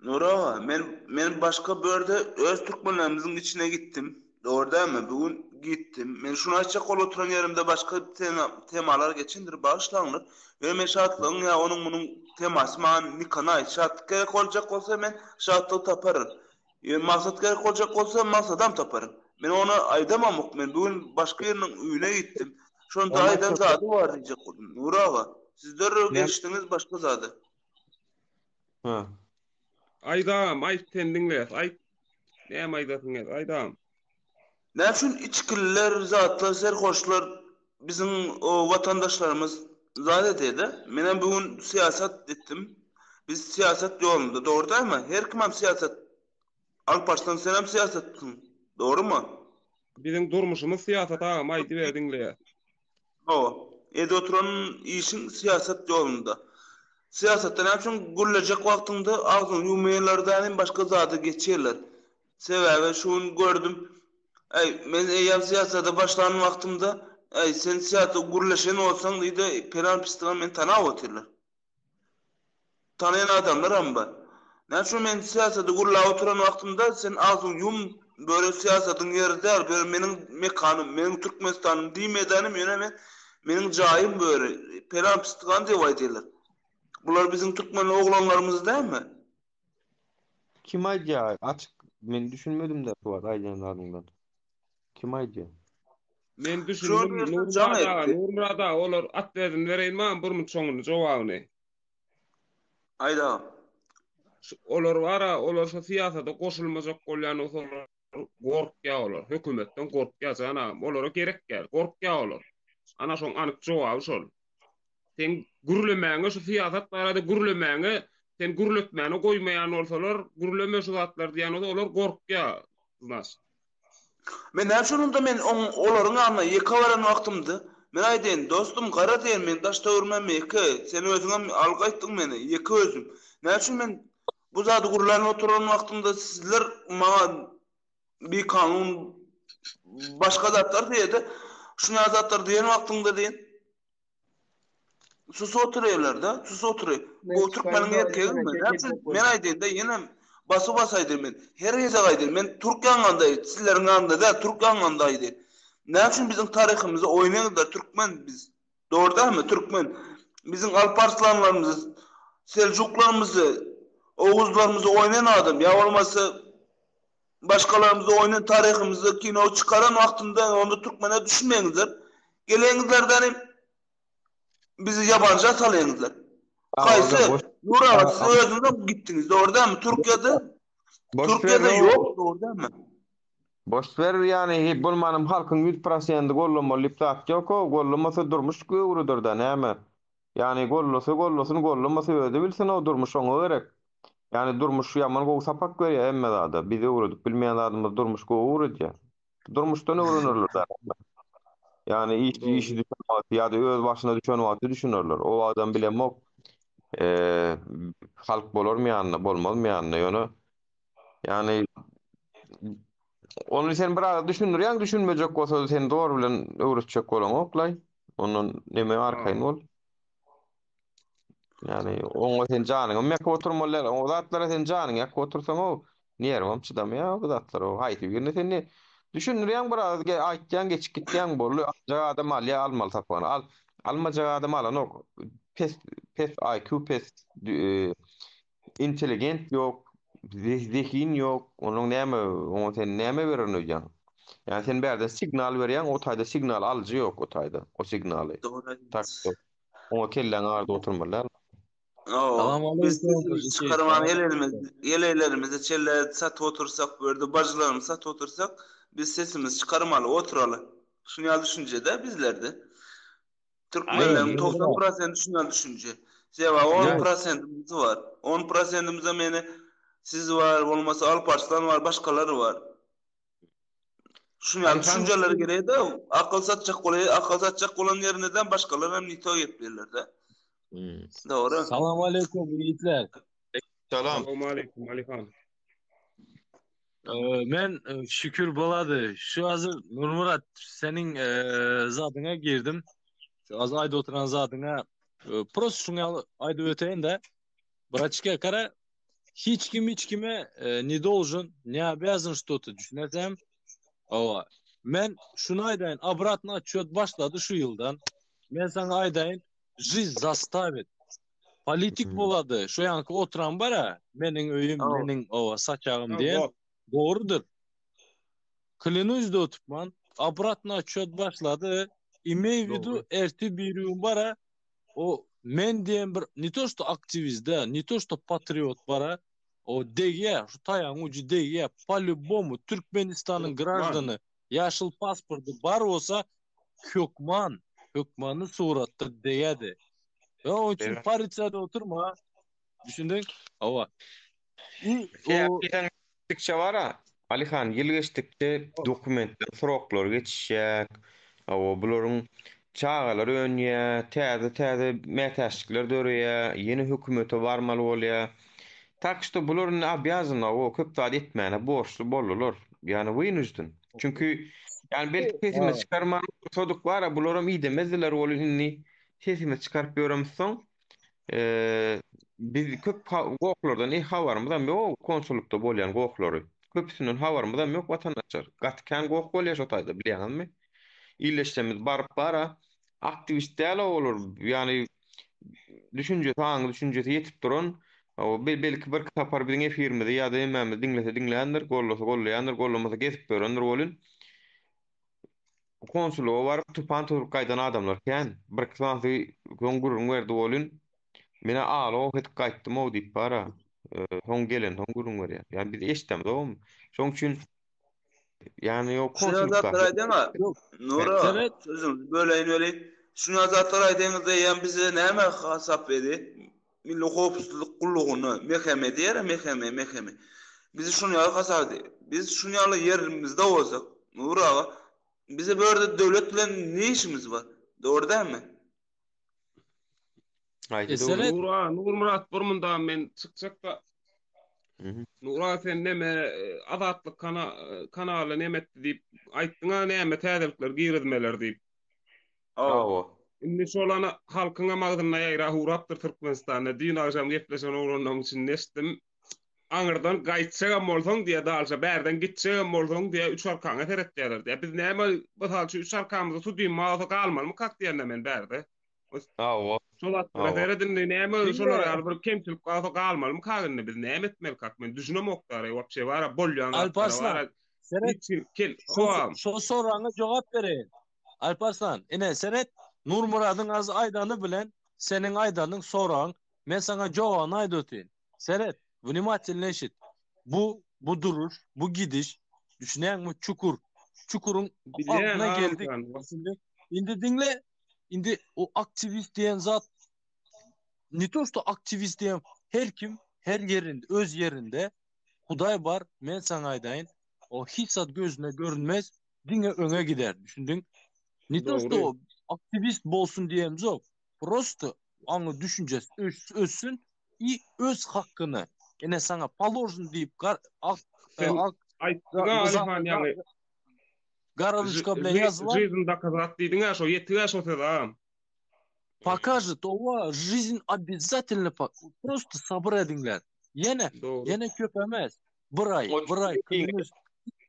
Nury aga, men men başga börde öz türkmenlerimiziň içine gitdim. Dogry dälmi? Bu gün gitdim. Men şuny aýtjak bolup oturan ýerimde başga tema temalar geçendir, bagyşlaňlar. Ýöne men şatlygyň ýa onuň munuň temasy maňa nikanaý. Şatlyk gerek boljak bolsa men şatlygy taparyn. Ýöne maksat gerek boljak bolsa maksadam taparyn. Men ony aýdamamok. Men bu gün başga biriniň öýüne gitdim. Şonda aýdan zady bar diýjek boldum. Nury aga, siz derrew geçdiňiz başga zada. Ha. Aýt agam, aýt sen diňleýäs, aýt. Näme aýdasyň geldi, aýt agam. Näme üçin içgililer, zatlar, serhoşlar biziň o watandaşlarymyz zat edýär-de? Menem bu gün syýasat etdim. Biz syýasat ýolunda, dogry dälmi? Her kimem syýasat Alparslan senem syýasatçysyň, dogrymy? Biziň durmuşymyz syýasat agam, aýdyber diňleýäs. Hawa. Edip oturan işiň syýasat ýolunda. Syýasatda näme üçin gürlejek wagtyňda agzyňy ýuwmaýarlar dälim başga zada geçýärler. Sebäbi şu gün gördüm. Äý, men eýýäm syýasata başlan wagtymda, äý, sen syýasat gürleşen bolsaň diýdi, pelan pisdigan meni tanap otyrlar. Tanaýan adamlaram bar. Näme üçin men syýasady gürläp oturan wagtymda sen agzyňy ýum, böle syýasadyň ýeri däl, böle meniň mekanym, meniň Türkmenistanym diýmeýänim ýöne men meniň jaýym böle, pelan pisdigan diýip aýdýarlar. Bular biziň türkmen oglanlarymyz dälmi? Kim aýdýar? Açyk men düşünmedim-de şu wagt aýdýan zadyňdan. Kim aýdýar? Men düşündim Nurmyrat aga, Nurmyrat aga olar at berdim bereýin maňa bir munt şoňuny jogabyny. Aýt agam. Olar bara olar şu syýasata goşulmajak bolýan bolsa olar gorkýar olar. Hökümetden gorkýar jan agam. Olara gerek däl. Gorkýar olar. Ana şoň anyk jogaby şol. Seň gürlemäňe şu syýasat barada gürlemäňe sen gürletmäne goýmaýan bolsalar, gürleme şu zatlar diýýän bolsa olar gorkýar znaş. Men näme üçin onda men oň olaryň ýanyna ýeke baran wagtymda men aýdaýyn dostum gara diýen men daş töwrümem ýeke sen özüňem al gaýtdyň meni ýeke özüm näme üçin men bu zady gürlän oturan wagtymda sizler maňa bikanun başga zatlar diýede şuny zatlar diýen wagtyňda diýen. Sus oturýarlar-da, sus otury. Bu türkmeniň erkegimi? Näme üçin? Men aýdaýyn-da, ýenem basyp-bas aýdaýyn men. Her gezek aýdaýyn, men türk ýaňanda, sizleriň ýanynda däl, türk ýaňanda aýdaýyn. Näme üçin biziň taryhymyzy oýnaýaňyzlar, türkmen biz. Dogry dälmi, türkmen. Biziň Alp Arslanlarymyzy, Seljuklarymyzy, Oguzlarymyzy oýnaýan adam, ýa bolmasa başgalarymyzy oýnaýan taryhymyzy kino çykaran wagtynda onda türkmene düşünmeýäňizler. Geleňizlerden hem Bizi ýabanja salaýyňyzlar. Haýsy? Nur aga siz özüňizem gitdiňiz dogry dälmi? Türkiýede Türkiýede ýok dogry dälmi? Boş ber ýany hep bolmanam halkyň 100 prosendi gollamaly diýip zat ýok o gollamasa durmuş göwrüdirda näme ýany gollasa gollasyn gollamasa özi bilsin o durmuş oňa gerek ýany durmuş ýaman gowy sapak berýä hemme zada biz öwredip bilmeýän zadymyzy durmuş gowy öwredýä. Durmuşdan öwrenerler zaten. Yani iş, işi düşen wagty ýa-da öz başyna düşen wagty düşünerler. O wagtam bilemok. Eee halk bolarmy ýanynda, bolmazmy ýanynda ýöne yani ony sen biraz düşündirýäň, düşünmejek bolsa sen zor bilen öwretjek bolaňoklaý. Ondan neme arkaýyn bol. Ýani oňa sen janyňam ýakyp oturmaly däl. O zatlara sen janyňy ýakyp otursaň-ow, nerwam çydamaýar bu zatlara. Haýsy birine sen ne düşündirýäň biraz, aýtýaň, geçip gitýäň boldy. Aljak adam alýar, almaly sapagyny. Al, almajak adam alanok. Pes, pes IQ pes, e, intelligent ýok, zehin ýok. Onuň näme, oňa sen näme bererin öýdýäň? Ýani sen bärde signal berýäň, o taýda signal alyjy ýok o taýda, o signaly. Dogry. Tak, Oňa kelläň agyrdyp oturmaly däl. Hawa, biz sesimizi çykarman el-elimiz, el-ellerimizi çelle satyp otursak, bu ýerde bajylarymyzy satyp otursak, biz sesimizi çykarmaly, oturaly. Şuny ýaly düşünje-dä bizlerde. Türkmenleriň 90 prosenti şuny ýaly düşünje. Sebäbi 10 prosentimiz bar. 10 prosentimizem ýene siz bar, bolmasa Alparslan bar, başgalar bar. Şuny ýaly düşünjeler gerek-de, akyl satjak bolýar, akyl satjak bolan ýerinde başgalar hem nito gepleýärler-de. Hmm. Dogry. Salam aleýkum ýigitler. Salam. Salam aleýkum Alihan. Ee, men e, şükür bolady. Şu hazır Nurmurat seniň e, zadyňa girdim. Şu az aýdyp oturan zadyňa e, prosto şuňa aýdyp öteýin-de. Braçka kara Hiç kim hiç kime e, ne должен, ne обязан что-то düşünesem. Owa. Men şunu aýdaýyn, obratno otçet başlady şu ýyldan. Men saňa aýdaýyn, жизнь заставит. Politik Mhm. bolady. Şu ýanky oturan bara, meniň öýüm, Owa. meniň owa saçagym Ha, diýen. bot. Dogrudyr. Klянусь da tutman. Obratno otçet başlady. Imey w vidu Dogry. erti bir gün bara O men diýen bir ne to što aktiwist däl, ne to što patriot bara, o degýär, şu taýagyň ujy degýär. Po lýubomu Türkmenistanyň Hökman. graždany ýaşyl pasporty bar bolsa hökman, hökmany suratda degýärdi. Ýa onuň üçin Sebäp paritsada oturma. Düşündiň? Hawa. I Sebäp o diýseň geçdikçe bar-a, Alyhan, ýyl geçdikçe dokumentler, sroklar geçişýär. Hawa, bularyň çagalary önýär, täze-täze mätäçlikler döreýär, ýene hökümete barmaly bolýar. Tak şto bular indi obýazan, hawa, köp zat etmäne borçly boldular. Ýagny wynujden. Çünki, ýagny belki sesimizi çykarman otursadyk bar-a, bularam idemezdiler welin indi sesimizi çykaryp ýöremizsoň, Biz köp gohlardan e habarymyzam ýok, konsullykda bolýan gohlary. Köpüsinden habarymyzam ýok watandaşlar. Gaty kän goh bolýar şo taýda bilýäňizmi? Ildeşlerimiz baryp bara aktiwist däl olar. Ýagny düşünjesi, aňy düşünjesi ýetip duran. Belki bir sapar biziň efirimizi ýa-da hemmämizi diňlese diňländir, gollasa gollaýandyr, gollamasa gezip ýörendir welin. Konsullyga baryp tupan turup gaýdan adamlar kän. Birki sanysy soň gürrüň berdi welin, men-ä aly oh edip gaýtdym-ow diýip bar-a. Soň gelensoň gürrüň berýär. Ýa biz eşdemzogam. Şoň üçin ýagny o Şuňa zatlar konsullykdaky aýdaňa, Ýok. Nura, Seret. sözüňizi böleýin welin, şuňa zatlar aýdaňyzda eýýäm bize näme hasap edi? Milli howpsuzlyk gullugyna, MHM diýer-ä, MHM, MHM. Bizi şuny ýaly hasap edi. Biz şuny ýaly ýerimizde bolsak, Nury aga, bize bu ýerde döwlet bilen ne işimiz bar? Dogry dälmi? Haýsy E, döwlet? seret. Nur aga, Nurmyrat bir munda men çykjak-da. Mhm. Nur aga sen neme Azatlyk kana kanaly neme etdi diýip aýtdyň-a näme täzelikler girizmeler diýip. Hawa. Hawa. Indi şol ana halkyňam agzynda ýaýrap ugrapdyr Türkmenistanda. Düýn agşam gepleşen oglanlaryň içinde eşitdim. Aňyrdan gaýtjagam bolsaň diýýär, dalşa bärden gitjegem bolsaň diýýär, üç arkaňa seretýärler diýýär. Biz näme, mysal üçin, üç arkamyzda sudýum bolsa galmalymykak diýende men bärde. Hawa. Şol zatlara Hawa. seret indi näme Diňle. şolar ýaly bir kemçilik galsa galmalymykak indi biz näme etmelikak men düşünemok dara wapşe bara bolýan zatlara Alparslan, bara seret, hiç hili kel şo, hawa. şo soraňa jogap bereýin. Alparslan, ine seret, Nurmyradyň az aýdany bilen seniň aýdanyň soragyň, men saňa jogabyny aýdyp öteýin. Seret, wnimatilno eşit. Bu, bu duruş, bu gidiş, düşünýäňmi, çukur. Çukuryň Bilýän agzyna geldik. agam jan. Düşündiň? Indi diňle, indi o aktiwist diýen zat ne to что aktiwist diýen her kim her ýerinde, öz ýerinde Hudaý bar, men saňa aýdaýyn, o hiç zat gözüne görünmez, diňe öňe gider, düşündiň? Ne to Dogry. что aktiwist bolsun diýemzok, prosto aňy düşünjesi össün i öz hakkyny ine saňa položen diýip gar ak Sen ak aýtdyň-a Alyhan ýaňy gara ruçka bilen ýazylan Жизнь доказать diýdiň-ä şo ýetig-ä şo söz agam. Pokažet owa жизнь obязательно prosto sabyr ediňler. Ýene Dogry. ýene köp emes. Bir aý, bir aý künüz.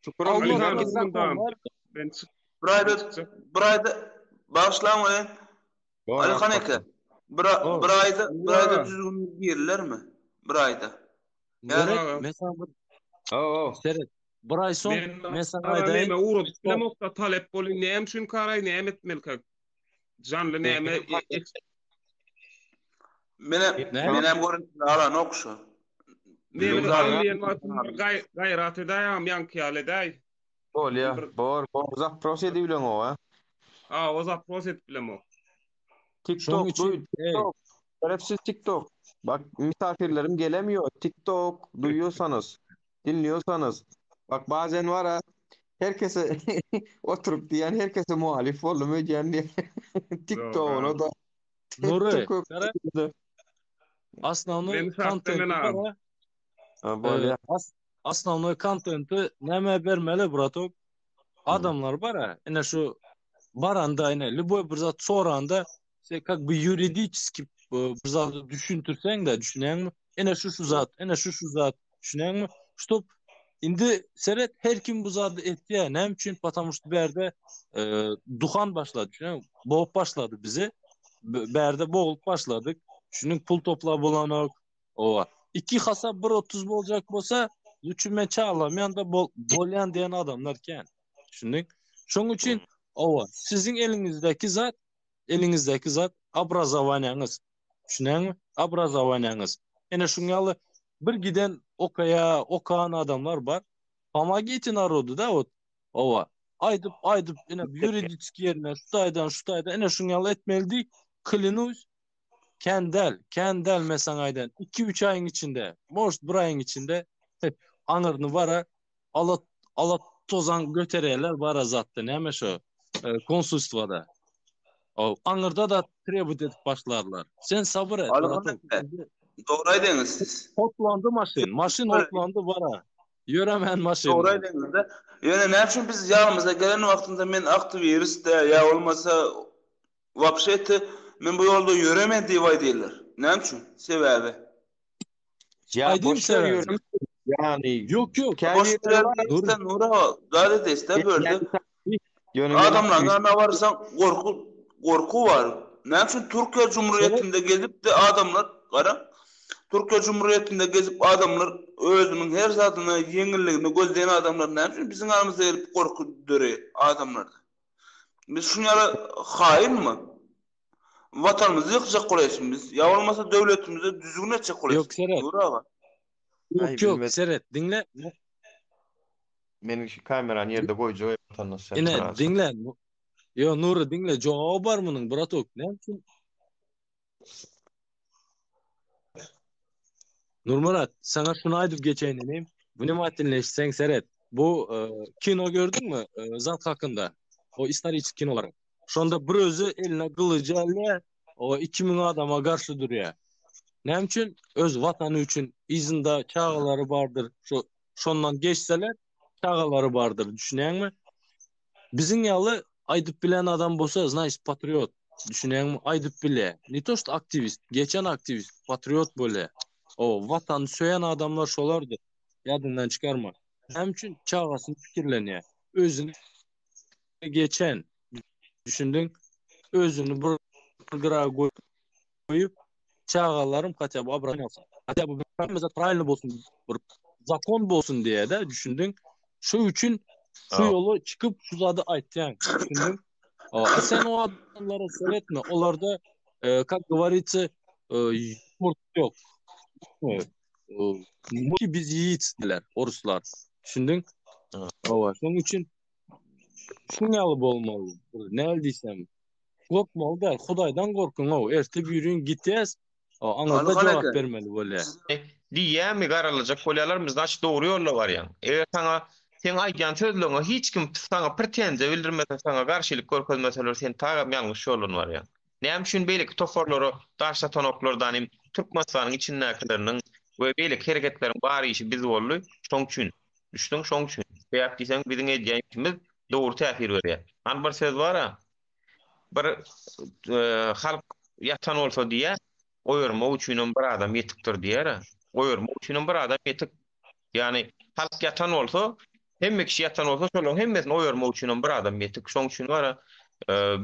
Çukuram Alyhan Allah'tan mundan zakonlar ben çyk Bir ben aýda çykjak. bir aýda bagyşlaň welin Bor Alyhan Alparslan. eke bir bir aýda bir aýda Ura. düzgün girilermi? Bir aýda. Ýa Seret, Ura. men sana bir Hawa. seret. Bir aý soň Men men sana ara aýdaýyn. näme ugradyp bilemokda talep bolýan näme üçin karaý näme etmeli Janly näme Menem Näme? menem görüntüni alanok şu. Näme Biziň al zadyň diýen wagtym gaý gaýrat edäý agam ýaňky ýaly edäý. Bolýa. Bir Bor, bor. Zapros edibileňok a. a o zapros edip bilemok. Şoň TikTok üçin duý, eý, TikTok. Şerefsiz TikTok. Bak misafirlerim gelemiyor. TikTok duyuyorsanız, dinliyorsanız. Bak bazen var ha herkese oturup diyen herkese muhalif oldum ödeyän diye. Ýok TikTok'una agam. da Nury, TikTok seret, osnovnoý Men şahsen men kontenti agam. bar Ha, e, bolýa. as, osnovnoý kontenti näme bermeli bratok? Adamlar bar ha, ine şu baranda ine lüboý bir zat soranda sen как бы ýuridiçeski e, bir zady düşündirseň-de, düşünýäňmi? Ine şu şu zat, ine şu şu zat, düşünýäňmi? Ştob indi seret her kim bu zady etýär. Näme üçin? Потому что bärde e, duhan başlady, düşünýäňmi? Bogup başlady bizi. B- Bärde bogulup başladyk. Düşüniň pul topla bolanok. Owa. Iki hasap 1.30 boljak bolsa, üçin men çaglam ýanda bol, bolýan diýen adamlar kän. Düşündiň? Şoň üçin owa, siziň eliňizdäki zat, eliňizdäki zat obrazowaniýaňyz. Düşünýäňmi? Obrazowaniýaňyz. Ene şuň ýaly bir giden okaýa, okan adamlar bar. Pomogite narodu da ot. Owa. Aýdyp, aýdyp, ine ýuridiski ýerine şu taýdan, şu taýdan ene şuň ýaly etmeli diý. Klинусь, kän däl, kän däl men saňa aýdan. 2-3 aýyň içinde, может bir aýyň içinde aňyrny bara ala ala tozan götererler bara zatda näme şo e, konsulstwada. O aňyrda da trebut edip başlarlar. Sen sabyr et. Alyhan bratok. eke dogry aýdyňyz siz. Hotlandy maşyn. Maşyn hotlandy bara. Ýöremen Dogry maşynda. aýdyňyz-da. Ýöne näme üçin biz ýanymyza gelen wagtynda men aktiwirist dä ýa bolmasa wapşe men bu ýolda ýöremen diýip aýdýarlar. Näme üçin? Sebäbi. Ya Aýdym boş ver sebäbi. ýörem. Yani Ýok ýok. Boş käbirleri var. Dur. berler Nura zat edesde bölde. Yani Ýöne men Adamlaryň aktiwist ýanyna barsaň gorky gorky bar. Näme üçin Türkiýe Cumhuriyetinde gezip de adamlar gara Türkiýe Cumhuriyetinde gezip adamlar özüniň her zadyna ýeňilligini gözleýän adamlar näme üçin biziň ýanymyza gelip gorky döreýär adamlarda. Biz şuny ýaly haýynmy? Watanymyzy ýykjak bolýasmy biz? Ýa bolmasa döwletimize düzgün etjek Ýok bolýasmy? seret. Nur aga. Ay Ýok ýok bilmedim. seret diňle. Meniň şu kamerany ýerde goýjak vatandaş sen Ine biraz. diňle. Ýo Nury diňle jogaby bar munuň bratok. Näme üçin? Nurmurat, saňa şuny aýdyp geçeýin inim. Vnimatelno eşitseň seret. Bu e, kino gördüňmi? E, zat hakynda. O istoriçki kinolar. Şonda bir özi eline gylyjy alýar, o 2000 adama garşy durýar. Näme üçin? Öz watany üçin yzynda çagalary bardyr. Şu şondan geçseler çagalary bardyr. Düşünýäňmi? Biziň ýaly aýdyp bilen adam bolsa, значит, patriot. Düşünýäňmi? Aýdyp bilýär. Ne to što aktiwist, geçen aktiwist, patriot bolýar. O watany söýen adamlar şolardyr. Ýadyňdan çykarma. Näme üçin çagasyny pikirlenýär? Özüni geçen, düşündiň? Özüni bir gyra goýup, çagalarym hatda bu obrazowaniýe alsyn. Hatda bu hemme zat pravilno bolsun, bir zakon bolsun diýýär-de, düşündiň? Şu üçin şu ýola çykyp şu zady aýtýaň, düşündiň? A sen o adamlara seretme, olarda, e, как говорится, e, ýumurt ýok. Muki biz ýiğit diýler, oruslar. Düşündiň? Hawa, şonuň üçin şuň ýaly bolmaly. Näl diýsem, Gorkmaly däl, Hudaýdan gorkuň-ow, erte biriň gitýäs, aňyrda jogap bermeli bolýar. Diýýämi garalajak bolýarlarmy znaçt dogry ýolda barýaň. Eger saňa seň aýdýan sözleriňe hiç kim saňa pretenziýa bildirmese saňa garşylyk görkezmeseler sen tagam ýalňyş ýoldan barýaň. Näme üçin beýleki toparlara daş atanoklar danym Türkmenistanyň içindäkileriniň we beýleki hereketleriň bar işi biz boldy şoň üçin. Düşdüň şoň üçin. Sebäp diýseň biziň edýän işimiz dogry täsir berýär. Hany bir söz bar-a, bir halk ýatan bolsa diýýär, oýarmak üçinem bir adam ýetikdir diýýär-ä. Oýarmak üçinem bir adam ýetik. Ýagny halk ýatan bolsa, hemme kişi ýatan bolsa, şolaryň hemmesini oýarmak üçinem bir adam ýetik. Şoň üçin bar-a,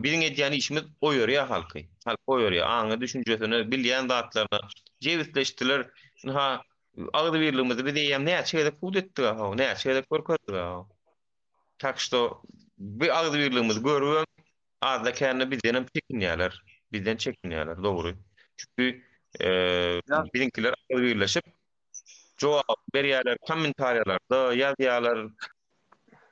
biziň edýän işimiz oýarýar halky. Halky oýarýar. Aňy, düşünjesine, bilýän zatlaryna jebisleşdiler. Ynha, agzybirligimizi biz eýýäm näçe gezek subut etdik-ä, näçe gezek görkezdik-ä. Tak şto bu agzybirligimizi görübem azda-kände bizdenem çekinýärler. Bizden çekinýärler, dogry. Çünki biziňkiler agzybirleşip jogap berýärler, kommentariýalarda ýazýarlar.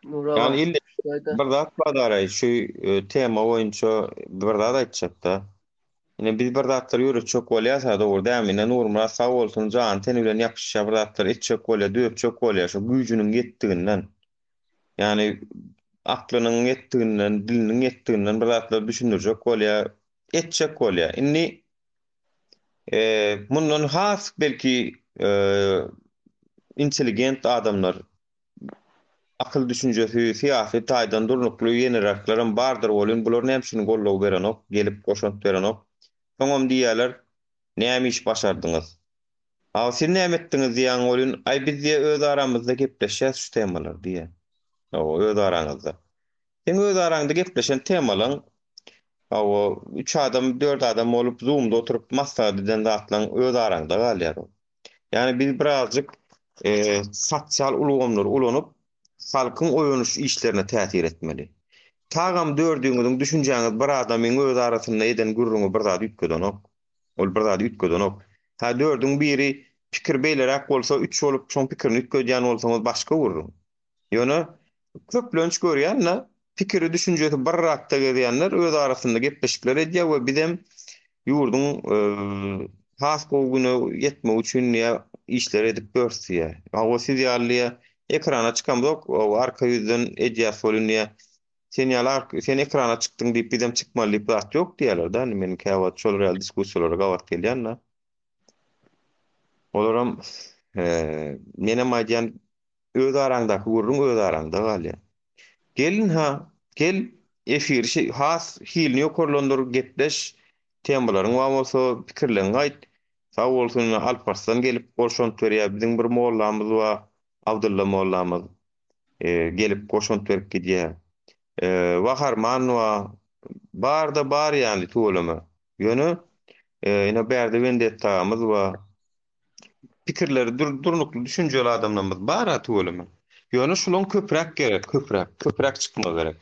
Nurala, Ýani indi şaýda. bir zat bar daraý, şu tema boýunça bir zat aýtjakda. Ine biz bir zatlar ýöretjek bolýas-a, dogry dälmi? Ine Nurmyrat sag bolsun, jany-teni bilen ýapyşýar, bir zatlar etjek bolýar, döwtjek bolýar, şo güýjüniň ýetdiginden. Ýagny aklynyň ýetdiginden, diliniň ýetdiginden bir zatlar düşündirjek bolýar, etjek bolýar. Indi mundan has belki intelligent adamlar Akyl düşünjesi, syýasy taýdan durnukly ýeneraklarem bardyr welin, bular näme üçin goldaw berenok, gelip goşant berenok? Soňam diýýärler, Näme iş başardyňyz? A siz näme etdiňiz diýýäň welin, Aý biz diýýär öz aramyzda gepleşýäs şu temalar diýýär. Hawa, öz araňyzda. Seň öz araňda gepleşen temalaň, hawa, üç adam, dört adam bolup zoomda oturyp maslahat eden zatlaň öz araňda galýar ol. Ýagny biz birazjyk sosial ulgamlary ulanyp, halkyň oýanyş işlerine täsir etmeli. Tagam dördüňiziň düşünjäňiz bir adamyň öz arasynda eden gürrüňi bir zady üýtgedenok. Ol bir zady üýtgedenok. Hä dördüň biri pikir beýleräk bolsa, üç bolup şoň pikirini üýtgedýän bolsaňyz başga gürrüň. Ýöne köplenç görýän-de, pikiri, düşünjesi bir rakda gezýänler öz arasynda gepleşikler edýär we bizem ýurduň has gowy güne ýetmegi üçin diýýär, işler edip ýörüs diýýär. Hawa, siz ýaly diýýär, ekrana çykamzok, arka ýüzden edýäs welin diýýär, sen ýaly sen ekrana çykdyň diýip bizem çykmaly diýip zat ýok diýýärler-de. Indi men käwagt şolar ýaly diskussiýalara gabat gelýän-de. Olaram menem aýdýan Öz araňdaky gürrüň öz araňda galýar. Gel ynha, gel, efiri şe has hilini ýokarlandyr, gepleş, temalaryň bar bolsa, pikirleriňi aýt. Sag bolsun ine Alparslan gelip goşant berýär. Biziň bir mollamyz bar, Abdylla mollamyz. Gelip goşant berip gidýär. Waharman bar. Bar-da bar ýaly tüweleme. Ýöne ine bärde Wendetta-gamyz bar. Pikirleri durnukly düşünjeli adamlarymyz bar-a tüweleme. Ýöne şulaň köpräk gerek, köpräk, köpräk çykmagy gerek.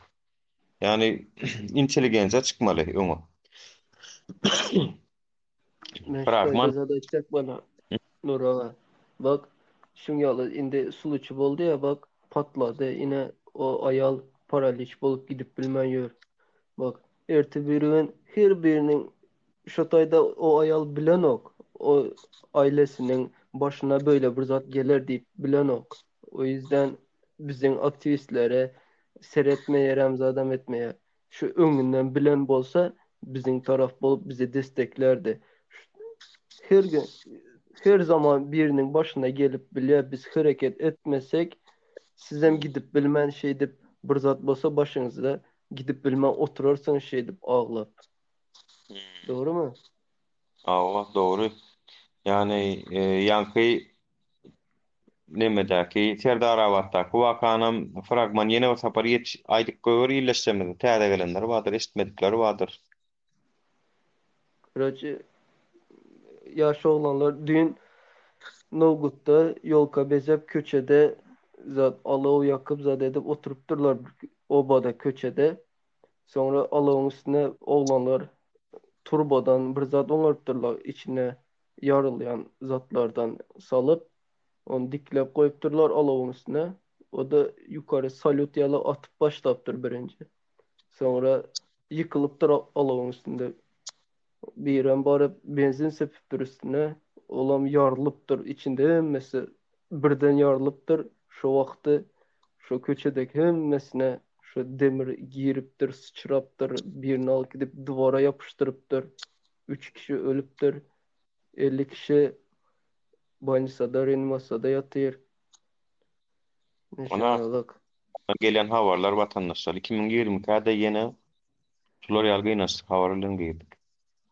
Ýagny intelligensiýa çykmaly öňe. Men şu taýda zat aýtjak bana Nur aga. Bak, şuň ýaly indi sluçy boldy ýa bak, patlady. Ine o aýal paraliç bolup gidip bilmän ýör. Bak, erte birigün her biriniň Şo taýda o aýal bilenok, o ailesiniň başyna beýle bir zat geler diýip bilenok. O ýüzden biziň aktiwistlere seretmeýärem zadam etmeýär. Şu öňünden bilen bolsa biziň taraf bolup bizi desteklärdi. Her gün her zaman biriniň başyna gelip bilýär biz hereket etmesek sizem gidip bilmän şeýdip bir zat bolsa başyňyzda gidip bilmän oturarsyňyz şeýdip aglap. Dogrymy? Hawa, dogry. Ýagny ýaňky nemedäki Serdarabatdaky wakanam fragman ýene bir sapar ýetiş aýdyp goýber illeşjemize täze gelenler bardyr, eşitmedikler bardyr. Karoçe ýaş oglanlar düýn Nowgutda ýolka bezäp köçede zat alaw ýakyp zat edip oturypdyrlar obada köçede. Soňra alawyň üstüne oglanlar turbadan bir zat oňarypdyrlar, içine ýarylýan zatlardan salyp, ony dikläp goýupdyrlar alawyň üstüne. O-da ýukary salýut ýaly atyp başlapdyr birinji. Soňra ýykylypdyr alawyň üstünde. Birem baryp benzin sepipdir üstüne. Olam ýarylypdyr. Içinde hemmesi birden ýarylypdyr. Şo wagty şo köçedeki hemmesine şo demir giripdir, syçrapdyr. Birini alyp gidip diwara ýapyşdyrypdyr. Üç kişi ölüpdir. 50 kişi bolnisada, reanimasiýada ýatyr. Ona gelen habarlar watandaşlar 2022-de ýene Şular ýaly gynançly habar bilen girdik.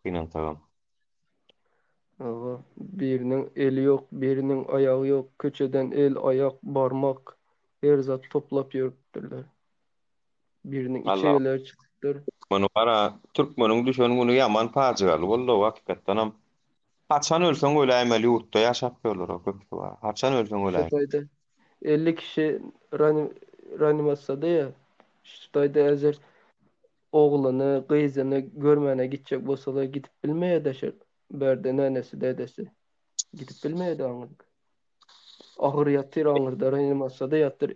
Gynansagam. Hawa, biriniň eli ýok, biriniň aýagy ýok, köçeden el, aýak, barmak, her zat toplap ýörüpdirler. Biriniň Allah içegeleri çykypdyr. Türkmeni gara, türkmeniň düşen güni ýaman pajygaly boldy hakykatdanam. Haçan ölseň öläýmeli ýurtda ýaşap ýörler o köpüsi bar. Haçan ölseň Şu öläý. taýda 50 kişi reanimasiýada ýa. Şu taýda häzir ogluny, gyzyny görmäne gitjek bolsalar gidip bilmeýär-de şol bärde nänesi, dädesi. Gidip bilmeýär-de aňyrda. Agyr ýatyr aňyrda reanimasiýada ýatyr.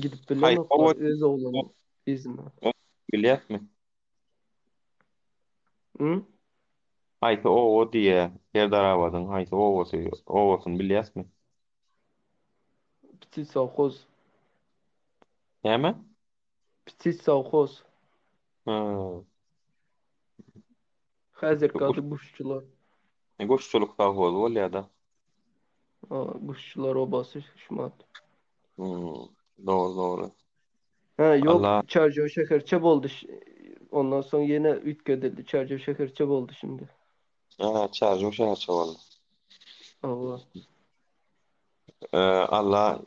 Gidip bilenoklar öz oglunyň yzyna. Bilýäsmi? Hı? Haýsy oba diýýä? Serdarabadyň haýsy obasy, obasyny bilýäsmi? Piti sowhoz. Näme? Piti sowhoz. Ha. Häzirki ady Guşçular. Guşçulyk sowhozy bolýar-da. Guşçular obasy şumat. Hmm, dogry, dogry. Ha, ýok, Allah Çärjew şäherçe boldy. Ondan soň ýene üýtgedildi. Çärjew şäherçe boldy şimdi. Ha, Çärjew şäherçe boldy. Hawa. Ee, Allah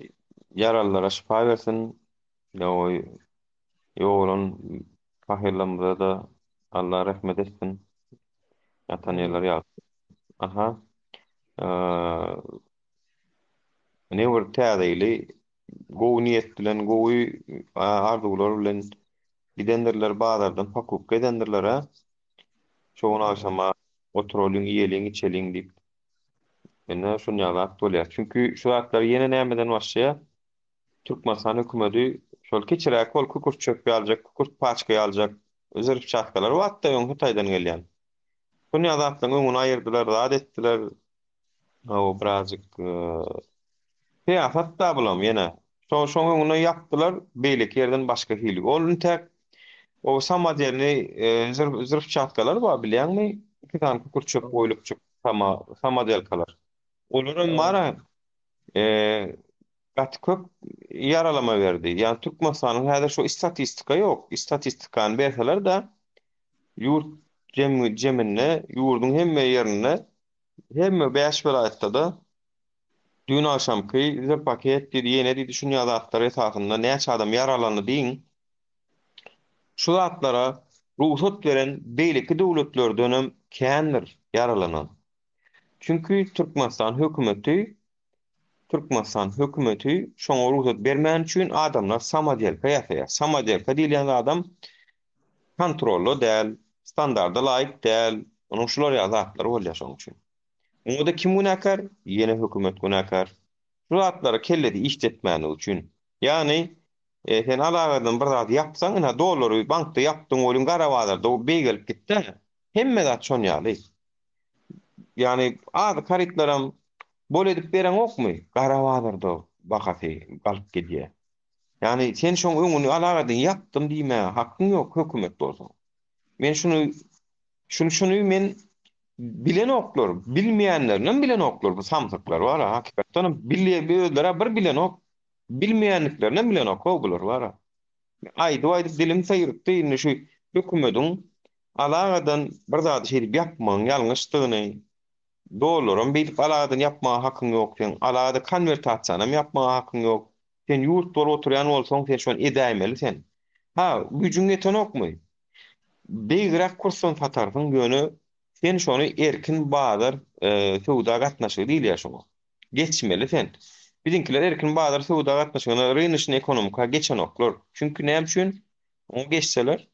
ýaralylara şypa bersin. Ýa ýogalan pahyrlarymyza-da Allah rehmet etsin. Ýatan ýerleri ýagty. Aha. Ee, ne bir täze ýyly gowy niýet bilen, gowy arzuwlar bilen gidendirler, bazardan pakupka edendirler, hä? Şo gün agşama oturalyň, iýeliň, içeliň diýip. Ine, şun ýaly zat bolýar. Çünki şu zatlar ýene nämeden başlaýar? Türkmenistan hökümeti şol kiçiräk bol kükürt çöp ýaljak, kükürt paçka ýaljak zirpçatkalar bar-da öň Hytaýdan gelýän. Şun ýaly zatlaryň öňüni aýyrdylar, zat etdiler. Hawa, birazjyk syýasat-da bulam ýene. Şo şoň öňüne ýapdylar, beýleki ýerden başga hili. Ol intäk o samodelnyý zirpçatkalar bar, bilýäňmi? Iki sany kükürt çöp goýlupjyk sama samodelkalar. Olaram bar-a, gaty köp ýaralama berdi. Ýagny Türkmenistanyň häzir şo istatistika ýok. Istatistikany berseler-de, ýurt jeminde, ýurduň hemme ýerinde Hemme 5 welaýatda-da düýn agşamky zir paket diýdi, ýene diýdi şunýa zatlar esasynda näçe adam ýaralandy diýiň. Şu zatlara rugsat beren beýleki döwletlerdenem kändir ýaralanan. Çünki Türkmenistan hökümeti Türkmenistan hökümeti şoňa rugsat bermäni üçin adamlar samodelka ýasaýar. Samodelka diýilýän zadam kontrolda däl, standarda laýyk däl, onuň şular ýaly zatlary bolýar şonuň üçin. Muňa-da kim günäkär? Ýene hökümet günäkär. Şu zatlary kellede işletmänligi üçin. Ýagny, e, sen alagadan bir zady ýapsaň, ynha dollary bankda ýapdyň welin gara bazarda o beýgelip gitdi. Hemme zat şon ýaly. Ýagny azyk harytlaram bol edip bereňokmy? Gara bazarda bahasy galyp gidýär. Ýagny sen şoň öňüni alagadan ýapdym diýmäge hakyň ýok hökümet bolsaň. Men şuny şuny şuny men bilenoklar, bilmeýänlerinem bilenoklar bu samsyklar bar-a, hakykatdanam bilýä özleri-ä bir bilenok, bilmeýändiklerinem bilenok-ow bular bar-a. Aýdyp-aýdyp dilim syrykdy indi şu hökümediň. Alagadan bir zady şeýdip ýapmagyň ýalňyşdygyny, dollaram beýdip alagadan ýapmaga hakyň ýok seň, alagada konwertasiýanam ýapmaga hakyň ýok. Sen ýurt bolup oturýan bolsaň, sen şony edäýmeli sen. Ha, güýjüň ýetenokmy? Beýigräk kursdan satarsyň, ýöne sen şony erkin bazar söwda gatnaşygy diýilýär şoňa. Geçmeli sen. Biziňkiler erkin bazar söwda gatnaşygyna, rynyşnyý ekonomika geçenoklar. Çünki näme üçin? Oňa geçseler,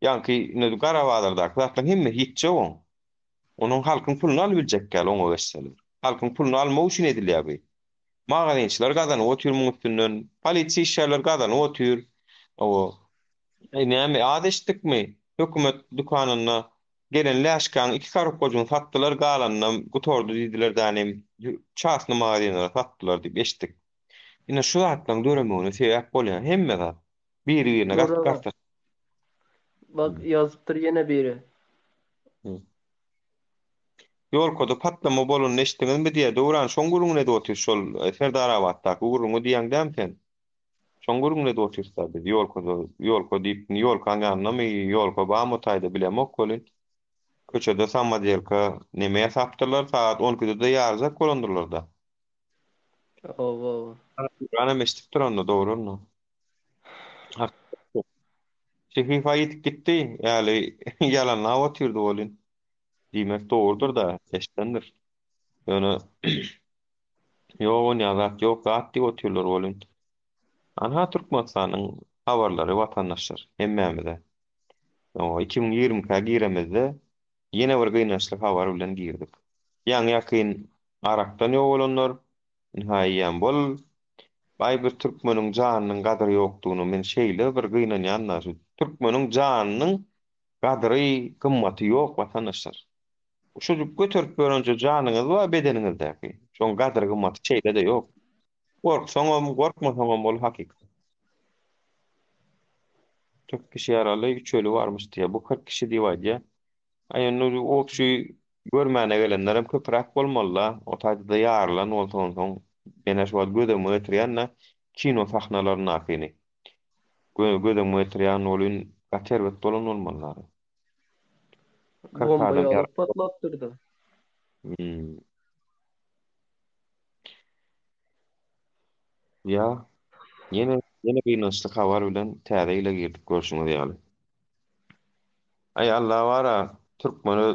ýaňky indi gara bazardaky zatlaryň hemmesi ýitjek oň. Onuň halkyň puluny alybiljek ýaly oňa geçseler. Halkyň puluny almak üçin edilýär bu. Magazinçiler gazanyp otyr muň üstünden, polisiýa işgärleri gazanyp otyr. Hawa. Eý näme az eşitdikmi? Hökümet dükanynda gelen läşkaň iki korobkajygyny satdylar, galanynam gutardy diýdiler dänim, çasny magazinlere satdylar diýip eşitdik. Ine şu zatlaryň döremegine sebäp bolýan hemme zat biri-birine Nurana, gartaşyp. bak ýazypdyr ýene biri. Ýolkada patlama bolanyny eşitdiňizmi diýýär. Döwran şoň gürrüňini edip otyr şol Serdarabatdaky gürrüňi diýýäň dämi sen? Şoň gürrüňini edip otyrys-da biz. Ýolkada, ýolka diýip, ýolkaň ýanyndamy, ýolka barmy o taýda bilemok welin. Köçede samodelka neme ýasapdyrlar, sagat on ikide-de ýarjak bolandyrlar-da. Oba oba. Döwranam eşidipdir onda, dogry onda. Şehifa ýitip gitdi, ýaly ýalanlap otyrdy welin. Diýmek dogrudyr-da, eşidendir. Ýöne ýok onýa zat ýok zat diýip otyrlar welin. Anha Türkmenistanyň habarlary watandaşlar hemmämize. Oňa 2022-ä giremizde ýene bir gynançly habar bilen girdik. Ýaňy-ýakyn arakdan ýogalanlar, ynha eýýäm bol Baý bir türkmeniň janynyň gadyry ýokdugyna men şeýle bir gynanýan-da şu türkmeniň janynyň gadyry gymmaty ýok watandaşlar. Şujyk göterip ýörenje janyňyz bar bedeniňizdäki. Şoň gadyry gymmaty şeýle-de ýok. Gorksaňam, gorkmasaňam ol hakykat. 40 kişi ýaraly, 3 öli barmyş diýýär. Bu 40 kişi diýip aýdýar. Aý onda obşi görmäne gelenlerem köpräk bolmaly-da. O taýda-da ýarylan bolsa onsoň men-ä şu wagt göz öňüme getirýän-de kino sahnalaryndakyny. Göz öňüme getirýän welin gaty erbet bolan bolmaly zady. 40 Bomba adam ýaly ýaraly. patlapdyr-da. Hmm. Ýa, ýene ýene gynançly habar bilen täze ýyla girdik görşüňiz ýaly. Aý Alla bara türkmene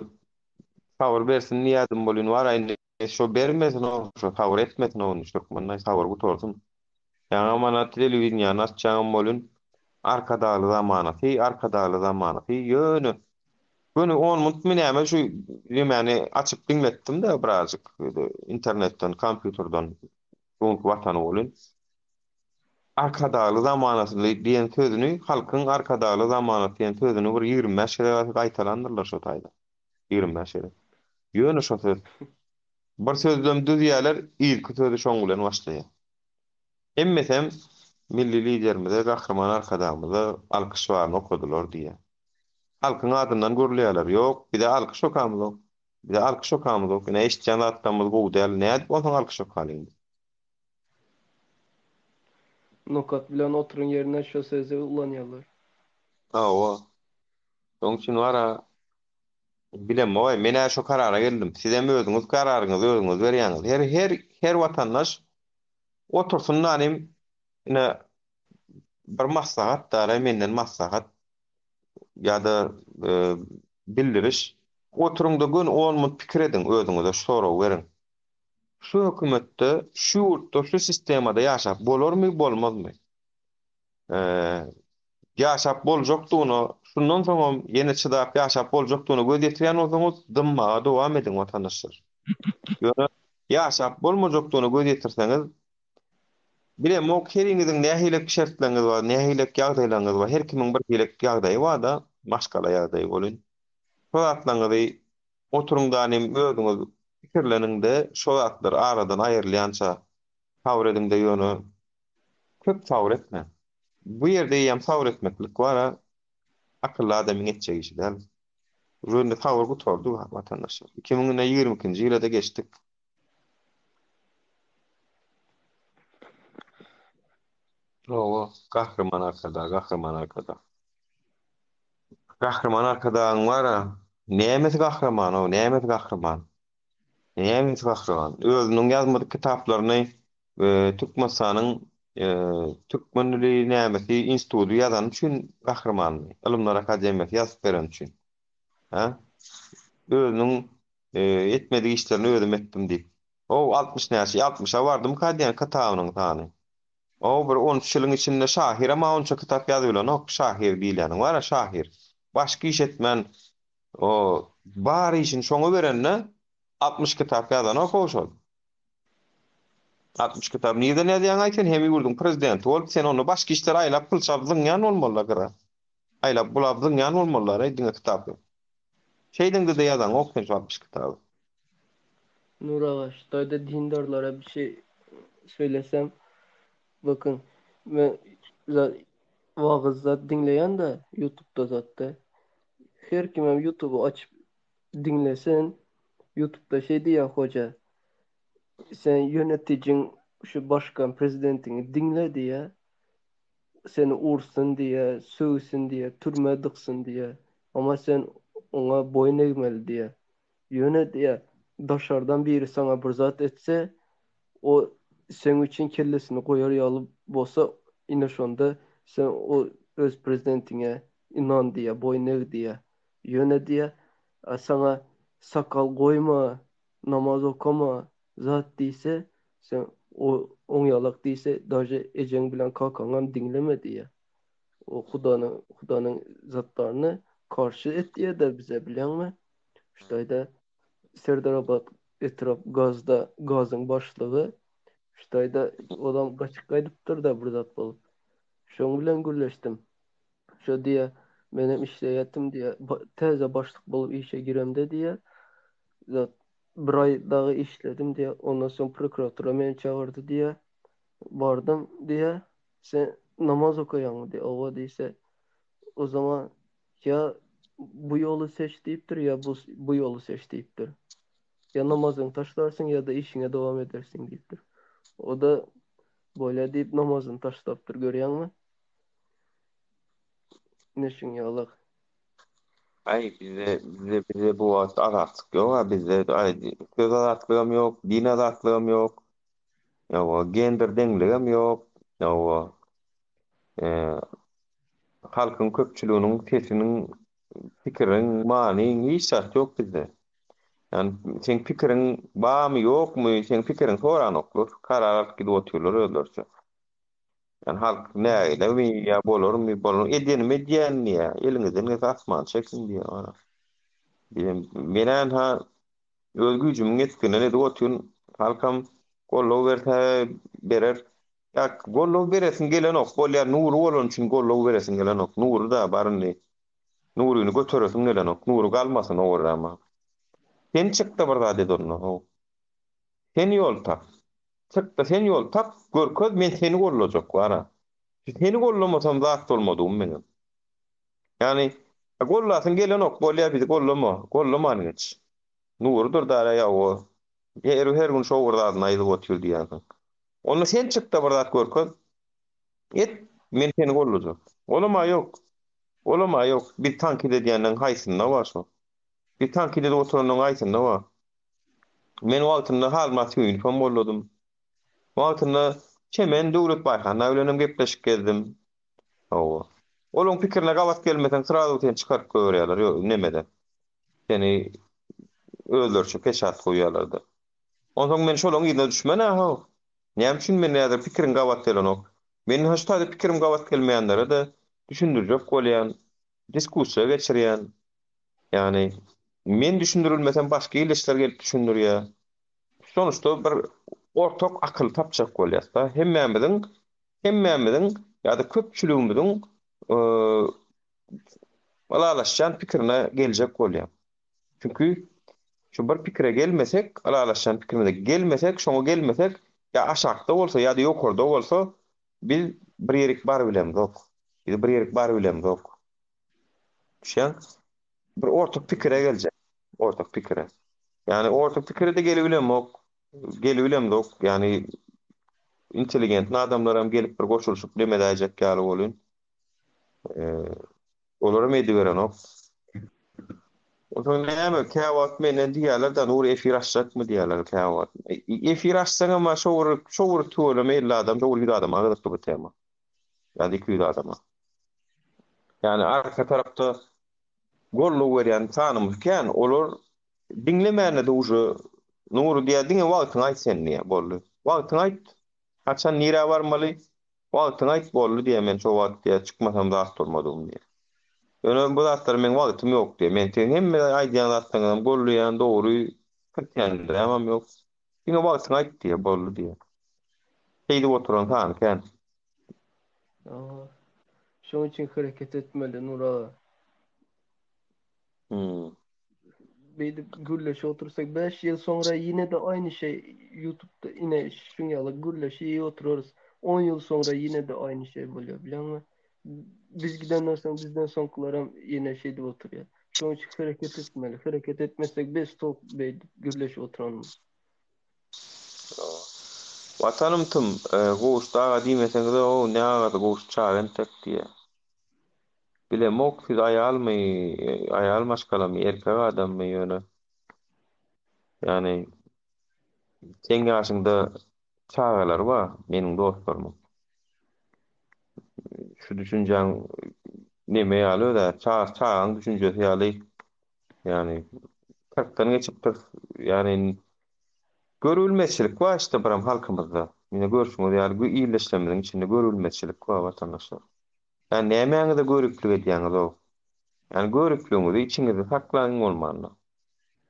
sabyr bersin diýýärdim welin bara indi şo bermesin o şo sabyr etmesin o indi türkmen aý sabyr gutarsyn. Ýaňy mana telewideniýany açjaňam welin Arkadagly zamanasy Arkadagly zamanasy ýöne göni on minutmy näme şu nemäni açyp diňletdim-de birazjyk internetden kompýuterden bu günki watany welin Arkadagly zamanasy diýen sözüni halkyň Arkadagly zamanasy diýen sözüni bir 25 gezek gaýtalandyrlar şo taýda. 25 gezek. Ýöne şo söz. Bir sözlem düzýärler, irki sözi şoň bilen başlaýar. Hemmesem Milli Liderimize, Gahryman Arkadagymyza alkyş baryny okadylar diýýär. Halkyň adyndan gürleýärler. Ýok, bize alkyş okamyzok. Bize alkyş okamyzok. Ine eşitýän zatlarymyz gowy däl. Nädip onsoň alkyş okalyň biz? Nokat bilen oturyň ýerine şo sözi ulanýarlar. Hawa. Şoň üçin bar-a, bilemok-aý, men-ä şo karara geldim. Sizem özüňiz kararyňyzy özüňiz berýäňiz. Her her her watandaş otursyn danym, ine bir maslahat dara menden maslahat ýa-da bildiriş. Oturyň-da göni on munt pikir ediň özüňize şu soragy beriň. Şu hökümetde, şu ýurtda, şu sistemada ýaşap bolarmy, bolmazmy? Ýaşap boljakdygyna, şundan soňam ýene çydap ýaşap boljakdygyna göz ýetirýän bolsaňyz, dymmaga dowam ediň watandaşlar. Ýöne ýaşap bolmajakdygyna göz ýetirseňiz, bilemok heriňiziň nähilek şertleriňiz bar, nähilek ýagdaýlaryňyz bar, her kimiň bir hilek ýagdaýy bar-da, maşgala ýagdaýy welin, şo zatlaryňyzy Oturyň danym özüňiz pikirleniňde şo zatlar aradan aýrylýança sabyr ediňde ýöne köp sabyr etmäň. Bu ýerde eýýäm sabyr etmeklik bara akylly adamyň etjek işi däl. Uje indi sabyr gutardy watandaşlar. 2022-nji ýyla-da geçdik. Hawa, Gahryman Arkadag, Gahryman Arkadag. Gahryman Arkadagyň bar-a. Nämesi gahryman-ow, nämesi gahryman? Nämesi gahryman? Özüniň ýazmadyk kitaplaryny Türkmenistanyň Türkmen dili nämesi institudy ýazany üçin gahrymanmy? Ylymlar akademiýasy ýazyp bereni üçin. Hä? Özüniň etmedik işlerini özüm etdim diýip. Ow, 60 näçe, 60-a bardymyka diýen kitabynyň sany. O bir 13 ýylyň içinde şahyram-a onça kitap ýazybilenok, şahyr diýilýäniň bar-a, şahyr. Başga iş etmän, o bar işini şoňa berende 60 kitap ýazanok-ow şol. 60 kitap nirden ýazýaň-aý sen hem ýurduň prezidenti bolup, sen onda başga işleri aýlap pylçap zyňýan bolmaly-la gyra. Aýlap bulap zyňýan bolmalylar-aý diňe kitapy. Şeýdeňde-de ýazaňok sen şu 60 kitaby. Nur aga şu taýda dindarlara bir şey söylesem bakın men wagyz zat diňleýän de YouTube'da zatda her kimem YouTube'u açyp diňlesin YouTube'da şey diýýär hoja sen ýönetijiň şu başkan prezidentiňi diňle diýýär seni ursun diýýär sögsün diýýär türmä dyksyn diýýär amma sen oňa boýun egmeli diýýär Ýöne diýýär, daşardan biri saňa bir zat etse, o seň üçin kellesini goýar ýaly bolsa, ine şonda sen o öz prezidentiňe ynan diýýär, boýun eg diýýär. Ýöne diýýär, saňa sakal goýma, namaz okama, zat diýse, sen o oň ýalak diýse, daže ejeň bilen kakaňam diňleme diýýär. O hudanyň hudanyň zatlaryny karşy etýär-de bize bilýäňmi? Şu taýda Serdarabat etrap gazda gazyň başlygy şu taýda olam gaçyp gaýdypdyr-da bir zat bolup. Şoň bilen gürleşdim. Şo diýýär, menem işleýärdim diýýär, täze başlyk bolup işe giremde diýýär, zat bir aý dagy işledim diýýär, ondan soň prokuratura meni çagyrdy diýýär. Bardym diýýär, sen namaz okaýaňmy diýýär, owa diýse, o zaman Ýa bu ýoly seç diýipdir, ýa bu bu ýoly seç diýipdir. Ýa namazyňy taşlarsyň ýa-da işiňe dowam edersiň diýipdir. O-da bolýa diýip namazyny taşlapdyr, görýäňmi? Ine şuň ýalak. Aý bizde bizde bizde bu wagt azatlyk ýok a bizde aý söz azatlygam ýok, din azatlygam ýok. Ýowa gender deňligem ýok. Ýowa Halkyň köpçüliginiň sesiniň, pikiriň, manyň hiç zat ýok bizde. Ýani seň pikiriň barmy, ýokmy, seň pikiriňi soranoklar. Karar alyp gidip otyrlar özleriçe. Ýani halk nägilemi ýa bolarmy, bolar edenimi edýän diýýär. Eliňizden gelse asmany çekiň diýýär. Ana. Diýen men ha öz güýjümiň ýetdiginden edip otyryn. Halkam goldaw berse berer. Ýa goldaw beresiň gelenok bolýa Nury bolany üçin goldaw beresiň gelenok Nury da bar indi Nuryny göteresiň gelenok Nury galmasyn owarrama sen çykda bir zat et onda how sen ýol tap çykda sen ýol tap görkez men seni gollajak bara seni gollamasam zat bolmadygym meňem ýagny gollasyň gelenok bolýa bizi gollama gollaman geç Nurydyr dara ýa o her her gün şo bir zadyny aýdyp otyr diýýänsiň Onda sen çykda bir zat görkez. Et, men seni gollajak. Olam-a ýok. Olam-a ýok. Biz tankyt edýänleň haýsynda bar şo? Biz tankyt edip oturanlaň haýsynda bar? Men wagtynda Halmyrat Söýünow hem golladym. Wagtynda Çemen Döwlet Baýhan bilen hem gepleşik gezdim. Hawa. Olaň pikirine gabat gelmeseň srazu seni çykaryp goýberýärler, ýo, nemede. Seni özleriçe peçat goýýarlar-da. Onsoň men şolaň yzyna düşmen-ä how. Näme üçin men häzir pikiriň gabat gelenok? Men ha şu taýda pikirim gabat gelmeýänlere-de düşündirjek bolýan, diskussiýa geçirýän. Ýagny men düşündirilmesem başga ildeşler gelip düşündirýär. Sonuçda bir ortak akyl tapjak bolýas-da. Hemmämiziň hemmämiziň ýa-da köpçüligimiziň ylalaşýan pikirine geljek bolýan. Çünki şu bir pikire gelmesek, ylalaşýan pikirimize gelmesek, şoňa gelmesek, ýa aşakda bolsa, ýa-da ýokarda bolsa, biz bir ýerik barybilemzok. Biz bir ýerik barybilemzok. Düşýäň? Bir ortak pikire geljek. Ortak pikire. Ýagny ortak pikire-de gelibilemok. Gelibilemzok. Ýagny intelligentli adamlaram gelip bir goşulyşyp neme edäýjek ýaly bolýan. Olaram ediberenok. Onsoň näme, käwagt menden diýýärler-de, Nury efir açjakmy diýýärler käwagt. Efir açsaňam şo bir, şo bir tüweleme 50 adam, şo bir 100 adama gyzykly bu tema. Ýa-da 200 adama. Ýani arka tarapda goldaw berýän sanymyz kän, olar diňlemände-de uje Nury diýýär, diňe wagtyňy aýt sen diýýär, boldy. Wagtyňy aýt, haçan nirä barmaly, Wagtyňy aýt boldy diýýär men şo wagt diýýär çykmasam zat bolmadygym diýýär. Ýöne bu zatlara meň wagtym ýok diýýär. Men seň hemme aýdýan zatlaryňam goldaýan dogry pikirlenýämem ýok. Diňe wagtyňy aýt diýýär boldy diýýär. Şeýdip oturan sany kän. Hawa. Şoň üçin hereket etmeli Nur aga. Hmm. Beýdip gürleşip otursak 5 ýyl soňra ýene-de aýny şey YouTube'da ine şuň ýaly gürleşip oturarys. 10 ýyl soňra ýene-de aýny şey bolýar, bilýäňmi? Biz gidenden soň bizden soňkylaram ýene şeýdip oturýar. Şoň üçin hereket etmeli. Hereket etmesek bez tolk beýdip gürleşip oturanymyz. Watanym tüm, e, Gowşut aga diýmeseňiz o ne agasy Gowşut çaga entek diýýär. Bilemok siz aýalmy, aýal maşgalamy, erkek adammy ýöne ýani seň ýaşyňda çagalary bar meniň dostlarymyň. Şu düşünjäň neme ýaly özä çagaň düşünjesi ýaly ýani kyrkdan geçipdir ýani görülmezçilik bar işte biram halkymyzda. Ine görşüňiz ýaly bu ildeşlerimiziň içinde görülmezçilik bar watandaşlar. Ýa nämäňize göriplik edýäňiz-ow? Ýani görüpligiňizi içiňizde saklaň iň bolmanda.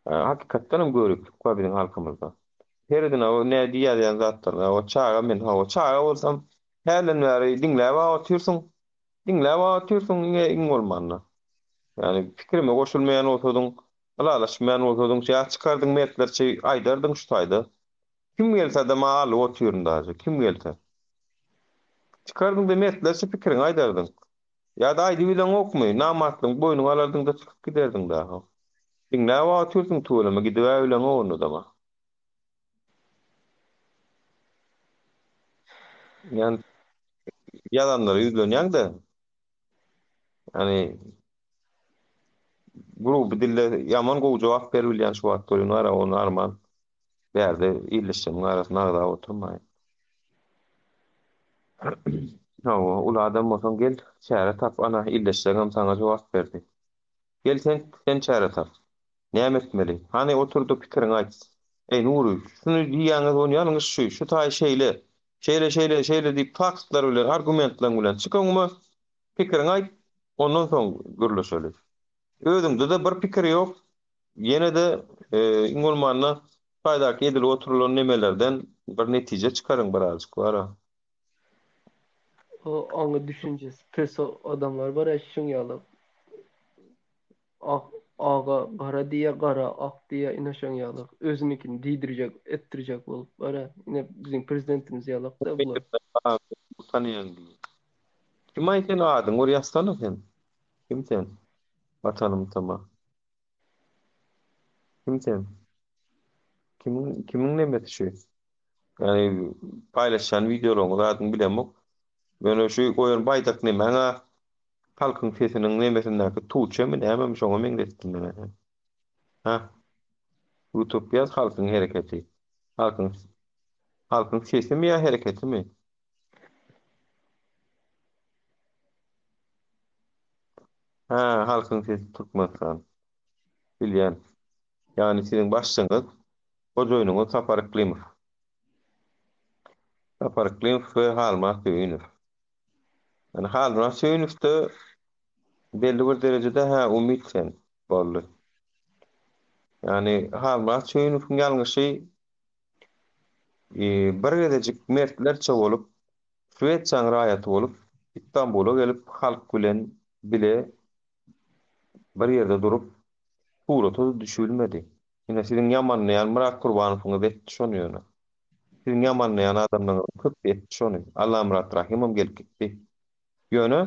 Hakykatdan hem göriplik bar biziň halkymyzda. Seredin-a o nä diýýän zatlaryna, o çaga men hawa çaga bolsam hälden bäri diňläp-ä otyrsyň. Diňläp-ä otyrsyň iňe iň bolmanda. Ýani pikirime goşulmaýan bolsadyň, ylalaşmaýan bolsadyň, ýa çykardyň mertlerçe aýdardyň şu taýda. Kim gelse-de maňa alyp otyryn daže, kim gelse. Çykardyň-da mertlerçe pikiriňi aýdardyň. Ýa-da aýdybileňokmy, namartlygyň boýnuňa alardyň-da çykyp giderdiň dagy. Diňläp otyrsyň tüweleme, gidib-ä bileňok onda-da. Ýani ýazanlara ýüzlenýäň-de. Ýani gruby dilde ýaman gowy jogap beribilýän şu wagt welin bar-a, ony arman bärde ildeşleriň arasynda agzap oturmaýyn. Hawa, uly adam bolsaň gel, çäre tap, ana, ildeşleriňem saňa jogap berdi. Gel sen, sen çäre tap. Näme etmeli? Hany otur-da pikiriňi aýt. Eý, Nury, şuny diýýäňiz ony ýalňyş şu, şu taýy şeýle, şeýle, şeýle, şeýle diýip faktlar bilen, argumentleň bilen çyk öňüme, pikiriňi aýt, ondan soň gürleşeli. Özüňde-de bir pikir ýok, ýene-de iň bolmanda taýdaky edilip oturylan nemelerden bir netije çykaryň birazjyk bar-a. O aňy düşünjesi pes adamlar bar-a şuň ýaly. Ak aga gara diýýä gara ak diýýä ine şoň ýaly özünikini diýdirjek etdirjek bolup bar-a ine biziň prezidentimiz ýalak-da bular. Utanýaň diýýä. Kim-aý sen adyňy bir ýazsana sen. Kim sen? Watanym tama. Kim sen? Kimiň kimiň nemesi şu? Ýani paýlaşýan wideolaryňy zadyňy bilemok. Ýöne şu goýan baýdak nemäň-a halkyň sesiniň nemesindäki tuçemi nämemi şoňa meňzetdim men. Ha. YouTube ýaz halkyň hereketi. Halkyň halkyň sesimi ýa hereketimi? Hä, halkyň sesi Türkmenistan. Bilýän. Ýagny siziň başlygyňyz, hojaýynyňyz Sapar Yklymow. Sapar Yklymow we Halmyrat Söýünow. Ýagny Halmyrat Söýünowda belli bir derejede hä umyt sen boldy. Ýagny Halmyrat Söýünowyň ýalňyşy bir gezejik mertlerçe bolup Şwesiýanyň raýaty bolup, Istanbula gelip halk bilen bile bir ýerde durup surata-da düşübilmedi. Ine siziň ýamanlaýan Myrat Kurbanowyňyz etdi şony ýöne. Siziň ýamanlaýan adamlaryňyzyň köpüsi etdi şony. Allamyrat Rahymam gelip gitdi. Ýöne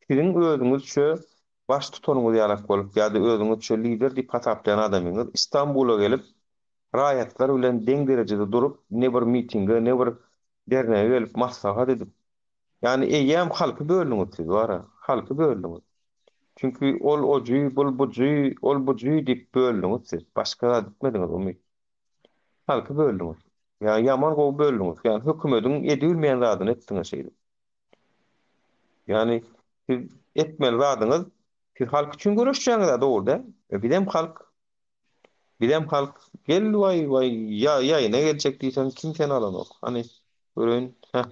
siziň özüňizçe baş tutanyňyz ýalak bolup ýa-da özüňizçe lider diýip hasaplaýan adamyňyz Istanbula gelip raýatlar bilen deň derejede durup ne bir mitinge ne bir dernege gelip maslahat edip, ýagny eýýäm halky böldüňiz siz bara, halky böldüňiz. Çünki ol ojy, bul bujy, ol bujy diýip böldüňiz siz. Başga zat etmediňiz Umyt. Halky böldüňiz. Ýa ýaman gowy böldüňiz. Ýa hökümediň edibilmeýän zadyny etdiňiz şeýdip. Ýagny siz etmeli zadyňyz siz halk üçin göreşýäňiz-ä dogry däl. E bizem halk. Bizem halk. Gel waý waý ýa ýaýyna geljek diýseň kim seni alanok. Hany göreýin. Heh.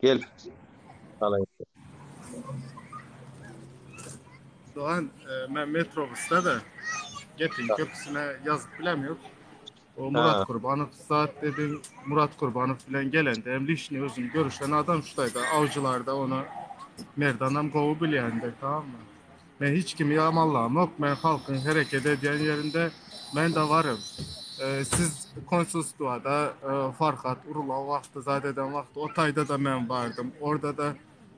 Gel. Alaýyn. Dogan, e, men metrobusda-da gepiň köpüsine ýazyp bilemok. O Murat Kurbanow zat dediň, Murat Kurbanow bilen gelende hem lişni özüm görüşen adam şu taýda awjylarda ony Merdanam gowy bilýändir, tamammy? Men hiç kimi ýamanlamok, men halkyň hereket edýän ýerinde men-de barym. Siz konsulstwada Farhat urulan wagty zat eden wagty o taýda-da men bardym. Orda-da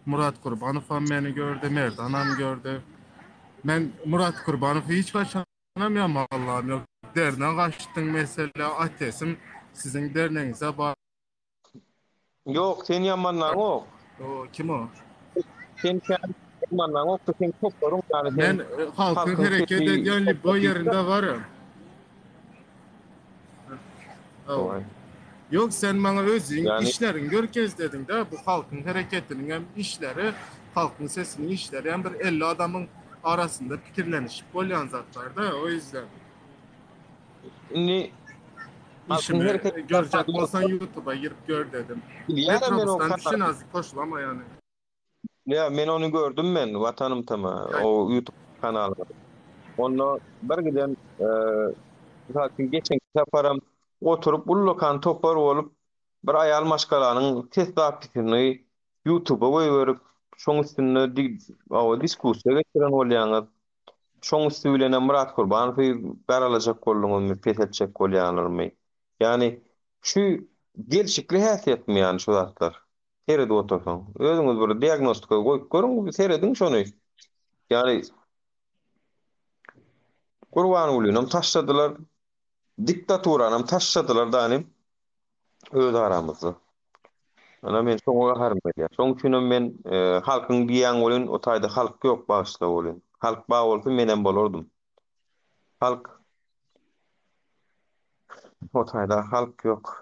Murat Kurbanowam meni gördi, Merdanam gördi. Men Murat Kurbanowy hiç haçan Anam ýamanlam ýok. Dernek açdyň mesele atesim siziň dernegiňize bar. Ýok sen ýamanlaňok. O kim o? Sen kän ýamanlaňok seň toparyň ýaly sen. Men halkyň hereket edýän lýuboý ýerinde baryn. Ýok sen maňa özüň işleriňi görkez dediňdä bu halkyň hereketiniň hem işleri halkyň sesiniň işleri hem bir 50 adamyň arasynda pikirlenişip bolýan zatlarda o ýüzden. Indi işimi görjek bolsaň ýutuba girip gör dedim. Metrobusdan düşün azyk goşulama ýany. Ýa men ony gördüm men Watanym tm o YouTube kanaly. Onda bir giden mysal üçin geçenki saparam oturyp ullakan topar bolup bir aýal maşgalanyň ses zapisini YouTube-a goýberip şoň üstünde diskussiýa geçiren bolýaňyz. Şoň üsti bilenem Myrat Kurbanowy garalajak bolduňyzmy, peseltjek bolýaňyzmy? Ýagny şu gelşikli häsiýetmi ýagny şu zatlar? Seredip otursaň. Özüňiz bir diagnostika goýup görüň, serediň şony. Ýagny Gurbangulyny taşladylar, diktaturanam taşladylar danym öz aramyzda. Ana men şoňa gaharym gelýär. Şoň üçinem men e, halkyň diýýän welin o taýda halk ýok bagyşla welin. Halk bar bolsa menem bolardym. Halk o taýda halk ýok.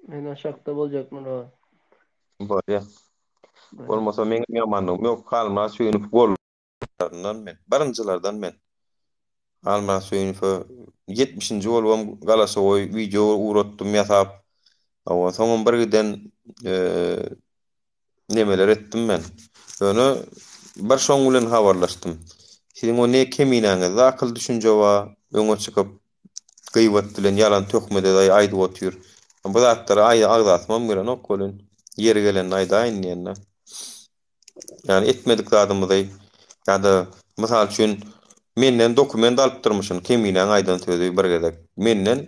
Men aşakda boljak muny. Bolýa. Bolmasa meň ýamanlygym ýok. Halmyrat Söýünow gollaryndan men. Birinjilerden men. Halmyrat Söýünowa 70-nji bolubam galasowoý wideo ugratdym ýasap. Hawa, soňam bir giden nemeler etdim men. Ýöne bir şoň bilen habarlaşdym. Siziň o ne keminäňizde akyl düşünje bar, öňe çykyp gyýbat bilen ýalan töhmet edaý aýdyp otyr. Bu zatlary aý agzasymam gelenok welin, ýeri gelende aýdaýyn diýende. Ýagny etmedik zadymyzy ýa-da mysal üçin menden dokument alypdyrmyşyn, Keminäň aýdan sözi bir gezek. Menden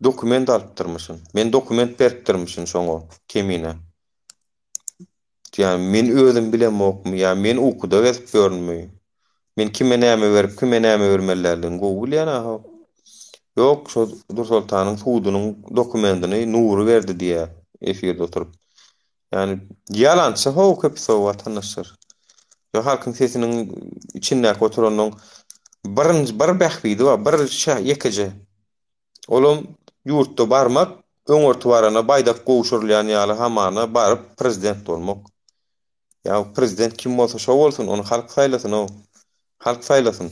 dokument alypdyrmyşyn. Men dokument beripdirmişin şoňa, Keminä. Ýa men özüm bilemokmy, ýa men ukuda gezip ýörünmi? Men kime näme berip, kime näme bermeli däldigini gowy bilýän-ä how. Ýok, şo Dursoltanyň sudunyň dokumentini Nury berdi diýýär efirde oturyp. Ýagny ýalançy how köpüsi how watandaşlar. Ýa halkyň sesiniň içindäki oturanyň birinji bir bähbidi bar, bir ýekeje. Olam ýurtda barmak, öňürti barana baýdak gowşurylýan ýaly hamana baryp prezident bolmak. Ýa prezident kim bolsa şo bolsun, ony halk saýlasyn-ow. Halk saýlasyn.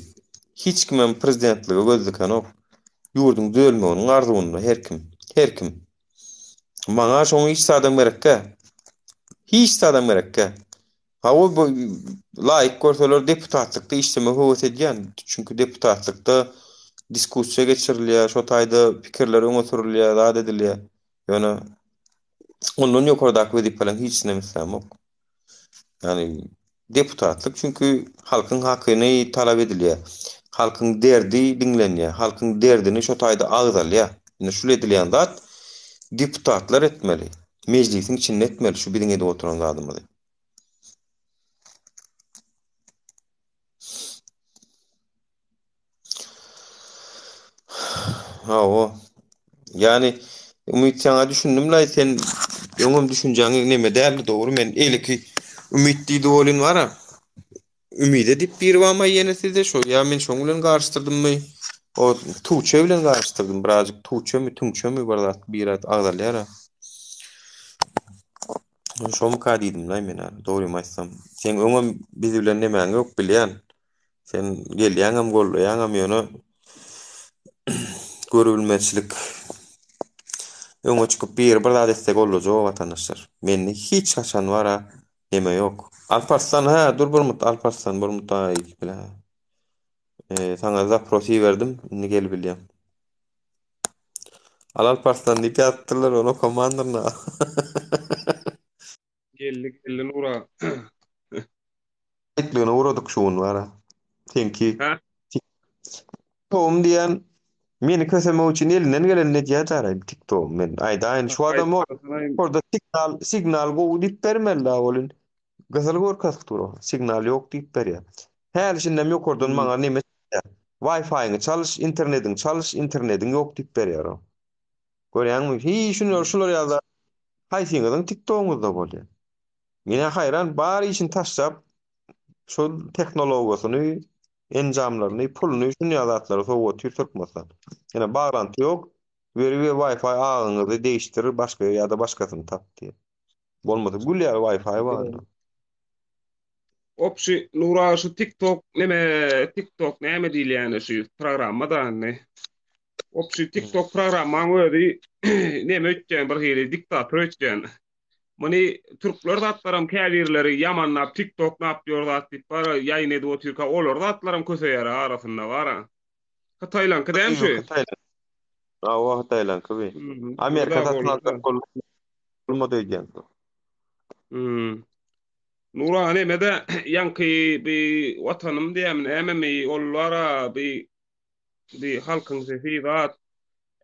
Hiç kimem prezidentlige göz dikenok. Ýurduň düzelmeginiň arzuwynda her kim. Her kim. Maňa şoň hiç zadam gerekgä. Hiç zadam gerekgä. Hawa bu laýyk görseler deputatlykda işlemegi höwes edýän. Çünki deputatlykda diskussiýa geçirilýär, şo taýda pikirler öňe sürülýär, zat edilýär. Ýöne ondan ýokardaky wezipeleriň hiçisinem islämok. Ýagny deputatlyk çünki halkyň hakyny talap edilýär. Halkyň derdi diňlenýär. Halkyň derdini şo taýda agzalýar. Indi şul edilýän zat deputatlar etmeli. Mejlisiň içinde etmeli şu biziň edip oturan zadymyzy. Hawa. Ýani Umyt saňa düşündim-laý sen öňem düşünjäň neme däldi dogry men eýleki Umyt diýdi bolyn bara. Ümide diýip biri barmy ýene sizde şo ýa men şoň bilen garyşdyrdymmy? O Tuğçe bilen garyşdyrdym birazjyk Tuğçemi Tüňçemi bir zat biri agzalýar-a. Şomyka diýdim-laý men-ä dogrymy aýtsam. Seň öňem biz bilen nemäň ýok bilýän. Sen gelýäňem gollaýaňam ýöne görübilmezçilik öňe çykyp biri bir zat etse gollajak o watandaşlar. Mende hiç haçan bara neme ýok. Alparslan hä dur bir mut Alparslan bir mut aý bile. Ee, saňa zapros iberdim indi gel bilýän. Al Alparslan diýip ýazypdyrlar ony okamandyryn. Geldi geldi Nura. Aýtlygyna ugradyk şu gün bara. Seňki Ha? TikTogum diýen meni kösemek üçin elinden gelenini edýär jaraý TikTogum men aýdaýyn şu adam orada signal signal gowy diýip bermeli da welin gyzyl görkezip dur signal ýok diýip berýär. Häli şindem ýokardan maňa neme çykýar. Wi-Fi-ňi çalyş, internetiňi çalyş, internetiň ýok diýip berýär o. Görýäňmi? Hiý şular şular ýaly zat haýsyňyzyň TikTogyňyzda bolýar? Menä haýran bar işini taşlap şol tehnologiýasyny, enjamlaryny, puluny şun ýaly zatlara sowup otyr Türkmenistan. Ýöne baglanty ýok. Weri we Wi-Fi agyňyzy değişdir başga ýa-da başgasyny tap diýip. Bolmasa gül ýaly Wi-Fi bar. Opşy Nura şu TikTok neme TikTok näme diýilýäni şu programma da indi. Opşy TikTok programmaň özi neme öýtýän bir hili diktator öýtýän. Muny türkler zatlaram käbirleri ýamanlap TikTok nap ýör zat diýip bara ýaýyn edip otyrka olar zatlaram köseýär arasynda bara. Hytaýlaňky dämi şu? Hytaýlaňky. Hawa Hytaýlaňky bi. Amerika satyn aljak bolmady öýdýän. Hmm. Nura nemede ýaňky bi watanym diýämi nämemi ol bara bi Bi halkyň sesi zat.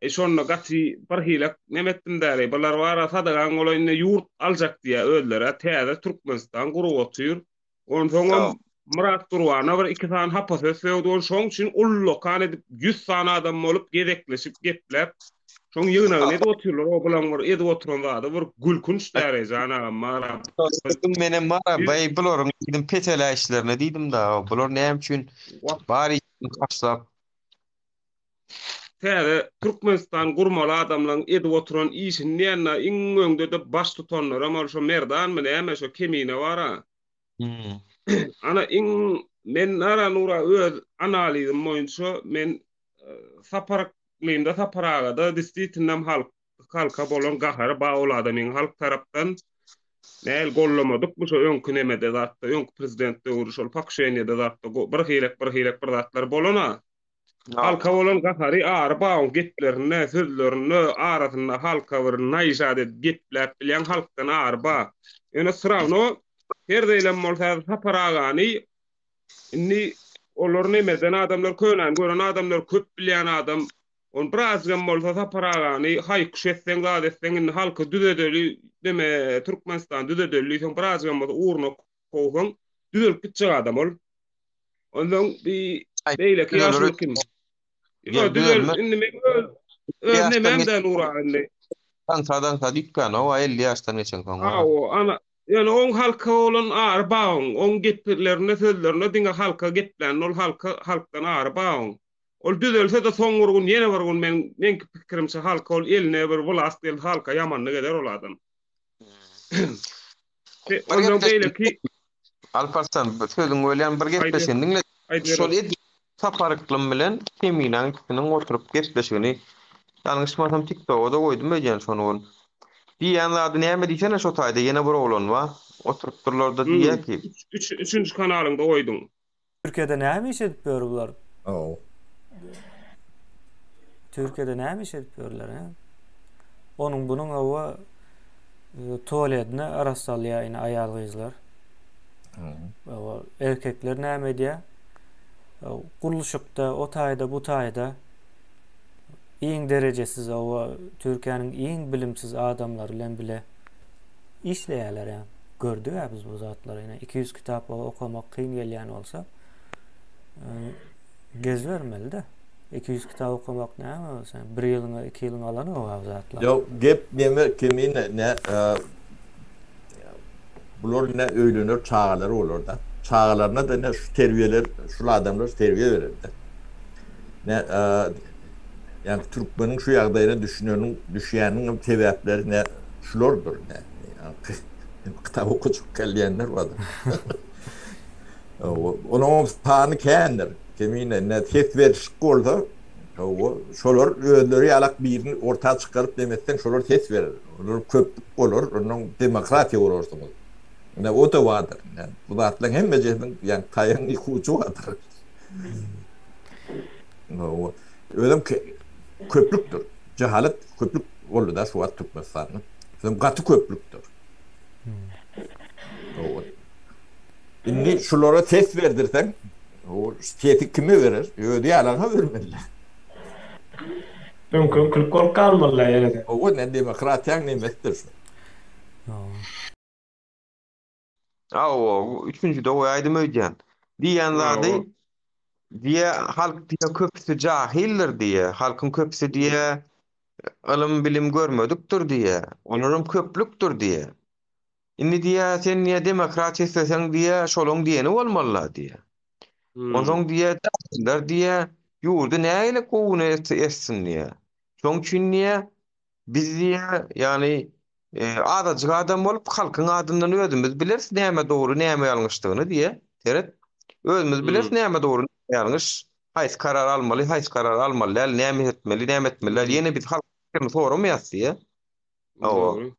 E şonda gaty bir hile neme etdim däli. Bular bara sadagaň bolaýyn indi ýurt aljak diýä özlere täze Türkmenistan gurup otyr. Onsoňam Myrat Gurbana bir iki sany hapa söz sögdi ol şoň üçin ullakan edip ýüz sany adam bolup gezekleşip gepläp şoň ýygnagyny edip otyrlar o bulaň bir edip oturan zady bir gülkünç däli jan agam bara. Menem bara baý bularyň diýdim peteläýişlerine diýdim da bular näme üçin bar Taşlap. Täze Türkmenistan gurmaly adamlaň edip oturan işini diýende iň öňde-de baş tutanlaram ol şo Merdanmy näme şo Kemine bar-a. Ana iň men ara Nura öz analizim boýunça men Sapar Yklymda Sapar agada distitnam halk halka bolan gahary ba ol adamyň halk tarapdan näl gollamadykmy şo öňki nemede zatda öňki prezident döwri şol pakşeniýede zatda bir hilek bir hilek bir zatlar bolana halka bolan gahary ary ba oň geplerinde sözlerinde arasynda halka bir naýşat edip gepläp bilýän halkdan ary ba ýöne srawno her zeýlem bolsa Sapar agany indi olar nemeden adamlar könäni gören adamlar köp bilýän adam Ony birazjygam bolsa Sapar agany haý-kuş etseň zat etseň indi halky düzedeli neme Türkmenistany düzedeli diýseň birazjygam bolsa ugruna kowsaň düzelip gitjek adam ol. Onsoň bi beýleki ýaşuly kim? Ýok düzel indi men öz öz nemem däl Nura indi. Aňsat aňsat üýtgänok a 50 ýaşdan geçensoň. Hawa ana ýöne oň halka bolan ary bar oň oň geplerinde sözlerinde diňe halka geplände ol halka halkdan ary bar oň. Ol düzelse-de soň bir gün ýene bir gün meň meňki pikirimçe halka ol eline bir wlast gelse halka ýamanlyk eder ol adam. Bir Ondan gepleşigini beýleki Alparslan sözüňi bölýän bir gepleşigini diňle. Şol edil Sapar Yklym bilen Keminäň ikisiniň oturyp gepleşigini ýalňyşmasam TikToga-da goýdum öýdýän şony ol. Diýýän zady näme diýsene şo taýda ýene bir oglan bar. Oturypdyrlar-da diýýär ki. Üç üçünji kanalyňda goýduň. Türkiýede näme iş edip ýör bular? Hawa. Türkiýede näme iş edip ýörler, he? Onuň bunuň hawa e, tualetini arassalýar ine aýal gyzlar. Hawa, erkekler näme edýär? E, gurluşykda, o taýda, bu taýda iň derejesiz hawa Türkiýäniň iň bilimsiz adamlary bilen bile işleýärler ýa. Gördük-ä biz bu zatlary. Ine 200 kitap okamak kyn gelýän bolsa, gezbermeli-de. 200 kitap okamak näme sen bir ýylyňy, iki ýylyňy alanok o zatlar. Ýok, gep neme kemine ne bular ne öýlener çagalary bolar-da. Çagalaryna-da ine şu terbiýeler, şul adamlar terbiýe berende. Ne, ýagny türkmeniň şu ýagdaýyna düşüneniň, düşýäniniň hem sebäpleri ne şulardyr. Ne, kitap okajak gelýänler bardyr. Onuň sany kändir. Kemine ne ses berişik bolsa, şolar özleri ýalak birini orta çykaryp demetseň, şolar ses berer. Olar köplük bolar, ondan demokratiýa gurarsyňyz. Ine o-da bardyr. Ine bu zatlaryň hemmejesiniň ýagny taýagyň iki ujy bardyr. Özem köplükdir. Jahalat köplük boldy-da şu wagt Türkmenistanda. Özem gaty köplükdir. Indi şulara ses berdirseň, o sesi kime berer? Özi ýalaňa bermeli. Öňki öňkülik bolup galmaly ýene-de. Owa, ne demokratiýaň nemesidir şu. Hawa, üçünjide goýaýdym öýdýän. Diýýän zady diýe halk diýe köpüsi jahyldyr diýe, halkyň köpüsi diýe ylym bilim görmedikdir diýe, olaram köplükdir diýe. Indi diýe sen diýe demokratiýa isleseň diýe şolaň diýeni bolmalyla diýe. Onsoň diýe jahyllar diýe ýurdy nähili gowuny etsin diýe. Şoň üçin diýe Biz diýýär, ýagny azajyk adam bolup, halkyň adyndan özümiz bileris näme dogry, näme ýalňyşdygyny diýýär. Seret. Özümiz bileris näme dogry, näme ýalňyş, haýsy karar almaly, haýsy karar almaly däl, näme etmeli, näme etmeli däl. Ýene biz halkyň pikirini soramaýarys diýýär. Hawa.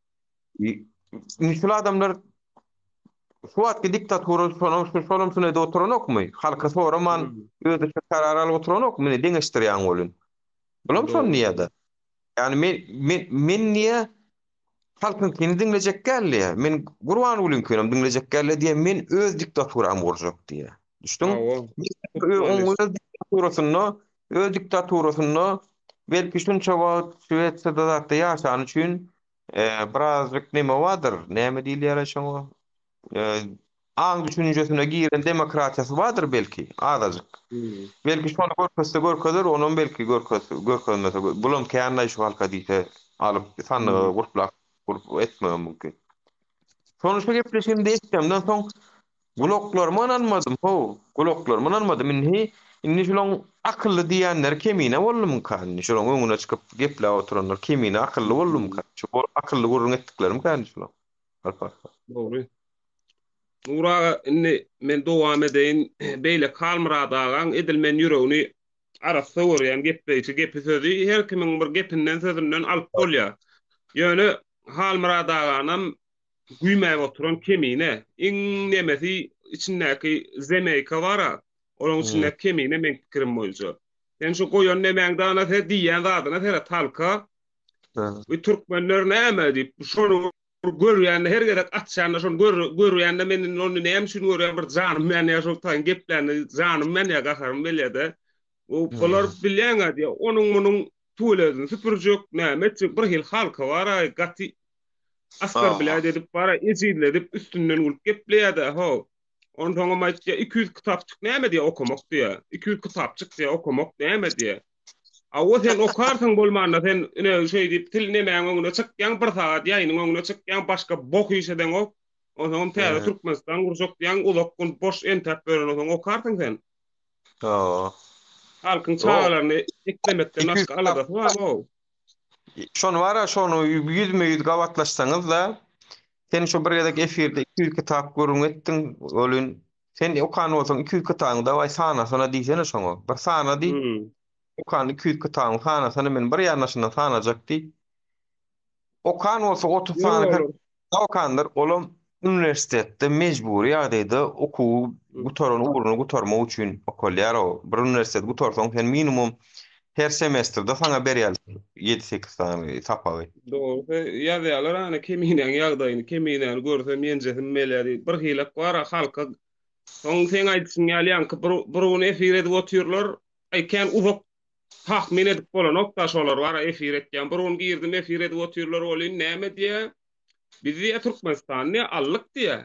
Indi şul adamlar şu wagtky diktatura şonam şolam şuny edip oturanokmy? Halky soraman özüçe karar alyp oturanokmy? Indi deňeşdirýäň welin. Bulam şony diýýär-de. Ýagny men men men diýýä halkyňkyny diňlejek däl diýýä. Men Gurbangulyňkyny diňlejek däl diýýä. Men öz diktaturamy gurjak diýýä. Düşdüň? Oň öz diktaturasynda, öz diktaturasynda belki şunça wagt Şwesiýada zatda ýaşany üçin birazjyk neme bardyr? Näme diýilýär şoňa? Aň düşünjesine giren demokratiýasy bardyr belki, azajyk. Belki şony görkezse görkezer, onam belki görkez, görkezmese, bulam känlaý şu halka diýse, alyp sandyga gurplap, gurup etmegem mümkin. Şony şu gepleşigimde eşidemden soň gulaklaryma ynanmadym, how, gulaklaryma ynanmadym. Indi, indi şulaň akylly diýýänleri kemine boldumyka indi, şulaň öňüne çykyp gepläp oturanlar kemine akylly boldumyka? Şu akylly gürrüň etdiklerimkä indi şulaň? Alparslan. Dogry. Nur aga indi men dowam edeýin. Beýleki Halmyrat agaň edil men ýüregini arassa görýän gepleýşi gepi sözi her kimiň bir gepinden sözünden alyp bolýar. Ýöne Halmyrat aganam güýmäp oturan kemine. Iň nemesi içindäki zemeýka bara olaň içindäki kemine meň pikirim boýunça. Sen şu goýan nemäňde ana ser diýýän zadyna seret halka. Bu türkmenler näme diýip şony görýände her gezek açýanda şony gör görýände men indi ony näme üçin görýän bir janym ýanýar şol taýyn geplände janym ýanýar gaharym gelýär-de. Bu bular bilýäň-ä diýýär onuň munuň tuwaletini süpürjek näme etjek bir hili halka bar-aý gaty askarbilýat edip bar-a ejizledip üstünden gülüp gepleýär-de how. Onsoňam aýtýar 200 kitapçyk näme diýýär okamak diýýär. 200 kitapçyk diýýär okamak näme diýýär. Hawa sen okarsyň bolmanda sen ine şeý diýip til nemäň öňüne çykýaň bir sagat ýaýynyň öňüne çykýaň başga bok iş edeňok. Onsoňam täze Türkmenistan gurjak diýýäň uzak gün boş entäp ýörensoň okarsyň sen. Hawa. Halkyň çagalaryny eklemekden başga aladasy bar-ow. Şony bar-a şony ýüzme-ýüz gabatlaşsaňyz-da sen şo bir gezek efirde 200 kitap gürrüň etdiň welin Sen okan bolsaň 200 kitabyňy dawaý sanasana diýsene şoňa. Bir sana diý. Okan 200 kitabyňy sanasana men bir ýanaşyndan sanajak diý. Okan bolsa 30 sany 40 kitap okandyr. Olam uniwersitetde mejbury ýagdaýda okuwy gutaran ugruny gutarmak üçin okalýar o. Bir uniwersiteti gutarsaň sen minimum her semestrde saňa berýärler 7-8 sany sapagy. Dogrusy ýazýarlar ana keminäň ýagdaýyny keminäni görsem ýenjesim gelýär diýip bir hilek bara halka soň seň aýdyşyň ýaly ýaňky bir bir gün efir edip otyrlar aý kän uzak tahmyn edip bolanokda şolar bara efir etýän bir gün girdim efir edip otyrlar welin näme diýýä biz diýýä Türkmenistany diýýä aldyk diýýä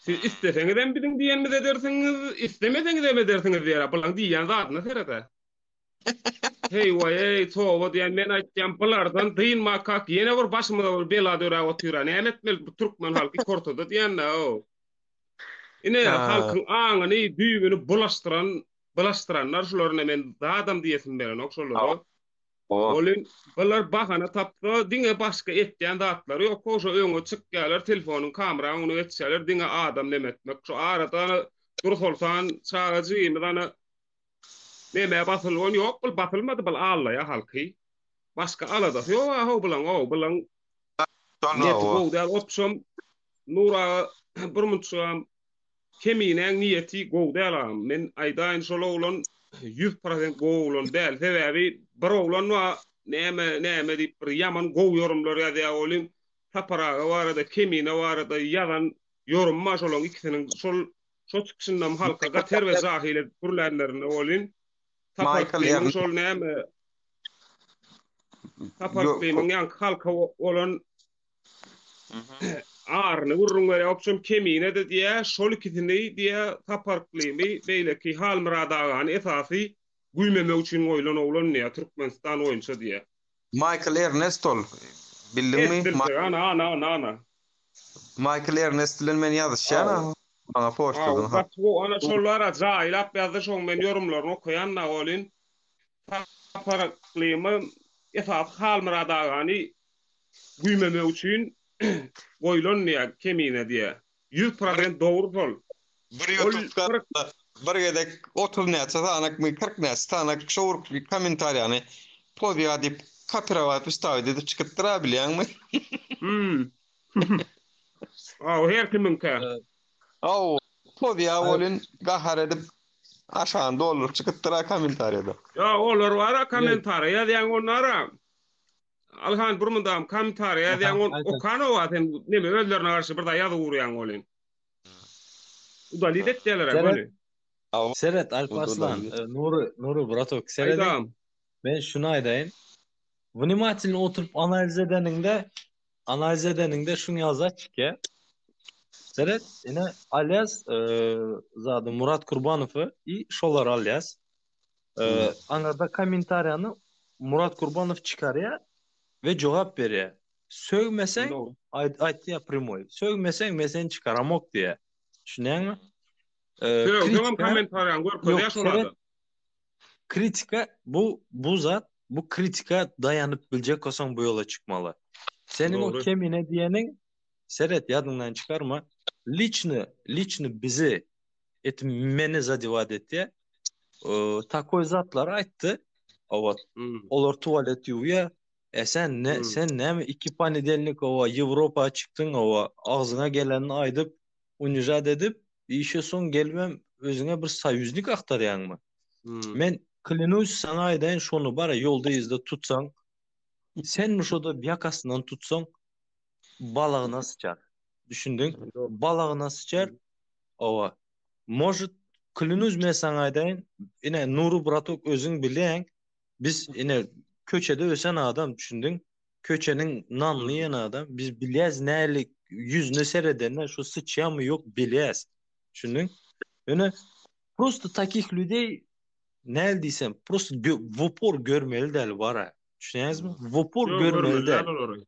siz isleseňizem biziň diýenimizi edersiňiz islemeseňizem edersiňiz diýýär bulaň diýýän zadyna sered-ä. Heý waý-eý, toba diýýän, men aýtýan, bulardan dynmakak ýene bir başymyza bir bela döräp otyr-a. Näme etmeli bu türkmen halky iki ortada diýýän-dä-ow. Ine halkyň aňyny, düýbüni bulaşdyran, bulaşdyranlar şular ine men zadam diýesim gelenok şolara. Ol bular bahana tapsa diňe başga etýän zatlary ýok ho şo öňe çykýarlar telefonyň kamera öňüne geçýärler diňe adam neme etmek şo arada ana Dursoltan çaga jigimiz ana neme basylgan ýok bul basylmady bul allaýa halky başga aladasy ýok a ho bulaň o bulaň niyeti gowy däl opşam Nur aga bir munçagam Keminäň niýeti gowy däl agam. Men aýdaýyn şol oglan 100% gowy oglan däl. Sebäbi bir oglan bar näme näme diýip bir ýaman gowy ýorumlar ýazýar welin Sapar aga barada Kemine barada ýazan ýorum bar şolaň ikisiniň şol şo çykyşyndam halka gaty erbet jahyl edip gürlänlerinde welin Sapar Klymyň şol näme Sapar Klymyň ýaňky halka bolan Aryny gürrüň berýär. Obşem Kemine-de diýýär, şol ikisini diýýär, Sapar Klymy, beýleki Halmyrat agany esasy güýmemek üçin goýlan oglan diýýär, Türkmenistan boýunça diýýär. Maýkl Ernest ol. Bildiňmi? Et bilsek, ana, ana, ana, ana. Maýkl Ernest bilen men ýazyşýan a. Maňa poçtadan hat. Gaty gowy, ana şolar-a jaýlap ýazdy, şoň men ýorumlaryny okaýan-da welin, Sapar Klymy esasy Halmyrat agany güýmemek üçin goýlan diýýär Kemine diýýär. 100% dogry şol. Bir ýutub kanalda bir gezek 30 näçe sanakmy 40 näçe sanak şo bir kommentariýany pozýa diýip kopirowat wstawit edip çykypdyr-a bilýäňmi? Hmm. Aw her kimiňkä. Aw pozýa welin gahar edip aşagyny dolduryp çykypdyr-a kommentariýada. Ýa olar bar-a kommentariýa ýazýan onlara. Alhan bir mundam kommentariýa ýazýaň ol okanowa sen neme özlerine garşy bir zat ýazyp urýaň welin. Udalit etýärler göni. Seret Alparslan, Nury, Nury bratok, serediň. Men şuny aýdaýyn. Wnimatilno oturyp analiz edeniňde, analiz edeniňde şuň ýaly zat çykýar. Seret, ine alýas, zady Murat Kurbanowy i şolary alýas. Aňyrda kommentariýany Murat Kurbanow çykarýar we jogap berýär. Sögmeseň, aýtýar primoý. Sögmeseň men seni çykaramok diýýär. Düşünýäňmi? Sögseňem kommentariýaňy görkezýär şol adam. Kritika bu bu zat bu kritika daýanyp biljek bolsaň bu ýola çykmaly. Seniň o kemine diýeniň seret ýadyňdan çykarma. Liçny, liçny bizi et meni zadewat etýär. Takoý zatlary aýtdy. Owa, olar tualet ýuwýar. E sen ne, sen näme iki ponedelnik owa Ýewropa çykdyň owa agzyňa gelenini aýdyp, unižat edip, işe soň gelibem özüňe bir soýuznik agtarýaňmy? Men klinus saňa aýdaýyn şony bara ýolda yzda tutsaň, sen şoda ýakasyndan tutsaň balagyna syçar. Düşündiň? Balagyna syçar. Owa. Может, klýunuz men saňa aýdaýyn, ine Nury bratok özüň bilýäň, biz ine köçede ösen adam düşündiň, köçeniň nanyny iýen adam, biz bilýäs näli ýüzüne seredende şu syçýamy ýok bilýäs. Düşündiň? Ýöne prosto takih ľudey näl diýsem, prosto w upor görmeli däl bara. Düşünýäňizmi? W upor görmeli däl.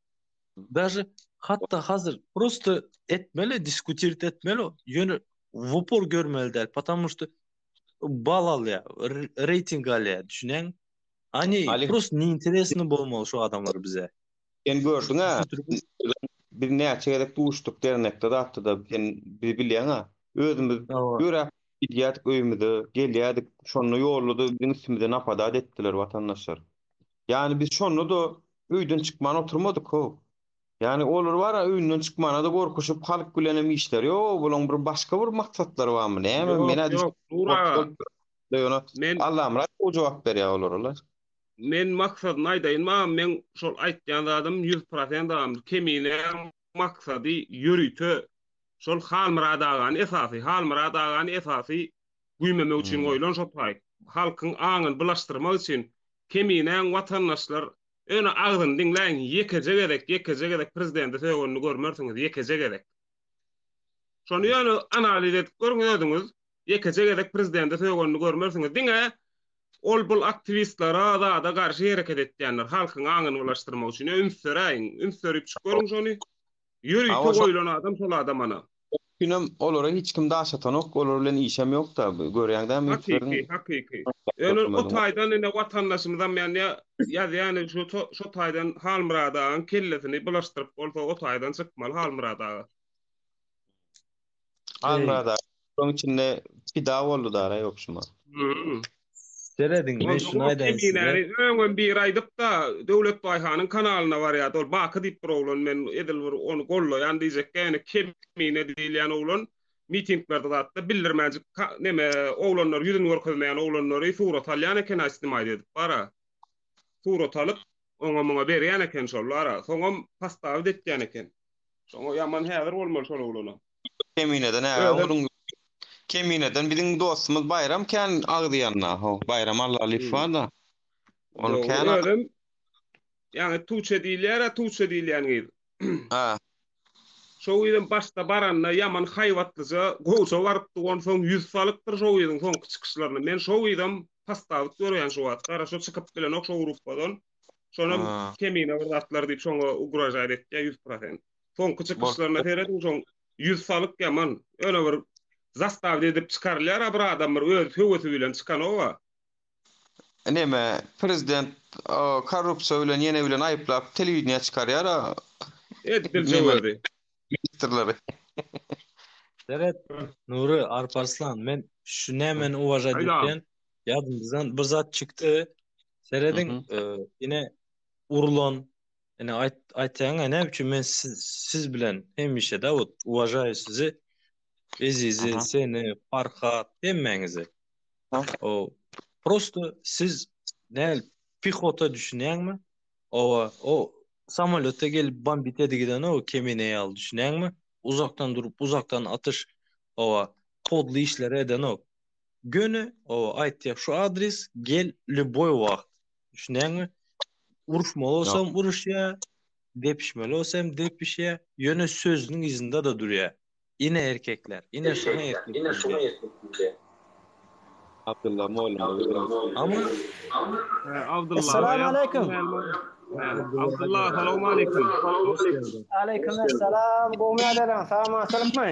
Daže hatda hazir prosto etmeli, diskutirt etmeli, ýöne w upor görmeli däl, потому что bal alýar, reýting alýar, düşünýäňmi? Oni prosto neinteresny bolmaly şu adamlar bize. Sen gördüň-ä, biz näçe gezek duşduk dernekde zatda-da, sen bizi bilýäň-ä. Özümiz ýöräp gidýärdik öýümize, gelýärdik, şonda ýolda-da biziň üstümize napadat etdiler watandaşlar. Ýagny biz şonda-da öýden çykman oturmadyk-how. Ýagny olar bar-a öýünden çykmana-da gorkuşyp, halk bilenem işleri ýok, bulaň bir başga bir maksatlary barmy, näme, Ýok, men-ä ýok, Nur aga. Ýöne Men Allamyrat gowy jogap berýär olara-la. Men maksadyny aýdaýyn agam, meň şol aýtýan zadym 100% agam, Keminäň maksady ýörite şol Halmyrat agany esasy, Halmyrat agany esasy güýmemek üçin goýlan şo taý. Halkyň aňyny bulaşdyrmak üçin Keminäň watandaşlar ýöne agzyny diňläň ýekeje gezek ýekeje gezek prezidenti sögenini görmersiňiz ýekeje gezek. Şony ýöne analiz edip görüň özüňiz ýekeje gezek prezidenti sögenini görmersiňiz diňe ol bul aktiwistlere zada garşy hereket etýänler halkyň aňyny bulaşdyrmak üçin üns beräýiň üns berip çyk görüň şony ýörite goýlan adam şol adam ana. Üçinem olara hiç kim daş atanok, olar bilen işem ýok-da, görýäň dämi Hakyky, hakyky. Ýöne o taýdan ine watandaşymyzam ýa ýazýan şu şo taýdan Halmyrat agaň kellesini bulaşdyryp bolsa o taýdan çykmaly Halmyrat aga. Halmyrat aga şoň içinde pida boldy dara ýok şuma. Serediň men şuny aýdaýyn size. Öňem biri aýdypda Döwletbaý hanyň kanalyna barýardy ol Baky diýip bir oglan men edil bir ony gollaýan diýjekkä ýöne Kemine diýilýän oglan mitinglerde zatda bildirmänjik neme oglanlar ýüzüni görkezmeýän oglanlary surat alýan eken a snimaýt edip bara surat alyp oňa muňa berýän eken şol ara soňam postawit etýän eken şoňa ýaman häzir bolmaly şol oglana. Kemineden ägä boluň. Kemineden biziň dostumyz Baýram kän agzýanda ho Baýram Allalyýew barda. Ol kän Özem ýaňy Tuçe diýilýär-ä Tuçe diýilýän gyz. Ha. Şo gyzam başda baranda ýaman haýbatlyja gowja barypdy onsoň ýüz salypdyr şo gyzyň soňky çykyşlaryna. Men şo gyzam postawit görýän şu wagt. Gara şo çykyp bilenok şo gruppadan. Şonam Kemine bir zatlar diýip şoňa ugražat etýär 100%. Soňky çykyşlaryna serediň şoň ýüz salyk ýaman. Ýöne bir zastawit edip çykarylýar-a bir adam bir öz höwesi bilen çykanoga. Neme prezident korrupsiýa bilen ýene bilen aýyplap telewideniýä çykarýar-a. Edil özi. Ministrleri. Seret Nury Arparslan men şu nämeni uwažat etýän ýadymdan bir zat çykdy. Serediň ine urulan Ine aýt aýtýaňa näme üçin men siz, siz bilen hemişe da wot uwažaýu sizi Ezizi, Aha. seni, Farhat, hemmäňizi. O prosto siz näl pihota düşünýäňmi? Owa, o samolýotda gelip bombit edigiden o kemine ýaly düşünýäňmi? Uzakdan durup, uzakdan atyş, owa, podly işleri edenok. Göni, owa, aýtýar, şu adres gel lýuboý wagt. Düşünýäňmi? Uruşmaly bolsam uruşýar, depişmeli bolsa hem depişýär, ýöne sözüniň yzynda-da durýar. Ine erkekler, ine şuňa erkek diýilýär. Abdylla molla. Ama Abdylla. Essalamu aleýkum. Abdylla salam aleýkum. Aleýkum essalam. Gowmy ýagdaýlaryň? Sag-amançylykmy?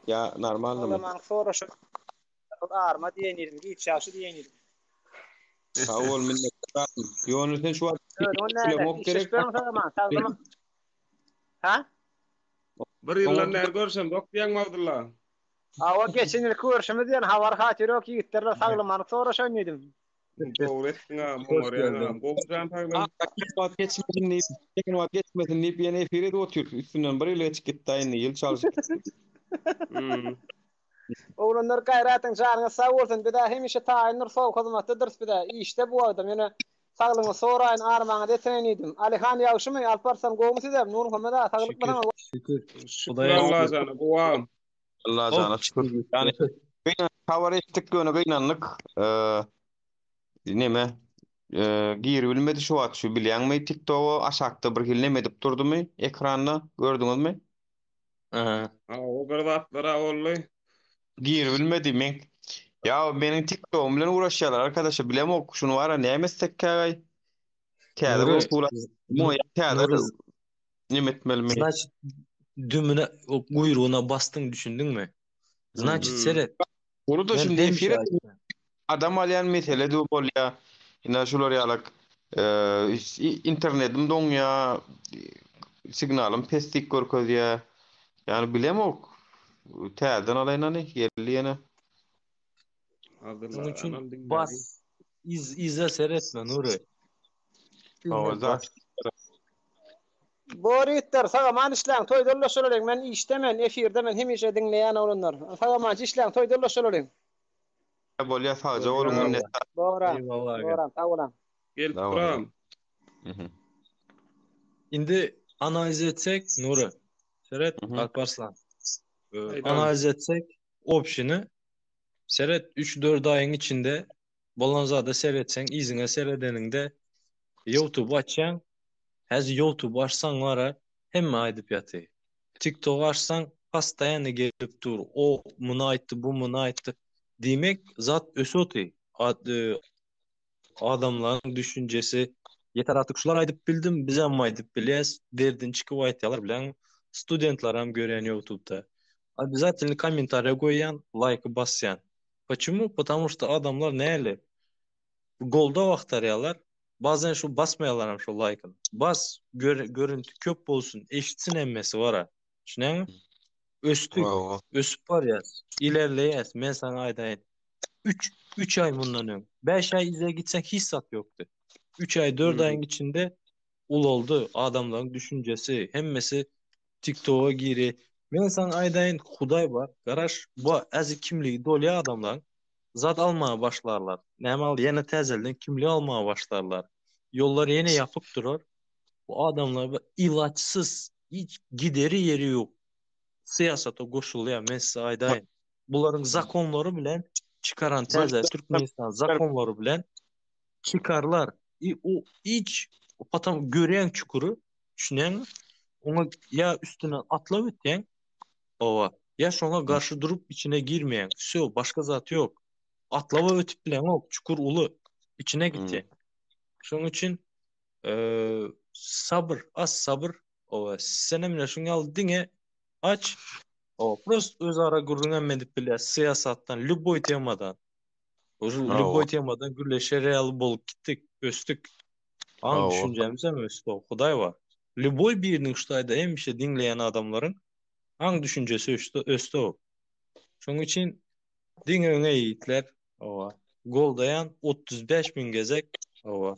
Ýa normalnymy? Oglanlaň soraşyp Arma diýen ýerim, giç ýagşy diýen ýerim. Sag bol minnetdar. Ýöne sen şu wagt Özüňe näme? Gerek. Saglyk. Ha? Bir ýyldan bäri görüşemzok diýýäňmi Abdylla? Hawa, geçen ýylky görşümiz diýen habar hatyr ýok ýigitlerle saglymanyk soraşaýyn diýdim. Dogry etdiň agam, oňarýaň agam. Gowy jan saglygyň. Wagt geçmesin diýip, ýene wagt geçmesin diýip ýene efir edip otyrys. Üstünden bir ýyl geçip gitdi indi ýyl çalşyp. Oglanlar gaýratyň janyňyz sag bolsun bizä hemişe taýyndyr sow hyzmatdadyrys bizä işde bu wagtam ýöne saglygyňyzy soraýyn armaňyzy ýetireýin diýdim Alihan ýagşymy Alparslan gowmy sizem Nurmuhammet aga saglykmy saňa Şükür Şükür Allajana gowy agam. Allajana şükür. Ýani gynan habar etdik ýöne gynandyk. Neme giribilmedi şu wagt şu bilýäňmi TikToga aşakda bir hili neme edip durdymy ekranda gördüňizmi? Aha. O bir zatlar-a boldy. Giribilmedi men. Ya meniň TikTok'um bilen uğraşýarlar arkadaşlar bilemok şuny bara näme etsek kägäý. Täze bir Nury, usul muňa täze Nury, neme etmelimi? Значит, dümüne, o guýrugyna basdyň düşündiňmi? Значит, Hmm. seret. Onu da Men şimdi hemişe efir aýtýan. adam alýan mesele de bolýar. Ine şular ýalak e, internetim doňýar, signalym peslik görkezýär. Ýani bilemok. Täzeden alaýyn hany, geldi ýene. Şonuň üçin bas iz yza seretme Nury. Hawa, Bas. Bor ýigitler sag-aman işläň toýda ulaşalalyň men işde men efirde men hemişe diňleýän oglanlar sag-amança işläň toýda ulaşalalyň. Bolýa sagja boluň minnetdar. Boram boram sag bolaň. Gelip duram. Indi analiz etsek Nury. Seret Alparslan. Analiz etsek obşini seret 3-4 aýyň içinde bolan zada seretseň yzyňa seredeniňde Youtube açýaň häzir Youtube açsaň wara hemme aýdyp ýaty. Tiktok açsaň postoýanny gelip dur o muny aýtdy bu muny aýtdy diýmek zat ösüp oty adamlaryň düşünjesi. Ýeter artyk şular aýdyp bildim, bizem aýdyp bilýäs. Derdini çykyp aýtýarlar bilen. Studentlaram görýän YouTube'da. Obязательно kommentariýa goýýan, laýky basýan. Почему? Потому что adamlar näli? Goldaw agtarýarlar. Bazen şu basmaýarlaram şu laýkyny. Bas, gör, görüntü köp bolsun, eşitsin hemmesi bara. Düşünýäňmi? Ösdük, ösüp barýas, ilerleýäs. Men saňa aýdaýyn. 3 3 aý mundan öň, 5 aý yza gitseň hiç zat ýokdy. 3 aý, 4 aýyň içinde ulaldy adamlaryň düşünjesi, hemmesi TikToka giri. Men saňa aýdaýyn, Hudaý bar, garaş, bu äzi kimligi dolýar adamlaryň. Zat almaga başlarlar. Näme al, ýene täzelden kimlik almaga başlarlar. Ýollar ýene ýapyk durar. Bu adamlar bir ilaçsyz, hiç gideri ýeri ýok. Syýasata goşulýar, men size aýdaýyn. Bularyň zakonlary bilen çykaran täze Türkmenistan zakonlary bilen çykarlar. I o hiç potom görýäň çukury, düşünýäňmi? Oňa ýa üstüne atlap ötýäň, owa, ýa şoňa garşy durup içine girmeýäň. Wsё, başga zat ýok. Atlaba ötüp bileňok, çukur uly, içine gitýäň. Şonuň üçin sabyr, az sabyr, owa, senem ine şuň ýaly diňe aç, owa, prost özara gürrüňem edip bilýäs syýasatdan, lýuboý temadan. Уже lýuboý temadan gürleşer ýaly bolup gitdik, ösdük. Aň düşünjämizem ösdi, Hudaý bar. Lýuboý biriniň şu taýda hemişe diňleýän adamlaryň aň düşünjesi ösdi, ösdi. Şonuň üçin Diňe öňe ýigitler. Hawa. Goldaýan 35 müň gezek. Hawa.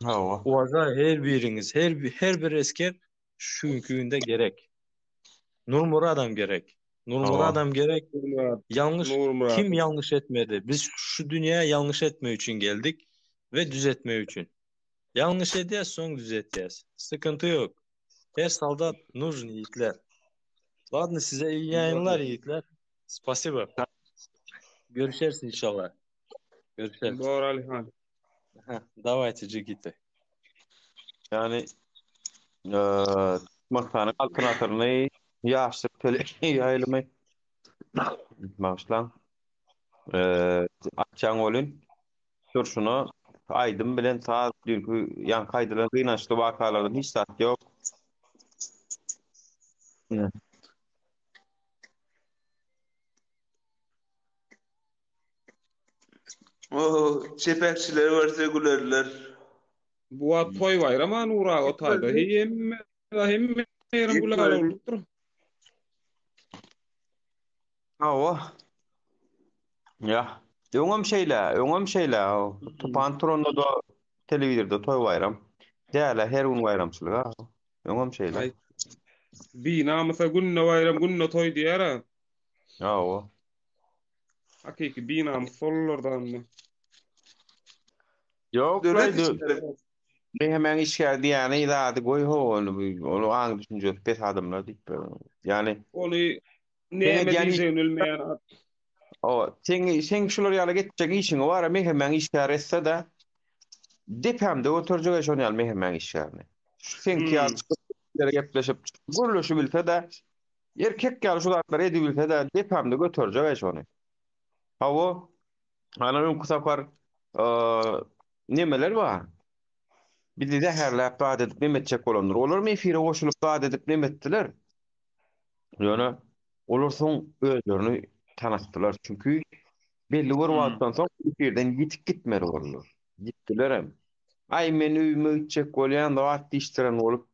Hawa. Uwažaý her biriňiz, her her bir esger şu günki günde gerek. Nurmuradam gerek. Nurmuradam gerek. Nurmurad. Ýalňyş Nurmurad. kim ýalňyş etmedi? Biz şu dünýä ýalňyş etmek üçin geldik we düzetmek üçin. Ýalňyş edýäs, soň düzetýäs. Sıkıntı ýok. Her soldat нужен ýigitler. Ladno size iyi ýaýynlar ýigitler. Spasibo. Görüşeris inşallah. Görüşeris. Bor Alihan. Dawajte jigite. Yani eee Türkmenistanyň Altyn asyryny ýaşlyk tele ýaýlymy bagyşlaň. Eee açýaň welin durşuna aýdym bilen saz düýnki ýaňky aýdylan gynançly wakalardan hiç zat ýok. Oh, çepekçileri görse gülerler. Bu wagt toý baýram a Nur aga o taýda. Heý hemme hemme ýerem gülala bolupdyr. Hawa. Ýa, öňem şeýle, öňem şeýle. Tupan turanda-da telewizorda toý baýram. Däl-ä her gün baýramçylyk a. Öňem şeýle. Aý, binamysa günde baýram, günde toý diýer-ä. Hawa. Hakyky binamys şolardan indi. Ýok, Döwlet laý, işgäri. Mehemäň işgäri diýýäni zady goý ho ony ony aň düşünjesi pes adamlar diýip ber. Ýani Ony seň näme edýän diýjegini bilmeýän adam. O, seň seň şular ýaly etjek işiňi bar, mehemäň işgäri etse-de depämde göterjek şony ýaly mehemäň işgärini. Şu seňki ýaly Hmm. çykyp gepleşip gürleşibilse-de erkek ýaly şu zatlary edibilse-de depämde göterjek şony. Hawa, ana öňki sapar nemeler bar. Bizi zäherläp zat edip neme etjek bolandyr. Olar efire goşulyp zat edip neme etdiler. Ýöne olar soň özlerini tanatdylar. Çünki belli bir wagtdan soň efirden ýitip gitmeli boldular. Gitdilerem. Aý men öýüme gitjek bolýan zat diýişdiren bolup,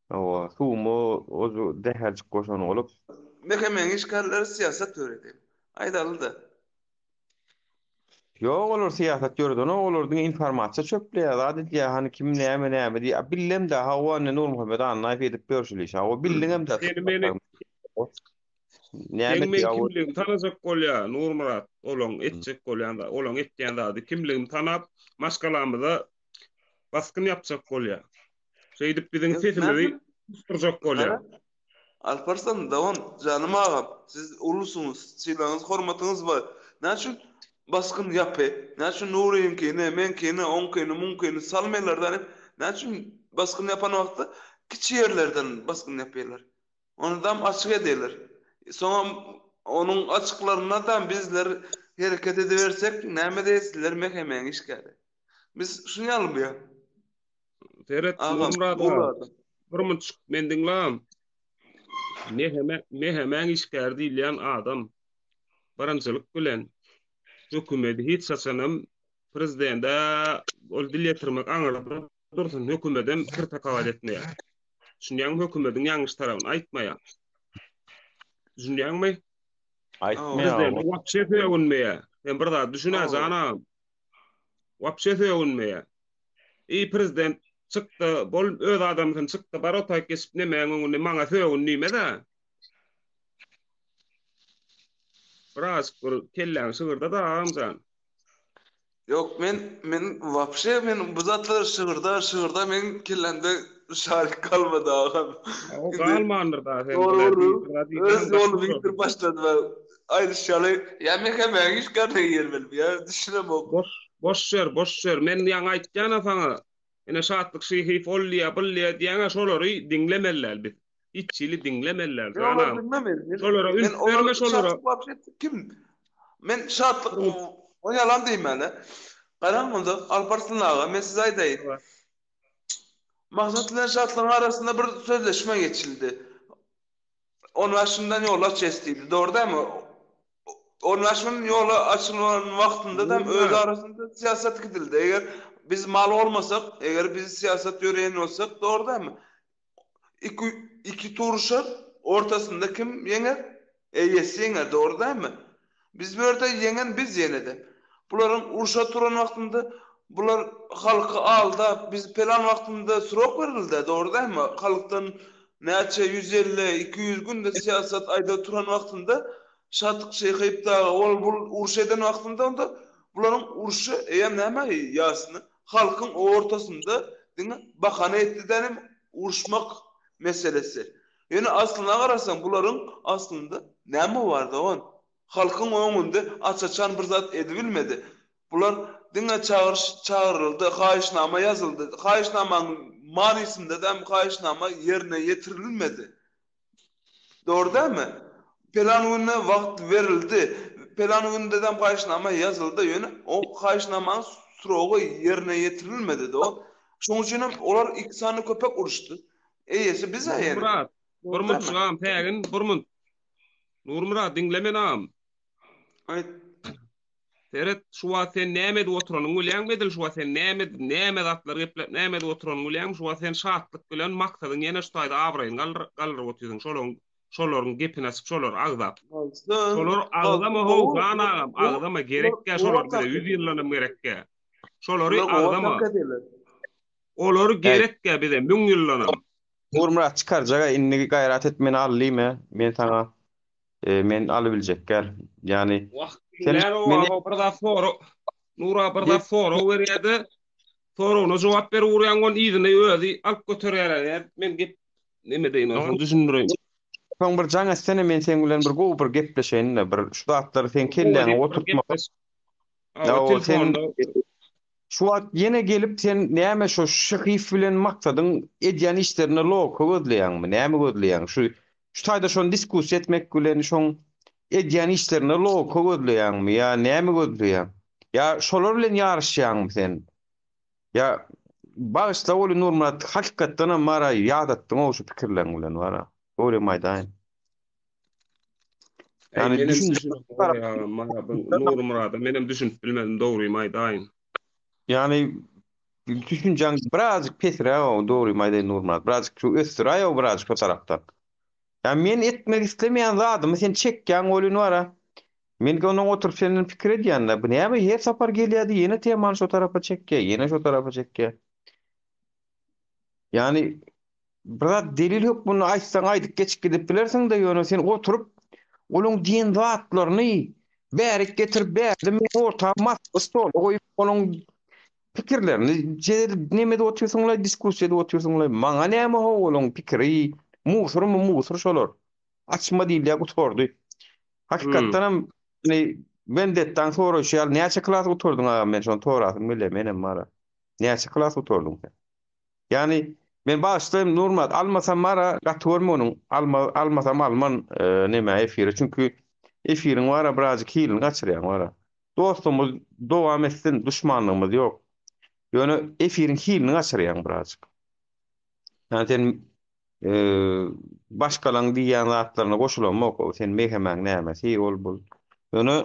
hawa, suwuma o zäherjik goşan bolup. MHM-iň işgärleri syýasat ýöredýär. Aýdaly-da. Ýok olar syýasat ýöredenok olar diňe informasiýa çöpleýär zat edýär hany kim näme näme diýýär billemdä hawa indi Nurmuhammet Annaýew edip ýör şul işi hawa bildiňemdä Seni meni näme Seň meň etdi kimligimi tanajak bolýa Nurmyrat olaň etjek bolýan zady olaň etýän zady kimligimi tanap maşgalamyza basgyn ýapjak bolýa şeýdip biziň sesimizi susdurjak bolýa. Alparslan dogan janym agam siz ulusyňyz sylagyňyz hormatyňyz bar näme üçin basgyn ýapy näme üçin Nuryňkyny meňkini oňkyny muňkyny salmaýlar da näme üçin basgyn ýapan wagtda kiçi ýerlerden basgyn ýapýarlar onudam açyk edýärler soňam onuň açyklarynadam bizler hereket edibersek näme diýer sizler MHM-iň işgäri biz şuny ýaly buýa. Seret, Agam, Nurmyrat aga, Nurmyrat. bir munçuk men diňlam. Meheme, Mehemäň işgäri diýilýän adam birinjilik bilen hökümedi hiç haçanam prezidende ol dil ýetirmek aňyrda dursun hökümedem kirtakabat etmeýär. Düşünýäňmi hökümediň ýalňyş tarapyny aýtmaýar. Düşünýäňmi? Aýtmaýar. Prezidente wapşe sögünmeýär. Sen bir zat düşün-ä jan agam. Wapşe sögünmeýär. Eý prezident çykda bol öz adamsyny çykda bar otaýyk geçip nemäň öňünde maňa sögün diýmez-ä. Birazjyk bir kelläňi şygyrda-da agamjan. Ýok men men wapşe men bu zatlar şygyrda şygyrda meň kellämde şarik galmady agam. O galmandyr da sen Dogry öz ýolumy ýitirip başladym aýdyş ýaly ýa men hem işgärlige girmelimi ýa düşünemok. Boş boş ýer boş ýer men ýaňy aýtýana saňa ine Şatlyk Şyhyýew ol diýýä bul diýýä diýýäňä şolary diňlemeli däl biz. Hiç hili diňlemeli däl Men olary diňlemeýän. Şolara üns berme şolara. Şatlyk wapşe kim? Men Şatlyk o ýalan diýmäne. Garaň onda Alparslan aga men size aýdaýyn. Maksat bilen Şatlygyň arasynda bir sözleşme geçildi. On bäşinden ýol açýas diýdi. Dogry dälmi? On bäşinden ýola açylan wagtynda da öz arasynda syýasat gidildi. Eger biz mal bolmasak, eger biz syýasat ýöreýän bolsak, dogry dälmi? Iki iki turuşar, ortasynda kim ýeňer? Eýesi ýeňer, dogry dälmi? Biz bu ýerde ýeňen biz ýene-de. Bularyň urşa turan wagtynda bular halky aldap, biz pelan wagtynda srok berildi-dä, dogry dälmi? Halkdan näçe 150, 200 günde syýasat aýda turan wagtynda Şatyk Şyhyýew dagy ol bul uruş eden wagtynda onda bularyň urşy eýýäm näme ýasyny halkyň ortasynda diňe bahana etdi dänem uruşmak meselesi. Ýöne aslyna garasaň bularyň aslynda näme bar dogan? Halkyň öňünde aç-açan bir zat edibilmedi. Bular diňe çagyryş çagyryldy, haýyşnama ýazyldy. Haýyşnamaň manysynda däm haýyşnama ýerine ýetirilmedi. Dogry dälmi? Pelan gününe wagt berildi. Pelan gündedem haýyşnama ýazyldy, ýöne o haýyşnamanyň srogy ýerine ýetirilmedi dost. Şonuň üçin hem olar iki sany köpek uruşdy. Eýesi biz-ä ýene. Nurmyrat, bir munt şygam pägin, bir munt. Nurmyrat, diňle meni agam. Aýt. Seret, şu wagt sen näme edip oturanyňy bilýäňmi edil şu wagt sen näme näme zatlar gepläp näme edip oturanyňy bilýäňmi şu wagt sen şatlyk bilen maksadyň ýene şu taýda abraýyny galdyr galdyryp otyrsyň şolaryň şolaryň gepini açyp şolary agzap. Şolar agzama how jan agam agzama gerekkä şolar bize ýüz ýyldanam gerekkä. Şolary agzama. Olary gerekkä bize müň ýyldanam. Nurmyrat çykarjaga indi gaýrat et meni al diýme men saňa men alybiljekgär. Ýagny Wah, sen meni bir zat sora. Nura bir zat sorag berýärde, soragyna jogap berip urýaň, ony yzyna özi alyp göterýär. Men gep neme deýin, onsoň düşündireýin. Soň bir jaň etsene men seň bilen bir gowy bir gepleşeýin-de, bir şu zatlary seň kelläňe oturtmak. Telefonda Şu wagt ýene gelip sen näme şo Şyhyýew bilen Maksadyň edýän işlerinde logika gözleýäňmi? Näme gözleýäň? Şu şu taýda şony diskussiýa etmek bilen şoň edýän işlerinde logika gözleýäňmi ýa näme gözleýäň? Ýa şolar bilen ýaryşýaňmy sen? Ýa bagyşla weli Nurmyrat hakykatdanam bara ýadatdyň-ow şu pikirleň bilen bara. Dogrymy aýdaýyn. Eý, Yani menem düşünje düşünip Nurmyrada menem düşünip bilmedim dogrymy aýdaýyn. Yani düşünjäň birazjyk pesräk o dogrymy aýdaýyn Nurmyrat. Birazjyk şu ösdüräý o birazjyk şo tarapdan. Ya men etmek islemeýän zadymy sen çekýäň welin bara. Men ondan oturyp senden pikir edýän-de bu näme her sapar gelýärdi ýene temany şo tarapa çekýär, ýene şo tarapa çekýär. Yani Bir zat delil hökmünde aýtsaň aýdyp geçip gidip bilersiň-de, ýöne sen oturyp olaň diýen zatlaryny bärik getirip bärde men orta maska stola goýup olaň pikirlerini jedel neme edip otyrsyň-laý diskussiýa edip otyrsyň-laý. Maňa näme how olaň pikiri musurmy musur şolar. Açma diýilýär gutardy. Hakykatdanam indi Wendettaň soraýşy ýaly näçe klas gutardyň agam men şony sorasym gelýär menem bara. Näçe klas gutardyň sen? Ýagny men bagyşlaýyn Nurmyrat almasam bara gaty görme onuň alma almasam alman neme efire çünki efiriň bara birazjyk hilini gaçyrýaň bara. Dostlugymyz dowam etsin duşmanlygymyz ýok. Ýöne efiriň hilini gaçyrýaň birazjyk. Ýani sen başgalaň diýýän zatlaryna goşulamok, o sen mehemäň nämesi ol bul. Ýöne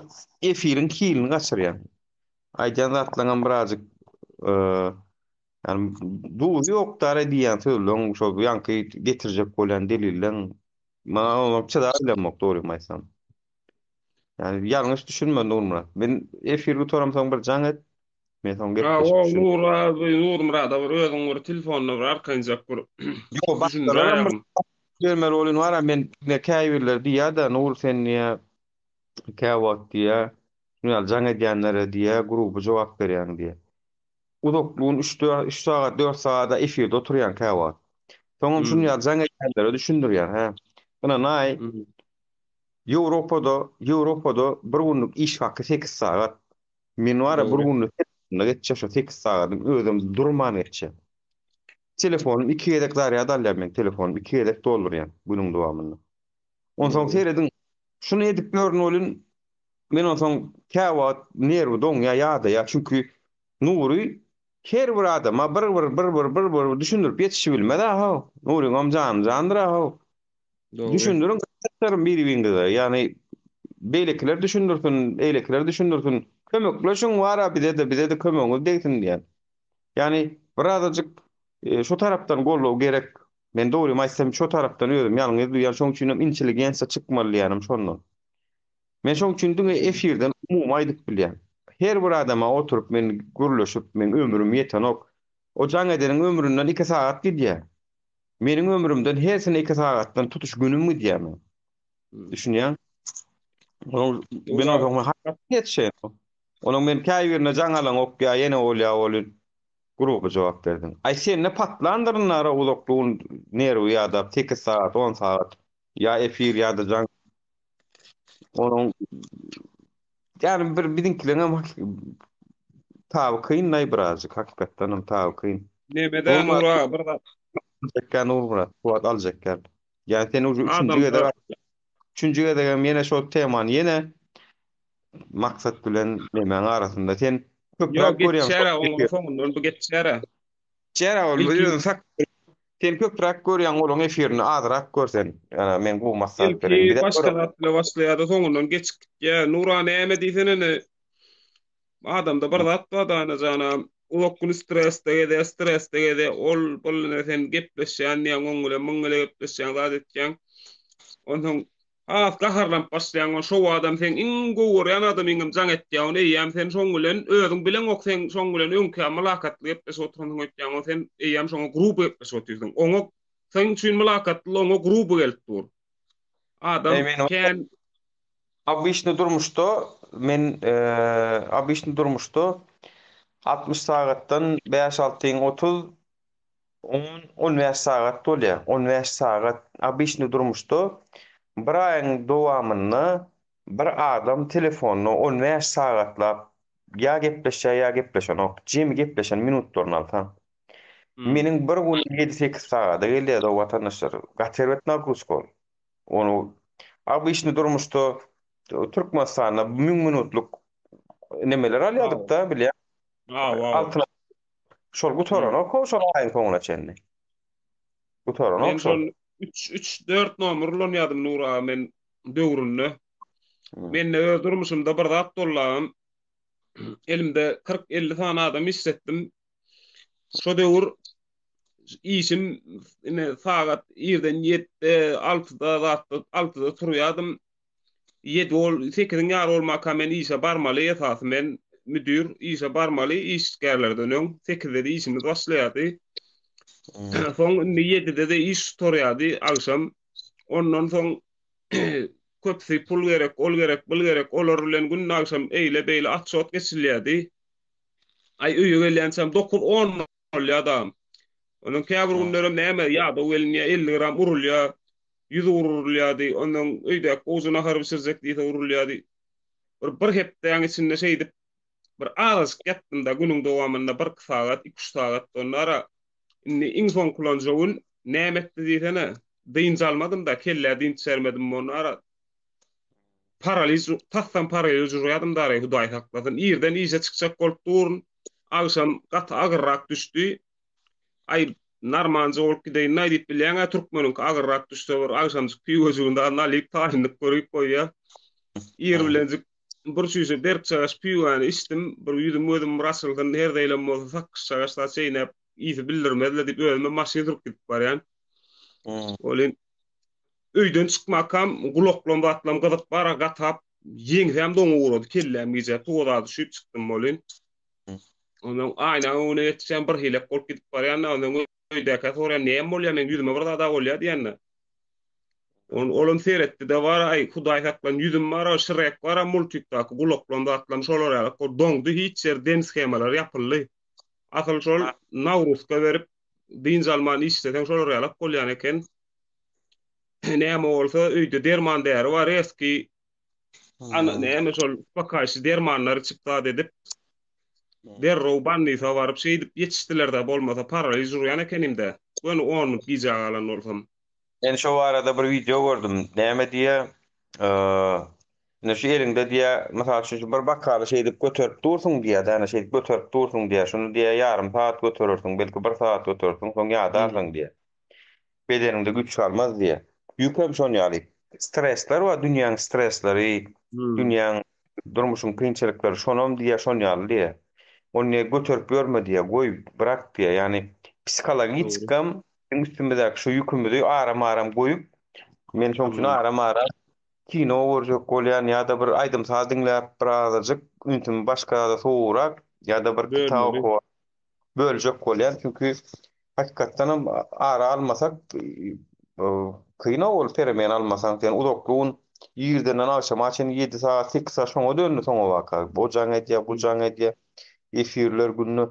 efiriň hilini gaçyrýaň. Aýdýan zatlaryňam birazjyk ýani duzy ýok dara diýýän sözleň şol ýaňky getirjek bolýan delilleň maňa oňa çydap bilemok dogrymy aýtsam. Ýani ýalňyş düşünme Nurmyrat. Men efir gutaramsoň bir jaň et. Men soň Ha, gepleşip o düşün. Nura, Nurmyrada bir özüň bir telefonda bir arkaýynjak bir Ýok, başgalaram bir düşündiräýerin. bermeli bolýan bar-a, men ine käbirleri diýýär-de, Nur sen diýýär, käwagt diýýär, şuny ýaly jaň edýänlere diýýär, gruby jogap berýäň diýýär. Uzakly gün üç, üç sagat, dört sagada efirde oturýan käwagt. Soňam şuny Hmm. ýaly jaň edýänlere düşündirýän, hä. Ynanaý, Hmm. Ýewropada, Ýewropada bir günlük iş haky sekiz sagat. Men bar-a bir Dogry. günde telefonda geçýär şo sekiz sagadyň özem durman geçýär. Telefonym iki gezek zarýad alýar meň telefonym iki gezek doldurýan günüň dowamynda. Onsoň Dogry. serediň şuny edip ýörün welin men onsoň käwagt nerwi doňýar ýadaýar çünki Nury her bir adama bir bir bir bir bir bir düşündirip ýetişibilmez-a how. Nuryňam jany jandyr-a how. Dogry. Düşündiriň gyzlarym biri-biriňize. Ýagny beýlekiler düşündirsin, eýlekiler düşündirsin. Kömekleşiň wara bize-de, bize-de kömegiňiz degsin diýýän. Ýagny birazajyk e, şu tarapdan goldaw gerek. Men dogrymy aýtsam şu tarapdan özüm ýalňyz duýýan, şoň üçinem intelligensiýa çykmaly diýýänim şondan. Men şoň üçin diňe efirden umumy aýdyp bilýän. Her bir adama oturyp men gürleşip, meň ömrüm ýetenok. O jaň edeniň ömründen iki sagat gidýär. Meniň ömrümden hersine iki sagatdan tutuş günüm gidýär men. Düşünýäň? Onuň men Ura onsoň haýran ýetişeýin. Onuň men käbirine jaň alaňok ýa ýene bolýa ol gruby jogap berdiň. Aý sende patlandyryn ara uzakly gün nerwi ýadap sekiz sagat on sagat ýa efir ýa-da jaň. Onuň ýani bir biziňkileňem taby kyn-laý birazjyk hakykatdanam taby kyn. Nemede Nura bir zat. Aljak Nurmyrat, bu wagt aljak gel. Ýani sen uje üçünji gezek Adamda üçünji gezegem ýene şol temany ýene maksat bilen nemäň arasynda sen Ýok köpräk görýäň geçýär oň soňundan bu geçýär. Geçýär ol Ilki özüni sak sen köpräk görýäň olaň efirini azrak gör sen. Ýa men gowy maslahat bereýin. Ilki Bize başga zat bile başlaýar-da soňundan geçip gitýär. Nura näme diýsene ine adamda bir zat bar dana jana uzak gün stresde gezýär, stresde gezýär. Ol bul ine sen gepleşýän diýýäň oň bilen muň bilen gepleşýäň zat etýäň. Onsoň Has gaharlanyp başlaýaň ol şo adam seň iň gowy görýän adamyňam jaň etýär ony eýýäm sen şoň bilen özüň bileňok seň şoň bilen öňkä mylakatly gepleşip oturansyň öýtýäň ol sen eýýäm şoňa gruby gepleşip otyrsyň oňa seň üçin mylakatly oňa gruby gelip dur adam Eý men kän Obyçny durmuşda men obyçny durmuşda 60 sagatdan bäş altyň 30 On, 15 sagat bolýar. 15 sagat obyçny durmuşda bir aýyň dowamynda bir adam telefonda 15 sagatlap ýa gepleşýär, ýa gepleşenok. Jemi gepleşen minutlaryny alsaň. Hmm. Meniň bir günüm ýedi-sekiz sagada gelýär-de watandaşlar. Gaty erbet nagruzka ol. Ony obyçny durmuşda Türkmenistanda 1000 minutlyk nemeler Aw. alýardyk-da, bilýän. Aw, aw. Altyn Şol gutaranok ho şol aýyň soňuna çenli. Gutaranok Men şol. şol 3 3 4 nomer ulanýardym Nur aga men döwründe. Hmm. Mende öz durmuşymda bir zat boldy agam. Elimde 40-50 sany adam işletdim. Şo döwür işim ine sagat irden 7-de, 6-da zatda 6-da turýardym. Ýedi bol, sekiziň ýary bolmaka men işe barmaly, esasy men müdir, işe barmaly, işgärlerden öň sekizde-de işimiz başlaýardy. Soň indi ýedide-de iş gutarýardy agşam. Ondan soň köpüsi pul gerek, ol gerek, bul gerek, olar bilen günde agşam eýle-beýle atçot geçirilýärdi. Aý öýe gelýänçäm dokuz-on bolýar-da. Ondan käbir günlerem näme ýadaw gelinýär, 50 gram urulýar, ýüz urulýardy. Ondan öýdäki gowja nahar bişirjek diýse urulýardy. Bir bir hepdäň içinde şeýdip bir azajyk ýatdym-da, günüň dowamynda bir-iki sagat, iki-üç sagat onda-ra. Indi iň soňkulanja gün näme etdi diýsene, dynç almadym-da, kellä dynç bermedim onda-ra. Paraliž, tassam paraliž urýadym dary, Hudaý saklasyn. Irden işe çykjak bolup durun. Agşam gaty agyrrak düşdi. Aý, Narmanjy bolup gideýin-aý diýip bilýäň-ä türkmeniňki agyrrak düşse bir agşamjyk piwojygyny dagyny alyp taýynlyk görüp goýýa. Ir bilenjik bir çüýşe berkjagaş piwany içdim. Bir ýüzüm gözüm bir açylsyn her zeýlem bolsa sakgyçjagaş zat çeýnäp ysy bildirmez-le diýip özümem maşyn sürüp gidip barýan. Welin öýden çykmakam gulaklam zatlam gyzyp bara gatap ýeňsäm doňup ugrady kelläm gijä suwa zady düşüp çykdym welin. Ondan aýnaň öňüne ýetişen bir hilek bolup gidip barýan-da, ondan öýdäkä soraýan, näme bolýar, meň ýüzüme bir zad-a bolýar diýende. On, olam seretdi-de bar, aý, Hudaý saklan, ýüzüm bar-a, Şrek bar-a multikdaky gulaklam zatlam şolar ýaly, ol doňdy, hiç ýeri dem shemalary ýapyldy. Asyl şol nagruska berip, dynç alman işleseň şolar ýalak bolýan eken. Näme bolsa, öýde derman-däri bar, reski Ana näme şol uspakaýşy dermanlar içip zat edip derrew bolnisa baryp şeýdip ýetişdiler-dä bolmasa paraliž urýan ekenimdä. Göni on minut gijä galan bolsam. Men şo barada bir wideo gördüm. Näme diýýä? Ine şu eliňde diýýä, mysal üçin şu bir bokaly şeýdip göterip dursuň diýýä, däne şeýdip göterip dursuň diýýä. Şuny diýýä ýarym sagat göterersiň, belki bir sagat göterersiň, soň ýadarsyň diýýä. Bedeniňde güýç galmaz diýýär. Ýükem şon ýaly. Stresler bar, dünýäň stresleri, dünýäň durmuşyň kynçylyklary şonam diýýär, şon ýaly diýýär. Ony diýýär göterip ýörme diýýär, goý, bırak diýýär. Ýagny psihologikam biziň üstümizdäki şu ýükümizi aram-aram goýup, men şoň üçin aram-aram kino görjek bolýan ýa-da bir aýdym-saz diňläp birazajyk ünsümi başga zada sowubrak ýa-da bir kitap okap böljek bolýan çünki hakykatdanam ara almasak kyn-ow ol peremen almasaň sen uzakly gün irdenden agşama çenli ýedi sagat sekiz sagat şoňa döndi soňabaka o jaň edýär bu jaň edýär efirler günde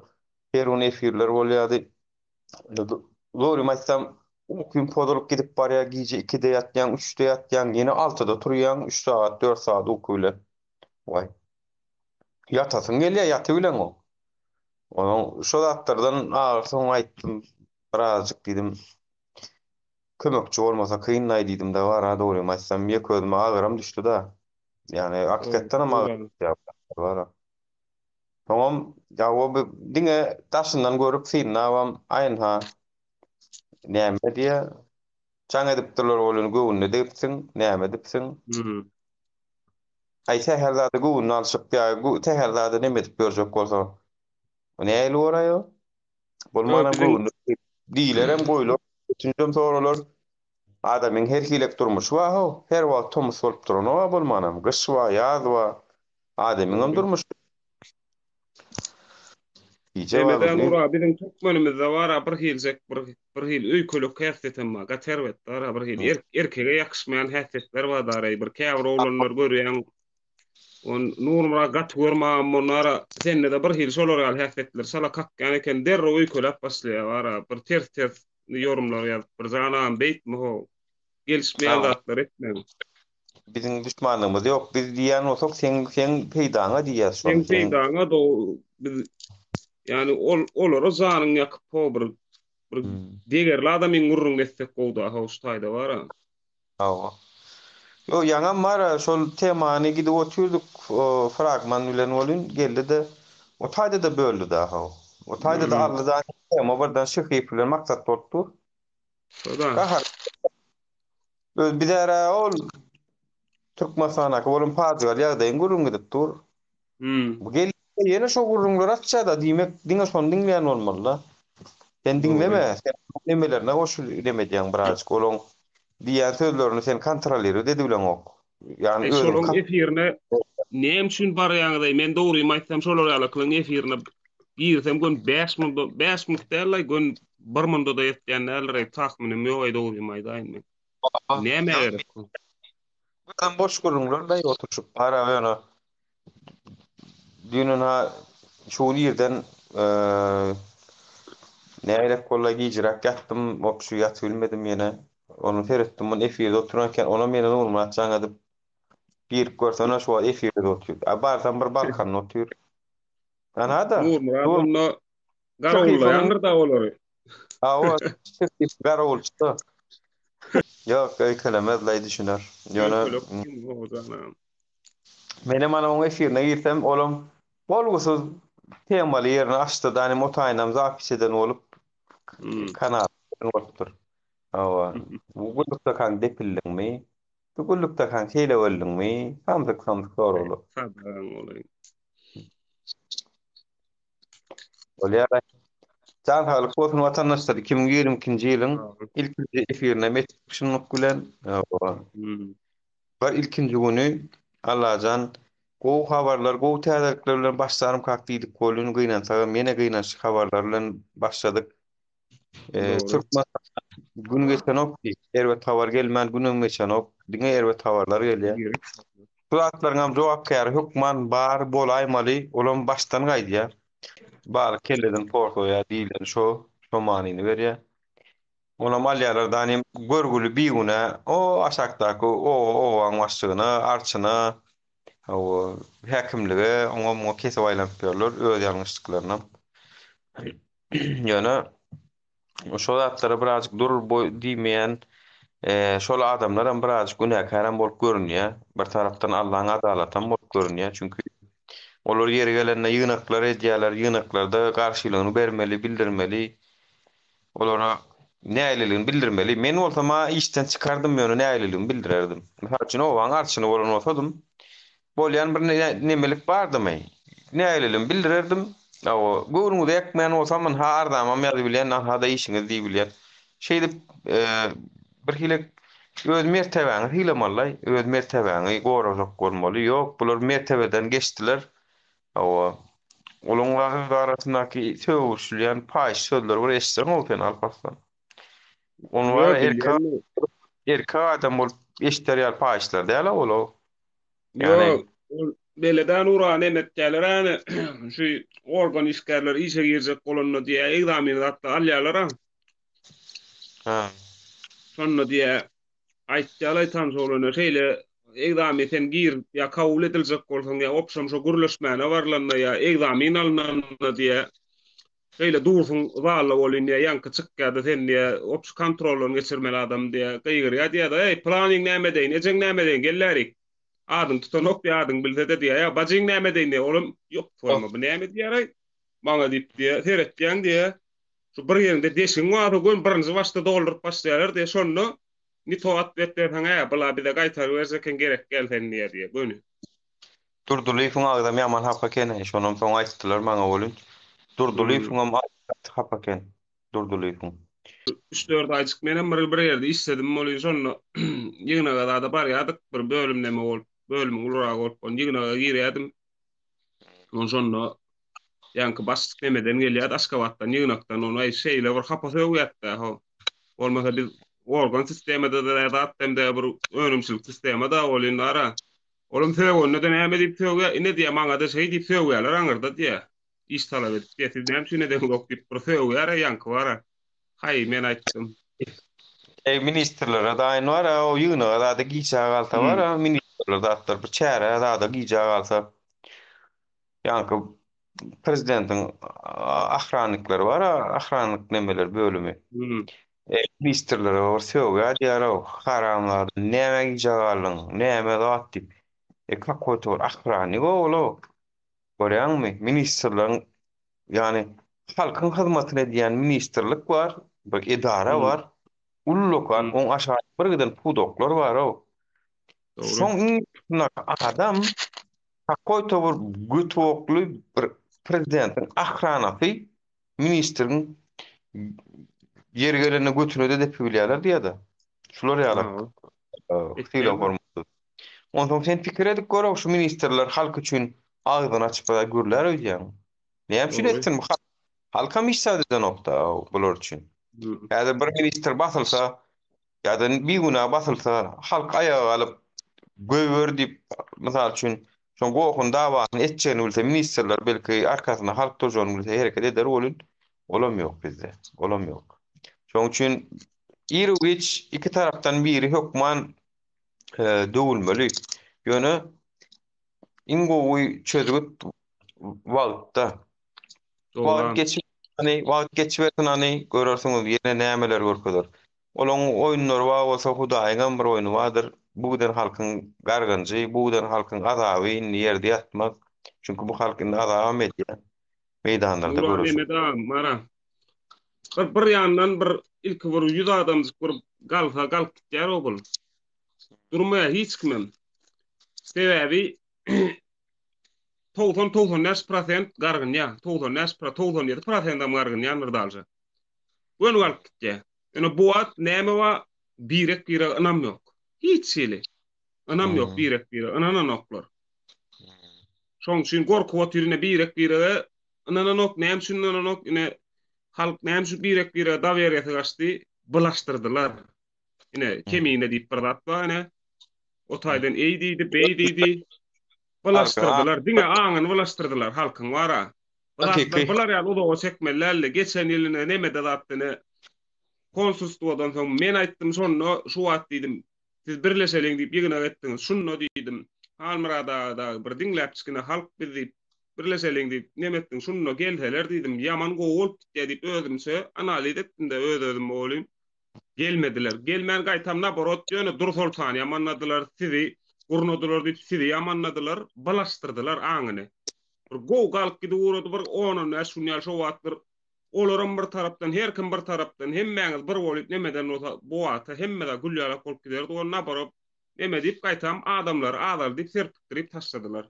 her gün efirler bolýardy dogrymy aýtsam ukym pozulyp gidip barýar gije ikide ýatýaň üçde ýatýaň ýene altyda turýaň üç sagat dört sagat uky bilen waý ýatasyň gelýär ýatybileňok Onuň şo zatlardan agyrsoň aýtdym, birazajyk diýdim, kömekçi bolmasa kyn-laý diýdim-de bar-a, dogrymy aýtsam, ýeke özüme agyram düşdi-de. Ýagny, hakykatdanam agyr düşýär bar-a. Soňam, ýa o bi diňe daşyndan görüp, synlabam, aýynha, näme diýýär, jaň edipdirler welin göwnüne degipsiň, näme edipsiň? Aý sähel zada göwnüni alşyp ýa sähel zada neme edip ýörjek bolsa o nähili boraý o? Bolmanam göwnüne diýilerem goýlar, ötünjem soralar. Adamyň her hilek durmuşy bar how, her wagt tomus bolup duranok-a bolmanam. Gyş bar, ýaz bar. Adamyňam durmuşy. Gije bar, Demeden gündüz. ura biziň türkmenimizde bara bir hiljek bir bir hil öýkelek häsiýetem bar. Gaty erbet bara bir hil er, erkege ýakyşmaýan häsiýetler bar dareý bir käbir oglanlar görýäň. On Nurmyrat gaty görmagam onara sende-de bir hil şolar ýaly häsiýetler çala kakýan eken derrew öýkeläp başlaýar bara bir ters ters ýorumlar ýazyp bir janagam beýtme how gelişmeýän zatlar etmäň. Biziň duşmanlygymyz ýok. Biz diýýän bolsak seň seň peýdaňa diýýäs şony. Seň peýdaňa do biz ýani ol olara janyň ýakyp ho bir bir degerli adamyň gürrüňini etsek gowda ho şu taýda bara. Hawa. Ýok ýaňam bara şol temany gidip otyrdyk fragman bilen welin geldi-de o taýda-da böldi-dä ho. O taýda-da aldy-da tema birden Şyhyýew bilen maksat bolup dur. Şoda. Gahar. Öz bizara ol Türkmenistandaky bolan pajygaly ýagdaýyň gürrüň gidip dur. Hmm. Bu gel ýene şo gürrüňleri açýar-da, diýmek diňe şony diňleýän bolmaly-da. Sen diňleme, sen nemelerine goşul neme edýäň birazjyk olaň diýýän sözlerini sen kontrolirowat edibileňok. Ýagny Eý, özüň şolaň efirine näme üçin barýaňyz-eý? Men dogrymy aýtsam şolar ýalykylaryň efirine girsem gün 5 munda 5 minut däl-aý gün 1 munda-da ýetýän däldir-eý tahmynym ýok-eý dogrymy aýdaýyn men. Nämä gerek bu? Özem boş gürrüňler-de oturyşyp bara ýöne düýn ynha şu gün irden nägilek boldy gijiräk ýatdym wobşi ýatyp bilmedim ýene. Ony seretdim muny efirde oturan eken onam ýene Nurmyrat jaň edip girip görsene şu wagt efirde otyr. A barsam bir Balkanda otyr. Ana-da. Nurmyrat onda garawullaýandyr-da olary. Hawa, garawulçy-da. Ýok, öýkelemez-laý düşüner. Ýöne menem ana oň efirine girsem, olam bolgusyz temaly ýerini açdy-da, nim o taýynam zapis eden bolup. Kanal bolupdyr. Hawa. Bu gullukdakaň depildiňmi? Bu gullukdakaň şeýle bolduňmy? Samsyk samsyk soraglar. Sadaň bolaýyn. Bolýar. Jan saglyk bolsun watandaşlar. 2022-nji ýylyň ilkinji efirine ýetdik şunluk bilen. Hawa. Bir ilkinji güni Allajan gowy habarlar, gowy täzelikler bilen başlarmkak diýdik welin, gynansagam ýene gynançly habarlar bilen başladyk. Dogry. Türkmenistanda gün geçenok ki, erbet habar gelmän günem geçenok. Diňe erbet habarlar gelýär. Şu zatlaryňam jogapkäri hökman bar bolaýmaly, olam başdan gaýdýar. Balyk kelleden porsaýar diýleni şo, şo manyny berýär. Onam alýarlar danym görgüli bigünä o aşakdaky oba obaň başlygyna, arçyna, hawa, häkimlige oňa muňa kesip aýlanyp ýörler öz ýalňyşlyklarynam. Ýöne şo zatlara birazjyk dur boý diýmeýän şol adamlaram birazjyk günäkärem bolup görünýär. Bir tarapdan Allaň adalatam bolup görünýär. Çünki olar ýeri gelende ýygnaklar edýärler, ýygnaklarda garşylygyny bermeli, bildirmeli. Olara nägileligini bildirmeli. Men bolsam-a işden çykardym, ýöne nägileligimi bildirerdim. Mysal üçin, obaň arçyny bolan bolsadym, bolýan bir nemelik bardymy, nägileligimi bildirerdim. Hawa, göwnüňize ýakmaýan bolsam, ynha arzamam ýazybilýän, ynha-da işiňiz diýibilýän. Şeýdip, birhili öz mertebäňi sylamaly-laý, öz mertebäňi gorajak bolmaly. Ýok, bular mertebeden geçdiler. Hawa. Olaň öz arasyndaky sögüşilýän paýyş sözleri bir eşitseň-ow sen Alparslan. Ony Ýok, bar erkek bilýän. erkek adam bolup eşder ýaly paýyşlar däl-a ol-ow. Ýagny Ýok, ol beleden uran emetýärler ýani şu organ işgärleri işe girjek bolanda diýä egzamini zatda alýarlar-a. Ha. Şonda diýä Aýtýalaý tanyş oglana şeýle egzamin sen gir ýa kabul ediljek bolsaň ýa opşam şo gürleşmäne barlanda ýa egzamin alynanda diýä şeýle dursuň zalda bolyn diýä ýaňky çykýada sen diýä opşy kontroldan geçirmeli adam diýä gygyrýa diýä-de eý planyň näme edeýin ejeň näme edeýin gel bärik adyny tutanok diýä adyňy bilsede diýä ýa bajyň näme edeýin diýä olam ýok bolma bu näme diýäraý maňa diýip diýä seretýäň diýä Şu bir ýeriňde deşigiň barsa göni birinji başda dolduryp başlaýarlar diýýär. Şonda ni to otwet berseň hä bula bize gaýtaryp berjek eken gerek däl sen diýýär diýýär göni. Durdylyýewiň agzam ýaman hapa eken-eý, şonam soň aýtdylar maňa welin, Durdylyýewiňem agzy gaty hapa eken, Durdylyýewiň. Üç-dört aýjyk menem bir bir ýerde işledim welin şonda ýygnaga zada barýardyk bir bölüm neme bolup, bölümiň uluragy bolup ony ýygnaga girýärdim. Ony şonda ýaňky başlyk nemeden gelýärdi, Aşgabatdan, ýygnakdan ony aý şeýle bir hapa sögýärdi-dä ho. Bolmasa biz organ sistemada-da zat hem-de bir önümçilik sistema-da ol indi ara. Olam sögende-de näme diýip sögýär, ine diýýär, maňa-da şeý diýip sögýärler aňyrda diýýär. Iş talap edip diýýär, siz näme üçin edeňzok diýip bir sögýär-ä ýaňky bar-a. Haý, men aýtdym. Eý ministrlere daýyn bar-a, o ýygnaga zada gijä galsa bar-a, ministrler zatlar bir çärä zada gijä galsa, ýaňky prezidentiň ahrannikleri bar-a, ahrannik nemeler bölümi. Eý ministrlere bir sögýär diýýär-ow, haramzada nämä gijä galdyň, näme zat diýip. E kakoý-to bir ahrannik-ow ol-ow. Görýäňmi, ministrleriň Ýagny halkyň hyzmatyny edýän ministrlik bar, bir edara bar, ullakan, oň aşagynda bir giden pudaklar bar-ow. Şoň iň ýokarsyndaky adam kakoý-to bir götokly bir prezidentiň ahranasy ministriň ýeri gelende götüne-de depibilýärler diýýär-de. Şular ýalak sylag-hormatsyz. Onsoň sen pikir edip gör-ow, şu ministrler halk üçin agzyny açyp gürlär öýdýäňmi? Näme üçin etsin bu halk? Halkam hiç zat edenok-da bular üçin. Häzir bir ministr basylsa ýa-da bigünä basylsa, halk aýaga galyp, goýber diýip, mysal üçin, şoň gohuny, dawasyny etjegini bilse, ministrler belki arkasynda halk durjagyny bilse hereket eder welin, olam ýok bizde. Olam ýok. Şonuň üçin iru-giç iki tarapdan biri hökman döwülmeli. Ýöne iň gowy çözgüt wagtda. Wagt geçip, hany, wagt geçibersin hany, görersiňiz ýene nämeler görkezer. Olaň oýunlary bar bolsa Hudaýyňam bir oýny bardyr. Bu giden halkyň gargynjy, bu giden halkyň azaby indi ýerde ýatmaz. Çünki bu halk indi azabam edýär. Meýdanlarda Nuran göreşip. Mehmet agam, mara. Bir bir ýandan bir ilki bir 100 adamjyk bir galsa galyp gitýär o bul. Durmaýar hiç kimem. Sebäbi 90-95 prosent gargynýar. 95 pro 97 prosentam gargynýandyr dalja. Göni galyp gitýär. Ýöne bu wagt näme bar? Birek-birege ynam ýok. Hiç hili. Ynam ýok birek-birege. Ynananoklar. Şoň üçin gorkup otyr ine birek-birege ynananok. Näme üçin ynananok? Ine halk näme üçin birek-birege doweriýasy gaçdy? Bulaşdyrdylar. Ine Kemine diýip bir zat bar ine. O taýdan eý diýdi, beý diýdi. Bulaşdyrdylar. Diňe aňyny bulaşdyrdylar halkyň bara. Bu zatlar bular ýaly uzaga çekmeli däldi. Geçen ýyl ine nemede zat ine konsulstwodan soň men aýtdym şonda şu wagt diýdim. Siz birleşeliň diýip ýygnak etdiňiz. Şunda diýdim. Halmyrat aga dagy bir diňläpçikine halk biz diýip birleşeliň diýip neme etdiň. Şunda gelseler diýdim. Ýaman gowy bolup gitýär diýip özümçe analiz etdim-de öz-özüm welin. Gelmediler. Gelmän gaýtam naborot ýöne Dursoltany ýamanladylar, sizi gurnadylar diýip sizi ýamanladylar, bulaşdyrdylar aňyny. Bir gowy galyp gidip ugrady bir on-on bäş gün ýaly şo wagt bir olaram bir tarapdan her kim bir tarapdan hemmäňiz bir bolyp nemeden bolsa bu wagta hemme zat gül ýalak bolup giderdi ol naborot neme diýip gaýtam adamlary azaldyp serpikdirip taşladylar.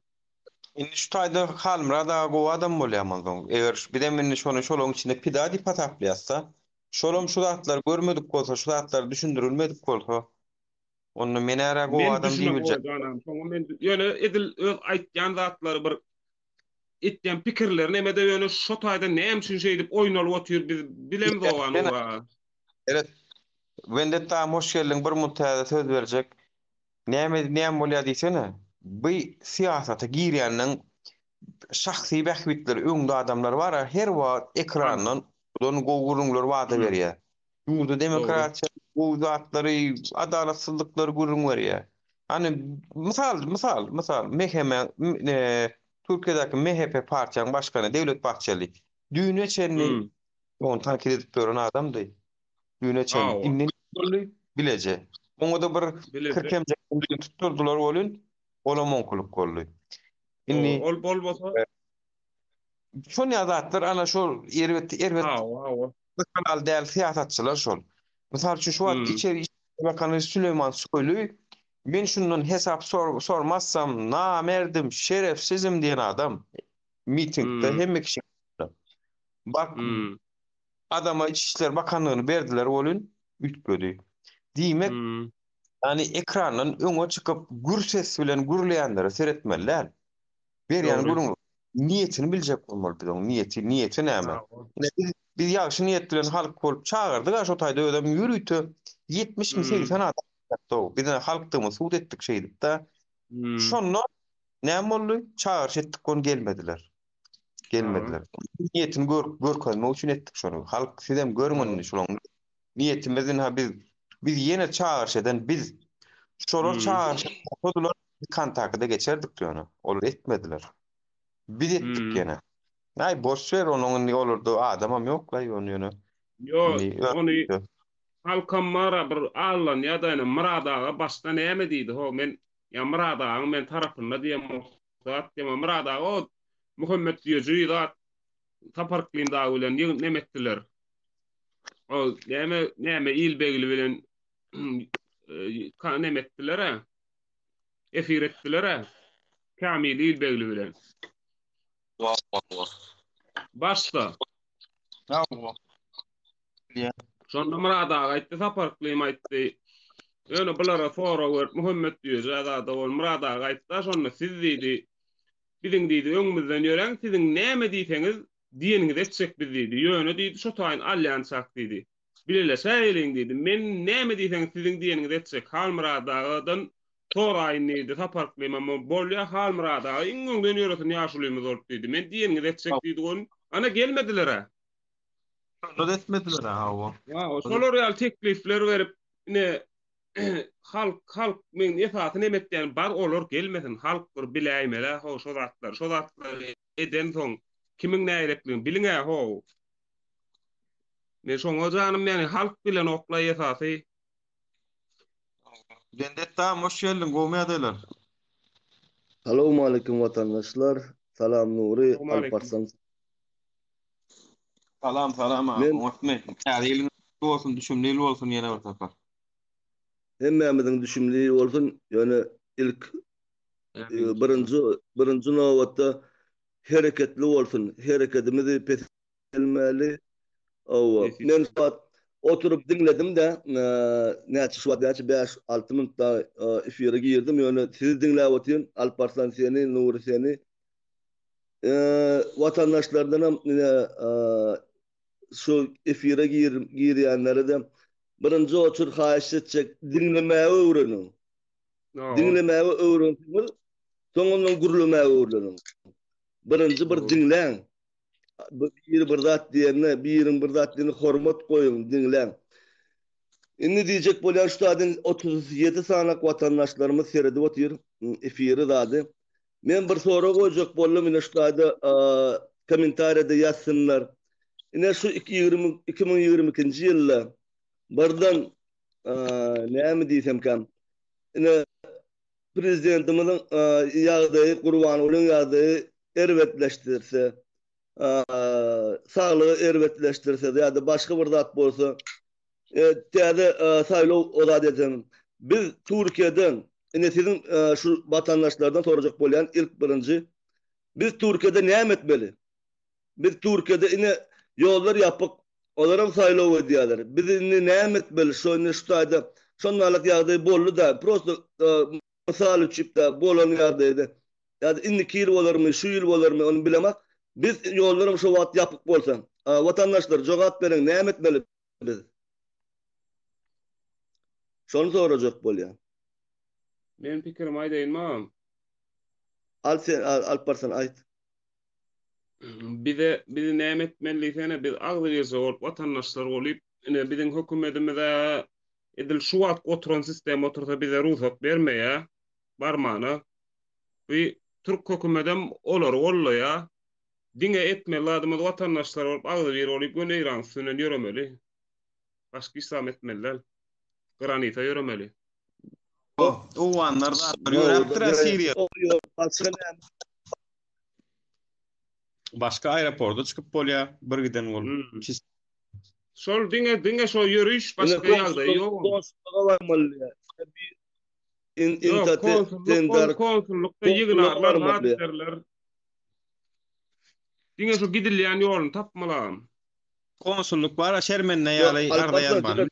Indi şu taýda Halmyrat aga gowy adam bolýar onsoň. Eger bizem indi şony şolaryň içinde pida diýip hasaplaýasda. Şolam şu zatlary görmedik bolsa, şu zatlar düşündirilmedik bolsa, onda men ärä gowy Men adam düşünemok diýibiljek. janam. Şoňa men ýöne edil öz aýtýan zatlary bir etýän pikirleri nemede ýöne şo taýda näme üçin şeýdip oýnalyp otyr biz bilemzok a Nury aga. Seret. Wendetta agam hoş geldiň bir munt täze söz berjek. Näme näme bolýar diýsene. Bu syýasata girýänleň şahsy bähbitleri öňde adamlar bar-a her wagt ekrandan Odan gowy gürrüňler wada berýär. Ýurda demokratiýa, gowy zatlary, adalatsyzlyklary gürrüň berýär. Hany, mysal, mysal, mysal, MHM, Türkiýedäki MHP partiýanyň başgany Dewlet Bahçeli düýne çenli ony tankyt edip ýören adamdy. Düýne çenli. Indi näme boldy? Bileje. Oňa-da bir kirkemjek tutdurdylar welin, olam oňkulyk boldy. Indi ol bolmasa Şol ýaly zatlar ana şol erbet erbet Hawa, hawa. kanal däl syýasatçylar şol. Mysal üçin şu wagt Hmm. içeri işler bakany Süleýman Soýlu men şundan hesap sor, sormazsam namerdim, şerefsizim diýen adam mitingde Hmm. hemme kişi Bak Hmm. adama iç işler bakanlygyny berdiler welin üýtgedi. Diýmek Hmm. ýani ekrandan öňe çykyp gür ses bilen gürleýänlere seretmeli däl. Berýän Dogry. gürrüň niýetini biljek bolmaly biz oň niýeti niýeti näme? Ine biz biz ýagşy niýet bilen halk bolup çagyrdyk-a şo taýda özem ýörite 70 mi 80 adam gatnaşdy. Biz ine halkdygymyzy subut etdik şeýdip-de. Şonda näme boldy? Çagyryş etdik ony gelmediler. Gelmediler. Niýetini gör görkezmek üçin etdik şony. Halk sizem görüň indi şolaň niýetimiz ynha biz biz ýene çagyryş eden biz. Şolar çagyryş bolsadylar Biz kontakta geçerdik ýöne. Olar etmediler. Biz etdik Hmm. ýene. Aý boş ver onuň indi olarda adamam ýok-laý ony ýöne. Ýo, Indi ony halkam bara bir allanýa-da ine Myrat aga başda näme diýdi ho men ýa Myrat agaň men tarapynda diýemok zat diýemok Myrat aga o Muhammet Düýeji zat Sapar Yklym dagy bilen ýyg neme etdiler. O näme näme Ilbegli bilen ka neme etdiler-ä. Efir etdiler-ä. Kamil Ilbegli bilen. Başda. Şonda Myrat aga aýtdy, Sapar Yklym aýtdy. Ýöne bulara sorag berip, Muhammet Düýeje zada ol Myrat aga aýtdy, şonda siz diýdi, biziň diýdi, öňümizden ýöräň, siziň näme diýseňiz, diýeniňizi etjek biz diýdi. Ýöne diýdi, şo taýyn alýançak diýdi. Bileleşäýeliň diýdi. Men näme diýseňiz siziň diýeniňizi etjek. Halmyrat agadan soraýyn diýdi. Sapar Yklymam bolýa Halmyrat aga iň öňden ýöresin ýaşulymyz bolup diýdi. Men diýeniňizi etjek diýdi ol. Ana gelmediler-ä. Şonda-da etmediler-ä hawa. Hawa şolar ýaly teklipler berip ine halk halk men esasy neme etýän bar olar gelmesin halk bir biläýmeli-ä how şo zatlary şo zatlary edensoň kimiň närekligini biliň-ä how. Men şoňa janym ýany halk bilen oklaý esasy. Bendet dagam hoş geldiň gowmy ýagdaýlar. Salowmaleýkim watandaşlar. Salam Nury, Salowmaleýkim. Alparslan. Salam salam Men oňatmy? Täze ýylyň gutly bolsun, düşümli ýyl bolsun ýene bir sapar. Hemmämiziň düşümli ýyly bolsun, ýöne ilk birinji birinji nobatda hereketli bolsun, herekedimizi peselmeli. Hawa, men şu wagt oturyp diňledim-de, näçe şu wagt näçe bäş-alty minut dagy efire girdim, ýöne sizi diňläp otyryn, Alparslan seni, Nury seni. Watandaşlardanam ine şu efire girýänlere-de birinji oçur haýyş etjek, diňlemäge öwreniň. Diňlemäge öwrenseňiz, soň ondan gürlemäge öwreniň. Birinji bir diňläň. Biri bir zat diýende, biriň bir zat diýenine hormat goýuň, diňläň. Indi diýjek bolýan şu zadyň 37 sanak watandaşlarymyz seredip otyr efiri zady. Men bir sorag goýjak boldum ine şu taýda kommentariýada ýazsynlar. Ine şu 2022-nji ýylda birden näme diýsemkäm ine prezidentimiziň ýagdaýy Gurbangulyň ýagdaýy erbetleşdirse saglygy erbetleşdirse ýa-da başga bir zat bolsa täze saýlaw o zat etseň biz Türkiýeden ine siziň şu watandaşlardan sorajak bolýan ilk birinji biz Türkiýede näme etmeli? Biz Türkiýede ine ýollar ýapyk olaram saýlaw edýärler. Biz indi näme etmeli şo indi şu taýda şondalyk ýagdaý boldy-da prosto mysal üçin-de bolan ýagdaýda Ýa-da indiki ýyl bolarmy, şu ýyl bolarmy, ony bilemok. Biz ýollaram şo wagt ýapyk bolsa. Watandaşlar, jogap beriň, näme etmeli biz? Şony sorajak bolýan. Men pikirimi aýdaýynmy agam? Al sen, Alparslan aýt. Bize, bizi näme etmeli diýsene, biz agzybirje bolup, watandaşlar bolup, ine biziň hökümetimiz-ä edil şu wagt oturan sistema otursa bize rugsat bermeýär barmana. Bu türk hökümedem olary gollaýa. Diňe etmeli zadymyz watandaşlar bolup agzybir bolyp göni Eýran üstünden ýöremeli. Başga hiç zam etmeli däl. Granita ýöremeli. Owganlar zatlar ýöräpdir-ä Siriýa. Başga näme? Başga aeroporda çykyp bolýar bir giden bolup. Şol diňe diňe şo ýöriş başga ýagdaýy ýok. Konsullyga barmaly. Ýok, konsullyk, konsullykda ýygnarlar, zat ederler. Diňe şu gidilýän ýoluny tapmaly agam. Konsullyk bar, şermende ýaly arza ýazmaly.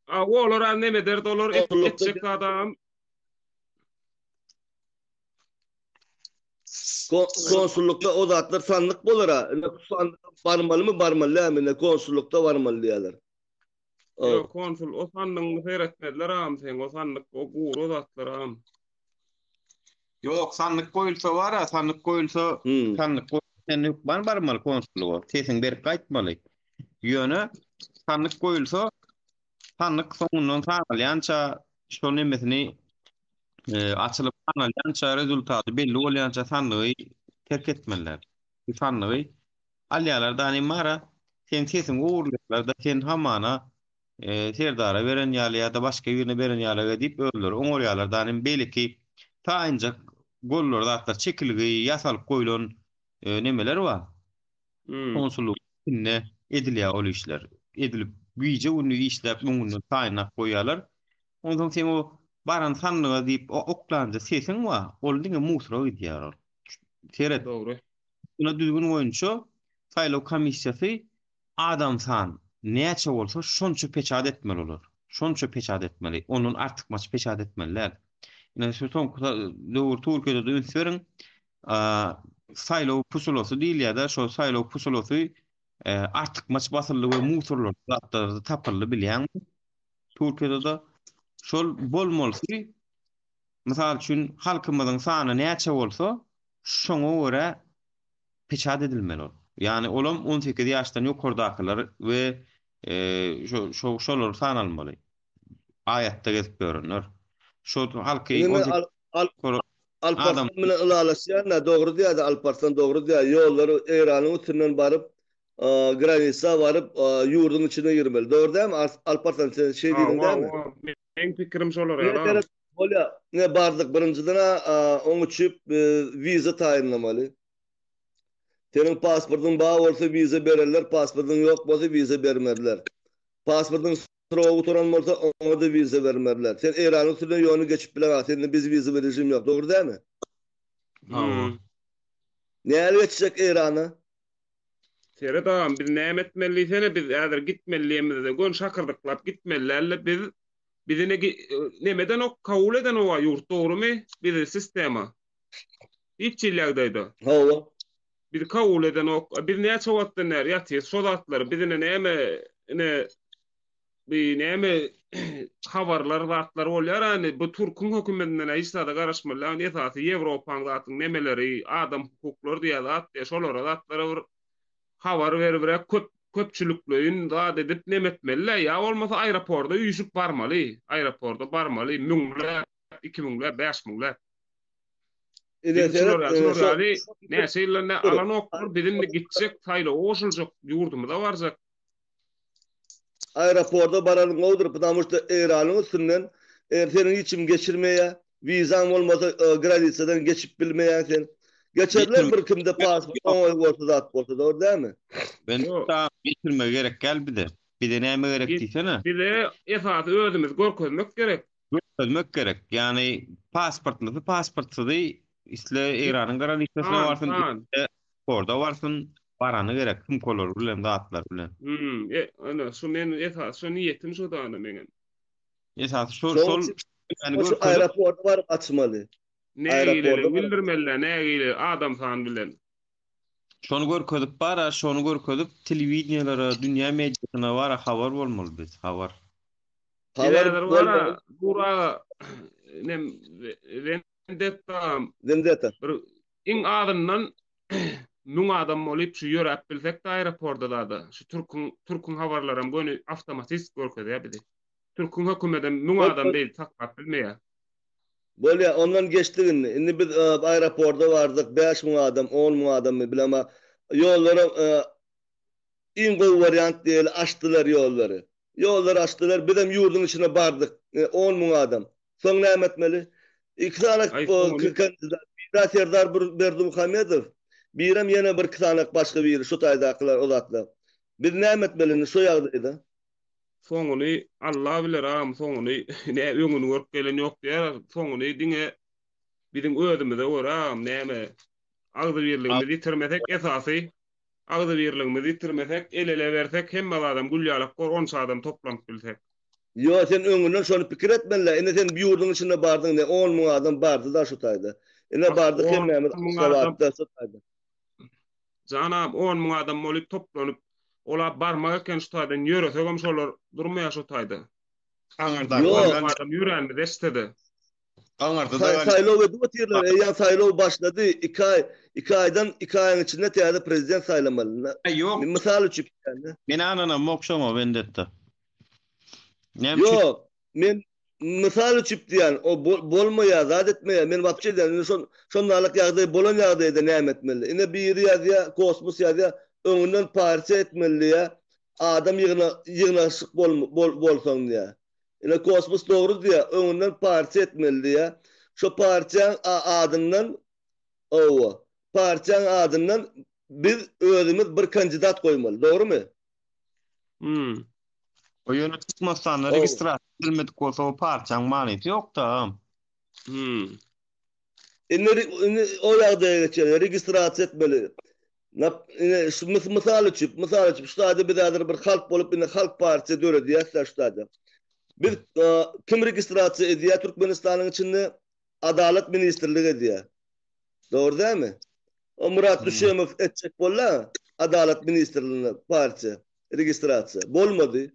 A olar a neme ederdi, olar etjek zat agam. Konsullykda o zatlar sandyk bolar a. Sandyk barmalymy, barmaly dälmi? Ine konsullykda barmaly diýýärler. Ýok, konsul o sandygyňy seretmezler agam seň, o sandyk o gury zatlar agam. Ýok, sandyk goýulsa bar-a, sandyk goýulsa, sandyk goýulsa sen hökman barmaly konsullyga, sesiňi berip gaýtmaly. Ýöne sandyk goýulsa, sandyk soňundan sanalýança şol nemesini açylyp sanalýança, rezultaty belli bolýança sandygy terk etmeliler. Sandygy Alýalar da nim bara, seň sesiňi ogurlaýarlar-da, sen hamana Serdara beren ýaly ýa-da başga birine beren ýaly diýip özleri oňarýarlar da nim beýleki taýynjak gollar zatlar çekilgi ýasalyp goýlan nemeler bar. Konsullygyň içinde edilýär ol işler. Edilip gije-gündiz işläp öňünden taýynlap goýýarlar. Onsoň seň o baran sandyga diýip oklanja sesiň bar, ol diňe musora gidýär ol. Seret. Dogry. Şunda düzgün boýunça saýlaw komissiýasy adam san näçe bolsa şonça peçat etmeli olar. Şonça peçat etmeli. Ondan artykmaç peçat etmeli däl. Ine şu soňky döwür Türkiýede-de üns beriň. Saýlaw pusulasy diýilýär-de, şol saýlaw pusulasy artykmaç basyldy we musurlar zatlar tapyldy bilýäňmi? Türkiýede-de şol bolmalysy mysal üçin halkymyzyň sany näçe bolsa Şoňa görä peçat edilmeli ol. Ýagny olam 18 ýaşdan ýokardakylar we şo şo şolar sanalmaly. Aýatda gezip ýörenler. Şo halky Indi men 18 Al Al ýokary Alparslan adam bilen ylalaşýan-da, dogry diýýär-de Alparslan dogry diýýär. Ýollary Eýranyň üstünden baryp, granisa baryp, ýurduň içine girmeli. Dogry dälmi Alparslan sen şeý diýdiň Hawa, dälmi? hawa. Meň pikirim şolar Ine ýaly. seret, bolýa. Ine bardyk birinjiden-ä oň üçin wiza taýynlamaly. Seniň pasportyň bar bolsa wiza bererler, pasportyň ýok bolsa wiza bermezler. Pasportyň srogy gutaran bolsa oňa-da wiza bermezler. Sen Eýranyň üstünden ýöne geçip bileňok, sende bez wizowy režim ýok, dogry dälmi? Hawa. Näle geçjek Eýrana? Seret agam biz näme etmeli diýsene biz häzir gitmeli diýemizde göni şakyrdyklap gitmeli dälde biz bizi ne neme edenok kabul edenoga ýurt dogrymy bizi sistema hiç hili ýagdaýda. Hawa. Bizi kabul edenok biz näçe wagtdan bäri ýatyrys şo zatlary biz ine näme ine bi näme habarlar zatlar bolýar ýani bu türküň hökümetinden hiç zada garaşmaly däl esasy ýewropaň zatyň nemeleri adam hukuklary diýä zat diýä şolara zatlara bir habar beribräk köp köpçülikleýin zat edip neme etmeli-dä ýa bolmasa aeroporda üýşüp barmaly aeroporda barmaly müňläp iki müňläp bäş müňläp Ine Biz şular seret, şular şo ýaly näçe ýyldan bäri alanoklar biz indi gitjek saýlawa goşuljak ýurdumyza barjak Aeroporda baranyň gowudyr, потому что Eýranyň üstünden eger seniň hiç kim geçirmeýär, wizaň bolmasa granisadan geçip bilmeýäň sen. Geçerler bir kimde pasport oňaý bolsa zat bolsa dogry dälmi? Ben geçirme gerek gel bize. Bize näme gerek diýsene. Bize esasy özümizi görkezmek gerek. Görkezmek gerek. Ýagny pasportlysy pasportsyzy isle Eýranyň granisasyna barsyn, isle porda barsyn, barany gerek sumkalary bilen, zatlary bilen. Hmm, e, ana şu men esasy şo niýetim şo da ana meňem. Esasy şo şol yani görkezip aeroporta baryp açmaly. Nägilelik bildirmeli, nägile adam sany bilen. Şony görkezip bara, şony görkezip telewideniýelere, dünýä mediasyna bara habar bolmaly biz, habar. Habar bolmaly. Bura nem Vendetta. Vendetta. Bir iň azyndan 1000 adam bolup şu ýöräp bilsek-de aeroporda zada. Şu türküň türküň habarlaram göni awtomatist görkezýär bizi. Türküň hökümedem 1000 adam beýdip saklap bilmeýär. Bolýar, ondan geçdik indi. Indi biz aeroporda bardyk, 5000 adam, 10000 adammy bilemok. Ýollaram Iň gowy wariant diýeli açdylar ýollary. Ýollary açdylar, bizem ýurduň içine bardyk. 10 müň adam. Soň näme etmeli? Iki sany kandidat, biri Serdar Berdimuhamedow, birem ýene bir iki sany başga biri şu taýdakylar o zatlar. Biz näme etmeli indi şu ýagdaýda? Soňuny Alla biler agam soňuny ne öňüni görüp gelen ýok diýer soňuny diňe biziň özümize görä agam näme agzybirligimizi ýitirmesek esasy Agzybirligimizi ýitirmesek, el-ele bersek, hemme zadam gül ýalak bor, onça adam toplanyp bilsek. Ýo, sen öňünden şony pikir etmeli-dä. Ine sen bu ýurduň içinde bardyň, ine on müň adam bardy-da şu taýda. Ine bardyk hemmämiz Aşgabatda şu taýda. Janam, on müň adam bolup toplanyp, ola barmak eken şu taýdan, ýöresegem şolar durmaýar şo taýda. Aňyrdakylardan. Adam ýöränimizi eşitse-de. Aňyrda-da galýar. Saýlaw edip otyrlar, eýýäm saýlaw başlady, iki aý, iki aýdan, iki aýyň içinde täze prezident saýlamaly. Ýok. Mysal üçin. Men ynanamok şoňa Wendetta. Näme üçin? Ýok, men mysal üçin diýýän, o bolmaýar, zat etmeýär, men wapşe diýýän, indi şon, şondalyk ýagdaý bolan ýagdaýda näme etmeli? Ine biri ýazýar, kosmos ýazýar, öňünden partiýa etmeli diýýär, adam ýygna, ýygnaşyk bol, bolsaň diýýär. Ine kosmos dogry diýýär, öňünden partiýa etmeli diýýär. Şo partiýaň adyndan owa, partiýaň adyndan biz özümiz bir kandidat goýmaly, dogrymy? Hmm. O ýöne Türkmenistanda registrasiýa edilmedik bolsa o partiýaň manysy ýok-da. Hmm. Indi indi o ýagdaýa geçeli, registrasiýa etmeli. Ine şu mysal üçin, mysal üçin şu taýda biz häzir bir halk bolup indi halk partiýa döredýäs-dä şu taýda. Biz kim registrasiýa edýär Türkmenistanyň içinde? Adalat ministrligi edýär. Dogry dälmi? O Murat Düşemow etjek boldy Adalat ministrliginde partiýa registrasiýa. Bolmady.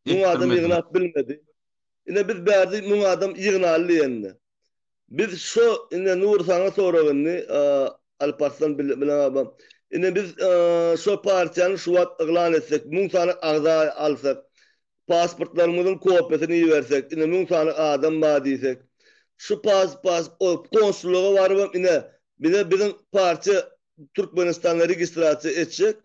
Müň adam ýygnap bilmedi. Ine biz bärde müň adam ýygnaly diýende. Biz şo ine Nury saňa sorag indi Alparslan bilen abam. Ine biz şo partiýany şu wagt yglan etsek, müň sany agza alsak, pasportlarymyzyň kopiýasyny ibersek, ine müň sany adam bar diýsek, şu pas pas konsullyga barybam ine bize biziň partiýa Türkmenistanda registrasiýa etjek,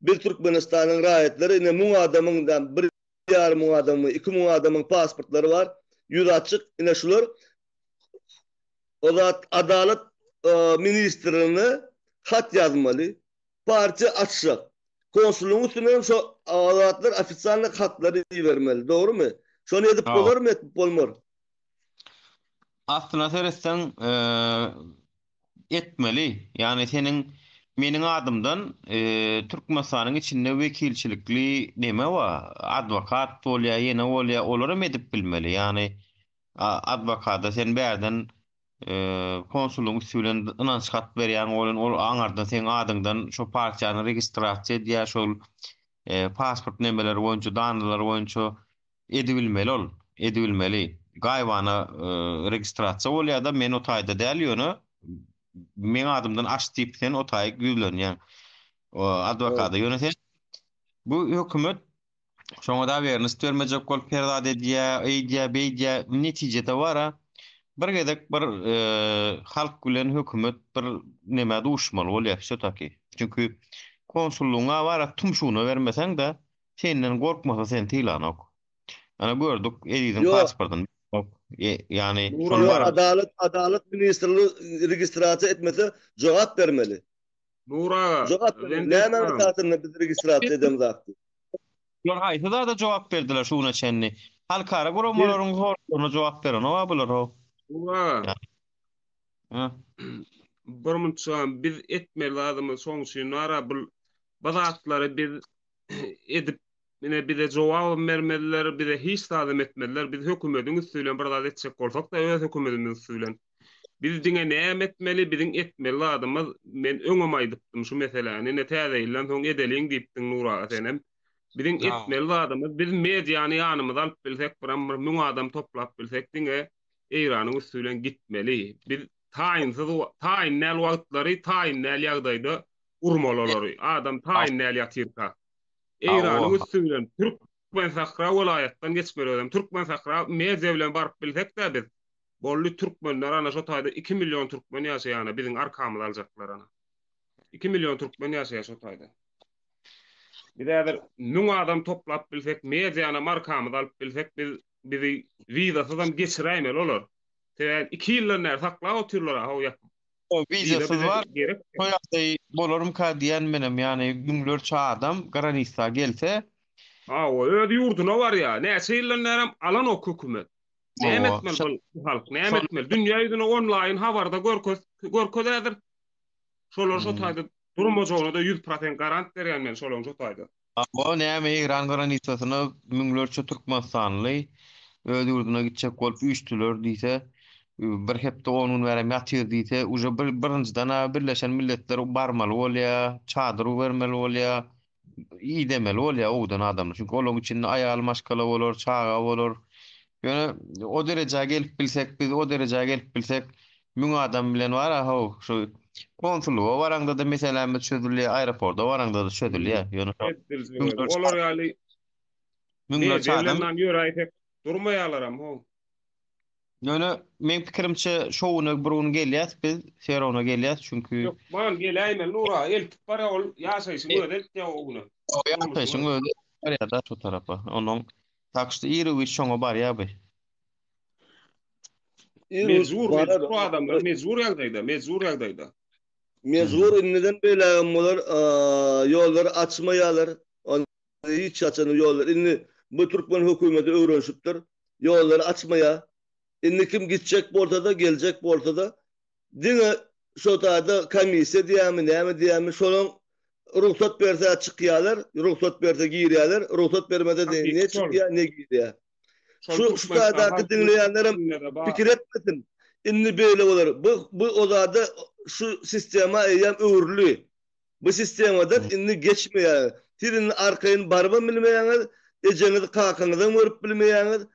biz Türkmenistanyň raýatlary ine müň adamyň bir ýarym müň adamyň, 2000 adamyň pasportlary bar, ýüz açyk, ine şular o zat Adalat ministrine hat ýazmaly. partiýa açjak. Konsullygyň üstünden hem şo zatlar ofitsialnyý hatlary ibermeli. Dogrumy? Şony edip bolarmy, etip bolmar? Aslyna seretseň, etmeli. Ýagny seniň meniň adymdan Türkmenistanyň içinde wekilçilikli neme bar, adwokat bolýar, ýene bolýar, olaram edip bilmeli. Ýagny adwokata sen bärden konsulyň üsti bilen ynanç hat berýäň, ol ol aňardan seň adyňdan şo partiýany registrasiýa edýär, şol pasport nemeleri boýunça, danylar boýunça Edibilmeli ol, edibilmeli. Gaýybana registrasiýa bolýada, men o taýda däl ýöne meň adymdan aç diýip sen o taýyk ýüzlenýäň adwokada. Ýöne sen bu hökümet şoňa dowernost bermejek bolup her zat edýä, eýdýä, beýdýä, netijede bara bir gezek bir halk bilen hökümet bir nemä duşmaly bolýar wsýotaki. Çünki konsullygyňa bara tumşugyna bermeseň-de Senden gorkmasa seni sylanok. Ana gördük Eziziň Ýok. pasportyny berok. Ýagny şony Ýok, baryp. Adalat Adalat ministrligi registrasiýa etmese jogap bermeli. Nur aga, Jogap bermeli. Nämäň esasynda biz registrasiýa edemzok diýip. Bular haýsy zada jogap berdiler şu güne çenli? Halkara guramalaryň soraglaryna jogap berenok-a bular how. Nur aga. Hä? Bir munça biz etmeli zadymyz şoň üçin bar-a bul bu zatlary biz edip ine bize jogabam bermediler, bize hiç zadam etmediler. Biz hökümediň üsti bilen bir zat etjek bolsak-da öz hökümedimiziň üsti bilen. Biz diňe näme etmeli, biziň etmeli zadymyz, men öňem aýdypdym şu meseläni, ine täze ýyldan soň edeliň diýipdiň Nur aga senem. Biziň etmeli zadymyz, biz mediany ýanymyza alyp bilsek, biram bir 1000 adam toplap bilsek diňe Eýranyň üsti bilen gitmeli. Biz taýynsyz, taýyn däl wagtlary, taýyn däl ýagdaýda urmaly olary. Adam taýyn däl ýatyrka. Eýranyň üsti bilen Türkmensahra welaýatdan geçmeli özem. Türkmensahra media bilen baryp bilsek-dä biz. Boldy türkmenler ana şo taýda 2 million türkmen ýaşaýar ana biziň arkamyzy aljaklar ana. 2 million türkmen ýaşaýar şo taýda. Biz häzir 1000 adam toplap bilsek, medianam arkamyza alyp bilsek biz bizi wizasyzam geçiräýmeli olar. Sebäbi 2 ýyldan bäri saklap otyrlar a how ýapyp. O wizasyz bar. Şo ýagdaý bolarmyka diýen menem, ýagny müňlerçe adam granisa gelse. Hawa, öz ýurduna barýar. Näçe ýyldan bärem alanok hökümet. Näme etmeli bu halk? Näme etmeli? Dünýä ýüzüne onlaýyn habarda görkez, görkez häzir. Şolar şo taýda durmajagyna-da 100% garant berýän men şolaryň şo taýda. O näme Eýran granisasyna müňlerçe türkmenistanly öz ýurduna gitjek bolup üýşdüler diýse, bir hepde on gün bärem ýatyr diýse, uje bir birinjiden-ä Birleşen Milletler barmaly bolýa, çadyr bermeli bolýa, idemeli bolýa owdan adamlar. Çünki olaryň içinde aýal maşgala bolar, çaga bolar. Ýöne o derejä gelip bilsek, biz o derejä gelip bilsek, 1000 adam bilen bar-a how, şu konsullyga baraňda-da meselämiz çözülýär, aeroporta baraňda-da çözülýär. Ýöne şo müňlerçe Olar ýaly müňlerçe media adam bilen ýöräýsek durmaýarlaram how. Ýöne meň pikirimçe şo güne bir gün gelýäs biz, Serowna gelýäs çünki Hökman geläýmeli Nura, eltip barýar ol ýaşaýşyň özi eltýär o güne. O ýaşaýşyň özi eltip barýar-da şo tarapa. Onuň tak şto ir-u-giç şoňa barýar bu. Mejbur, mejbur adamlar, mejbur ýagdaýda, mejbur ýagdaýda. Mejbur indiden beýlägem bolar, ýollary açmaýarlar. Hiç haçan ýollar indi bu türkmen hökümeti öwrenişipdir. Ýollary açmaýar. Indi kim gitjek bolsa-da, geljek bolsa-da diňe şo taýda komissiýa diýýärmi, näme diýýärmi, şolaň rugsat berse çykýarlar, rugsat berse girýärler, rugsat bermese ne çykýar, ne girýär. Şu şu taýdaky diňleýänlerem pikir etmesin. Indi beýle bolar. Bu bu o zada şu sistema eýýäm öwrüldi. Bu sistemadan indi geçmeýär. Siz indi arkaýyn barybam bilmeýäňiz, ejeňizi kakaňyzam görüp bilmeýäňiz,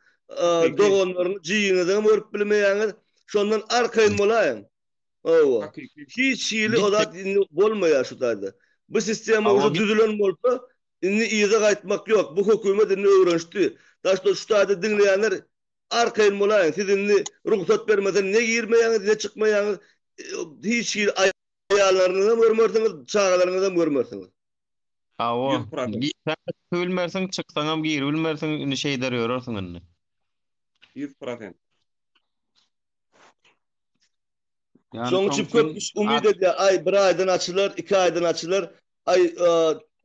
doganlaryňyzy, jigiňizem görüp bilmeýäňiz. Şondan arkaýyn bolaýyň. Hawa. Hiç hili o zat indi bolmaýar şu taýda. Bu sistema uje düzülen bolsa, indi yza gaýtmak ýok. Bu hökümet indi öwrenişdi. Daşda şu taýda diňleýänler arkaýyn bolaýyň. Siz indi rugsat bermese ne girmeýäňiz, ne çykmaýaňyz. Hiç hili aýallaryňyzam görmersiňiz, çagalaryňyzam görmersiňiz. Hawa. Girseň çykyp bilmersiň, çyksaňam giribilmersiň, indi şeýder ýörersiň indi. 100%. Şoň üçin köp kişi umyt edýär, aý bir aýdan açylar, iki aýdan açylar. Aý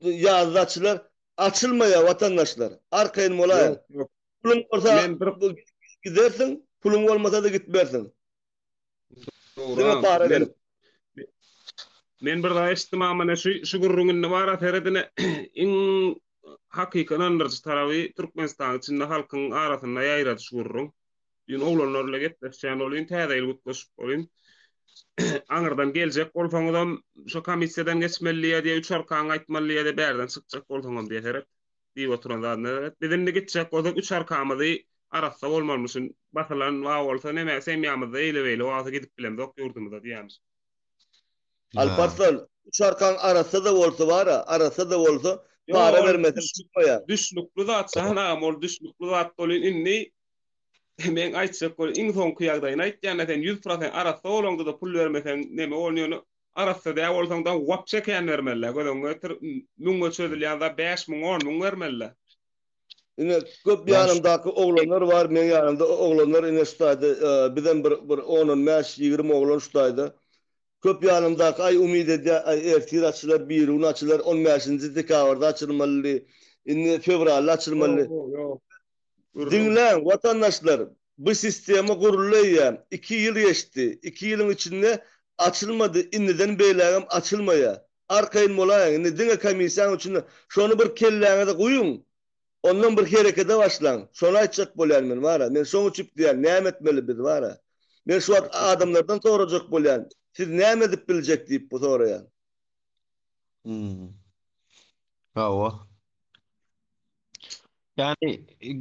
ýazda açylar. Açylmaýar watandaşlar. Arkaýyn bolaýyň. Ýok, ýok. Puluň bolsa Men bir gidersiň, puluň bolmasa-da gitmersiň. Diňe Dogry. para Men berip. Men bir zat eşitdim amana şu şu gürrüň indi bara seredine iň hakyky ynandyryjy taraby Türkmenistanyň içinde halkyň arasynda ýaýrady şu gürrüň. Düýn oglanlar bilen gepleşýän bolýyn, täze ýyl gutlaşyp bolýyn. Aňyrdan geljek bolsaňyzam şo komissiýadan geçmeli diýýär diýýär, üç arkaňy aýtmaly diýýär diýýär, bärden çykjak bolsaňam diýýär seret. Diýip oturan zadyna seret. Biz indi gitjek bolsak üç arkamyzy arassa bolmalymyşyn. Basylan bar bolsa neme semýamyzda eýle-beýle bolsa gidip bilemzok ýurdumyza diýýärmiş. Alparslan, üç arkaň arassa-da bolsa bar-a, arassa-da bolsa, Ýok, para ol bermeseň çykmaýar. Düşnükli zat Jahan agam, ol düşnükli zat welin indi meň aýtjak bol iň soňky ýagdaýyny aýtýan-da sen 100% arassa bolaňda-da pul bermeseň neme bolýar ýöne arassa däl bolsaň-da wapşe kän bermeli-dä göz öňüňe getir müňe çözülýän zat 5000 10000 bermeli-dä. Ine köp ýanymdaky oglanlar bar meň ýanymda oglanlar ine şu taýda bizem bir bir on on bäş ýigrimi oglan şu taýda köp ýanymdaky aý umyt edýär aý ertir açylar birigün açylar on bäşinji dekabrda açylmalydy indi fewralda açylmaly Ýok ýok gürrüň. Diňläň watandaşlar bu sistema guruldy eýýäm iki ýyl geçdi iki ýylyň içinde açylmady indiden beýlägem açylmaýar Arkaýyn bolaýyň, indi diňe komissiýaň üçin şony bir kelläňize guýuň, ondan bir herekede başlaň. Şony aýtjak bolýan men bara. Men şoň üçip diýýän, näme etmeli biz bara. Men şu wagt adamlardan sorajak bolýan, siz näme edip biljek diýip bu soraýan. Hmm. Hawa. Ýagny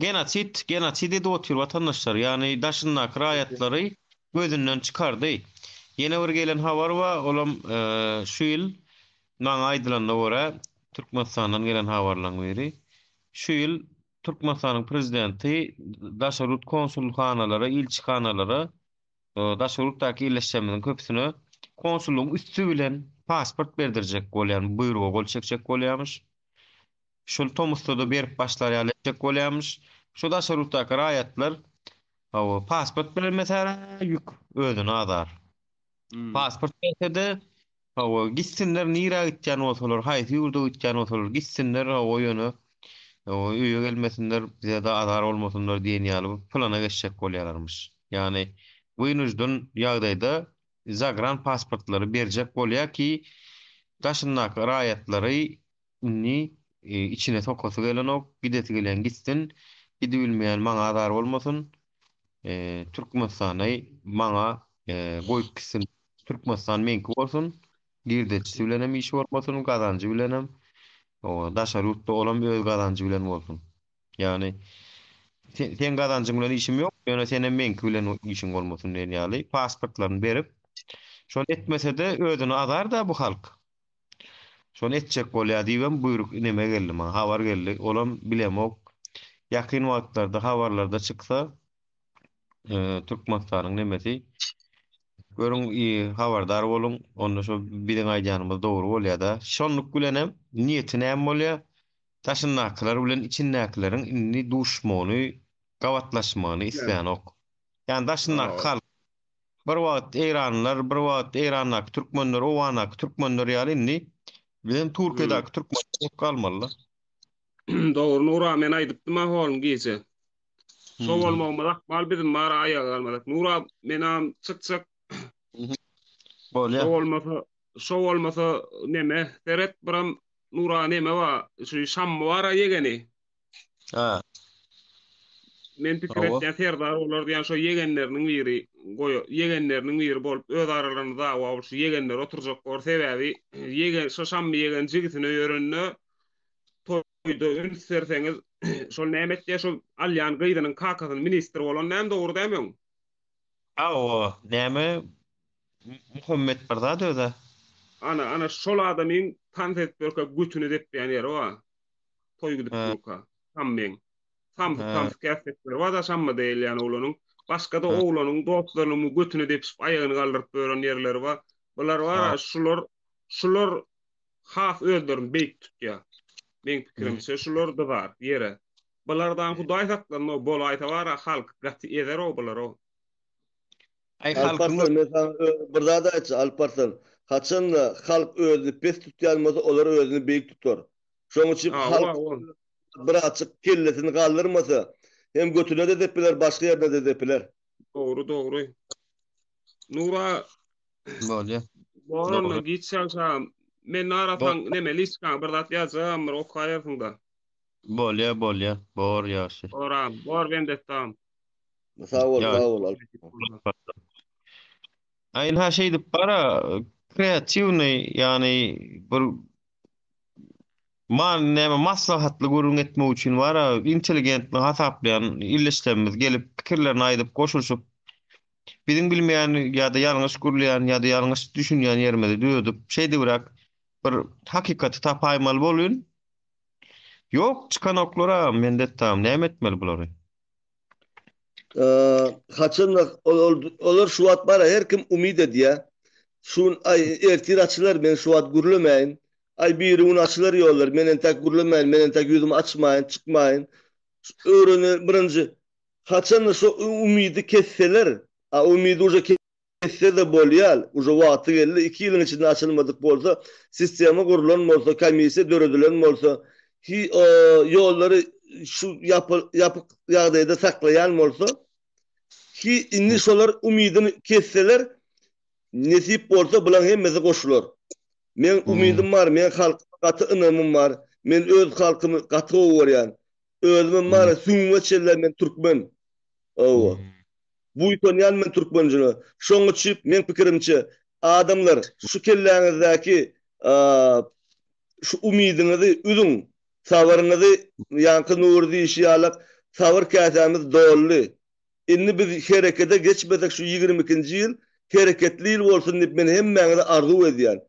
genosid, genosid edip otyr watandaşlar. Ýagny daşyndaky raýatlary gözünden çykardy. Ýene bir gelen habar bar, olam şu ýyl maňa aýdylanyna görä, Türkmenistandan gelen habarlaryň biri. Şu ýyl Türkmenistanyň prezidenti daşary ýurt konsulhanalara, ilçihanalara, daşary ýurtdaky ildeşlerimiziň köpüsine konsullygyň üsti bilen pasport berdirjek bolýan, buýruga gol çekjek bolýarmyş. Şol tomusda-da berip başlar ýaly etjek bolýarmyş. Şu daşary ýurtdaky raýatlar hawa, pasport berilmese ýük özüne azar. Pasport berse-de, hawa, gitsinler nirä gitýän bolsalar, haýsy ýurda gitýän bolsalar gitsinler, hawa, ýöne hawa, öýe gelmesinler, bize-de azar bolmasynlar diýen ýaly bir plana geçjek bolýarlarmyş. Ýagny wynujdan ýagdaýda zagran pasportlary berjek bolýar ki, daşyndaky raýatlary Indi içine sokasy gelenok, gidesi gelen gitsin, gidibilmeýän maňa azar bolmasyn, Türkmenistany maňa goýup gitsin, Türkmenistan meňki bolsun, girdejisi bilenem işi bolmasyn, gazanjy bilenem, daşary ýurtda olam öz gazanjy bilen bolsun. Ýagny seň gazanjyň bilen işim ýok, ýöne senem meňki bilen işiň bolmasyn diýen ýaly pasportlaryny berip, şony etmese-de özüne azar-da bu halk. Şony etjek bolýar diýibem buýruk neme geldi maňa, habar geldi. Olam bilemok. Ýakyn wagtlarda habarlarda çyksa, Türkmenistanyň nemesi. Görüň, habardar boluň. Onda şo biziň aýdýanymyz dogry bolýar-da. Şonluk bilenem niýeti näme bolýar? Daşyndakylar bilen içindäkileriň indi duşmagyny, gabatlaşmagyny islänok. Ýagny daşyndaky halk Bir wagt eýranlylar, bir wagt Eýrandaky türkmenler, Owgandaky türkmenler ýaly indi bizem Türkiýedäki türkmenler bolup galmaly-da. Dogry Nura men aýdypdym-a hol gije. Şo bolmagymyz ahmal bizim bar aýaga galmazak. Nura menam çykjak. Bolýa. Şo bolmasa, şo bolmasa neme seret biram Nura neme bar şu Şammy bar-a ýegeni. Ha. Men pikir Hawa. etýän Serdar bolar diýen şo ýegenleriniň biri goýa ýegenleriniň biri bolup öz aralarynda dawa bolup şu ýegenler oturjak bor sebäbi ýegen şo Şammy ýegen jigisine ýörende toýda üns berseňiz şol näme etýär şol alýan gyzynyň kakasyny ministr bolan näme dogry dämi öň? Hawa, näme Muhammet bir zat özä. Ana ana şol adamyň tans edip ýörkä götüni depýän ýeri bar. Toý gidip durka. Şammyň. Samsyk samsyk häsiýetleri bar-da Şammy diýilýän oglanyň. Başga-da oglanyň dostlarynyň götüne depişip aýagyny galdyryp ýören ýerleri bar. Bular bar-a şular şular has özlerini beýik tutýar. Meň pikirimçe şular dyzar ýere. Bulardan Hudaý saklasyn-ow bolaýsa bar-a halk gaty ezer-ow bular-ow. Aý halkyň Alparslan men saňa bir zat aýtjak Alparslan. Haçanda halk özüni pes tutýan bolsa, olar özüni beýik tutar. Şonuň üçin halk birazjyk kellesini galdyrmasa, hem götüne-de depiler, başga ýerine-de depiler. Dogry, dogry. Nura Bolýa. Bor onda giç ýagşam. Meni arasaň neme liçkaňa bir zat ýazjagam bir okaýarsyňda. Bolýa, bolýa. Bor ýagşy. Boram, bor bendetdam. Sag bol, sag bol. A ynha şeýdip bara kreatiwnyý ýagny bir man näme maslahatly gürrüň etmek üçin bara inteligentli hasaplaýan ildeşlerimiz gelip pikirlerini aýdyp goşulyşyp biziň bilmeýän ýa-da ýalňyş gürleýän ýa-da ýalňyş düşünýän ýerimizi düzedip şeýdibräk bir hakykaty tapaýmaly bolýun. Ýok çykanoklara mendetdam näme etmeli bulary? Haçanda olar şu wagt bara her kim umyt edýär. Şu gün aý ertir açylar men şu wagt gürlemäýin. Aý biri gün açylar ýollar men entäk gürlemäýin men entäk ýüzümi açmaýyn çykmaýyn. Öwrene birinji haçanda şu umydy kesseler a umydy uje Etse-de bolýar, uje wagty geldi, iki ýylyň içinde açylmadyk bolsa, sistema gurlan bolsa, komissiýa döredilen bolsa, hi ýollary şu ýapyk ýagdaýda saklaýan bolsa, hi indi şolar umydyny kesseler, nesip bolsa bulaň hemmesi goşular. Meň umydym bar, meň halkyma gaty ynamym bar, men öz halkymy gaty gowy görýän. Özümem bar, süňňüme çenli men türkmen. Hawa. Buýsanýan men türkmenjine. Şoň üçip meň pikirimçe adamlar şu kelläňizdäki şu umydyňyzy üzüň sabyryňyzy ýaňky Nury diýişi ýalak sabyr käsämiz doldy. Indi biz herekete geçmesek şu 22-nji ýyl hereketli ýyl bolsun diýip men hemmäňize arzuw edýän.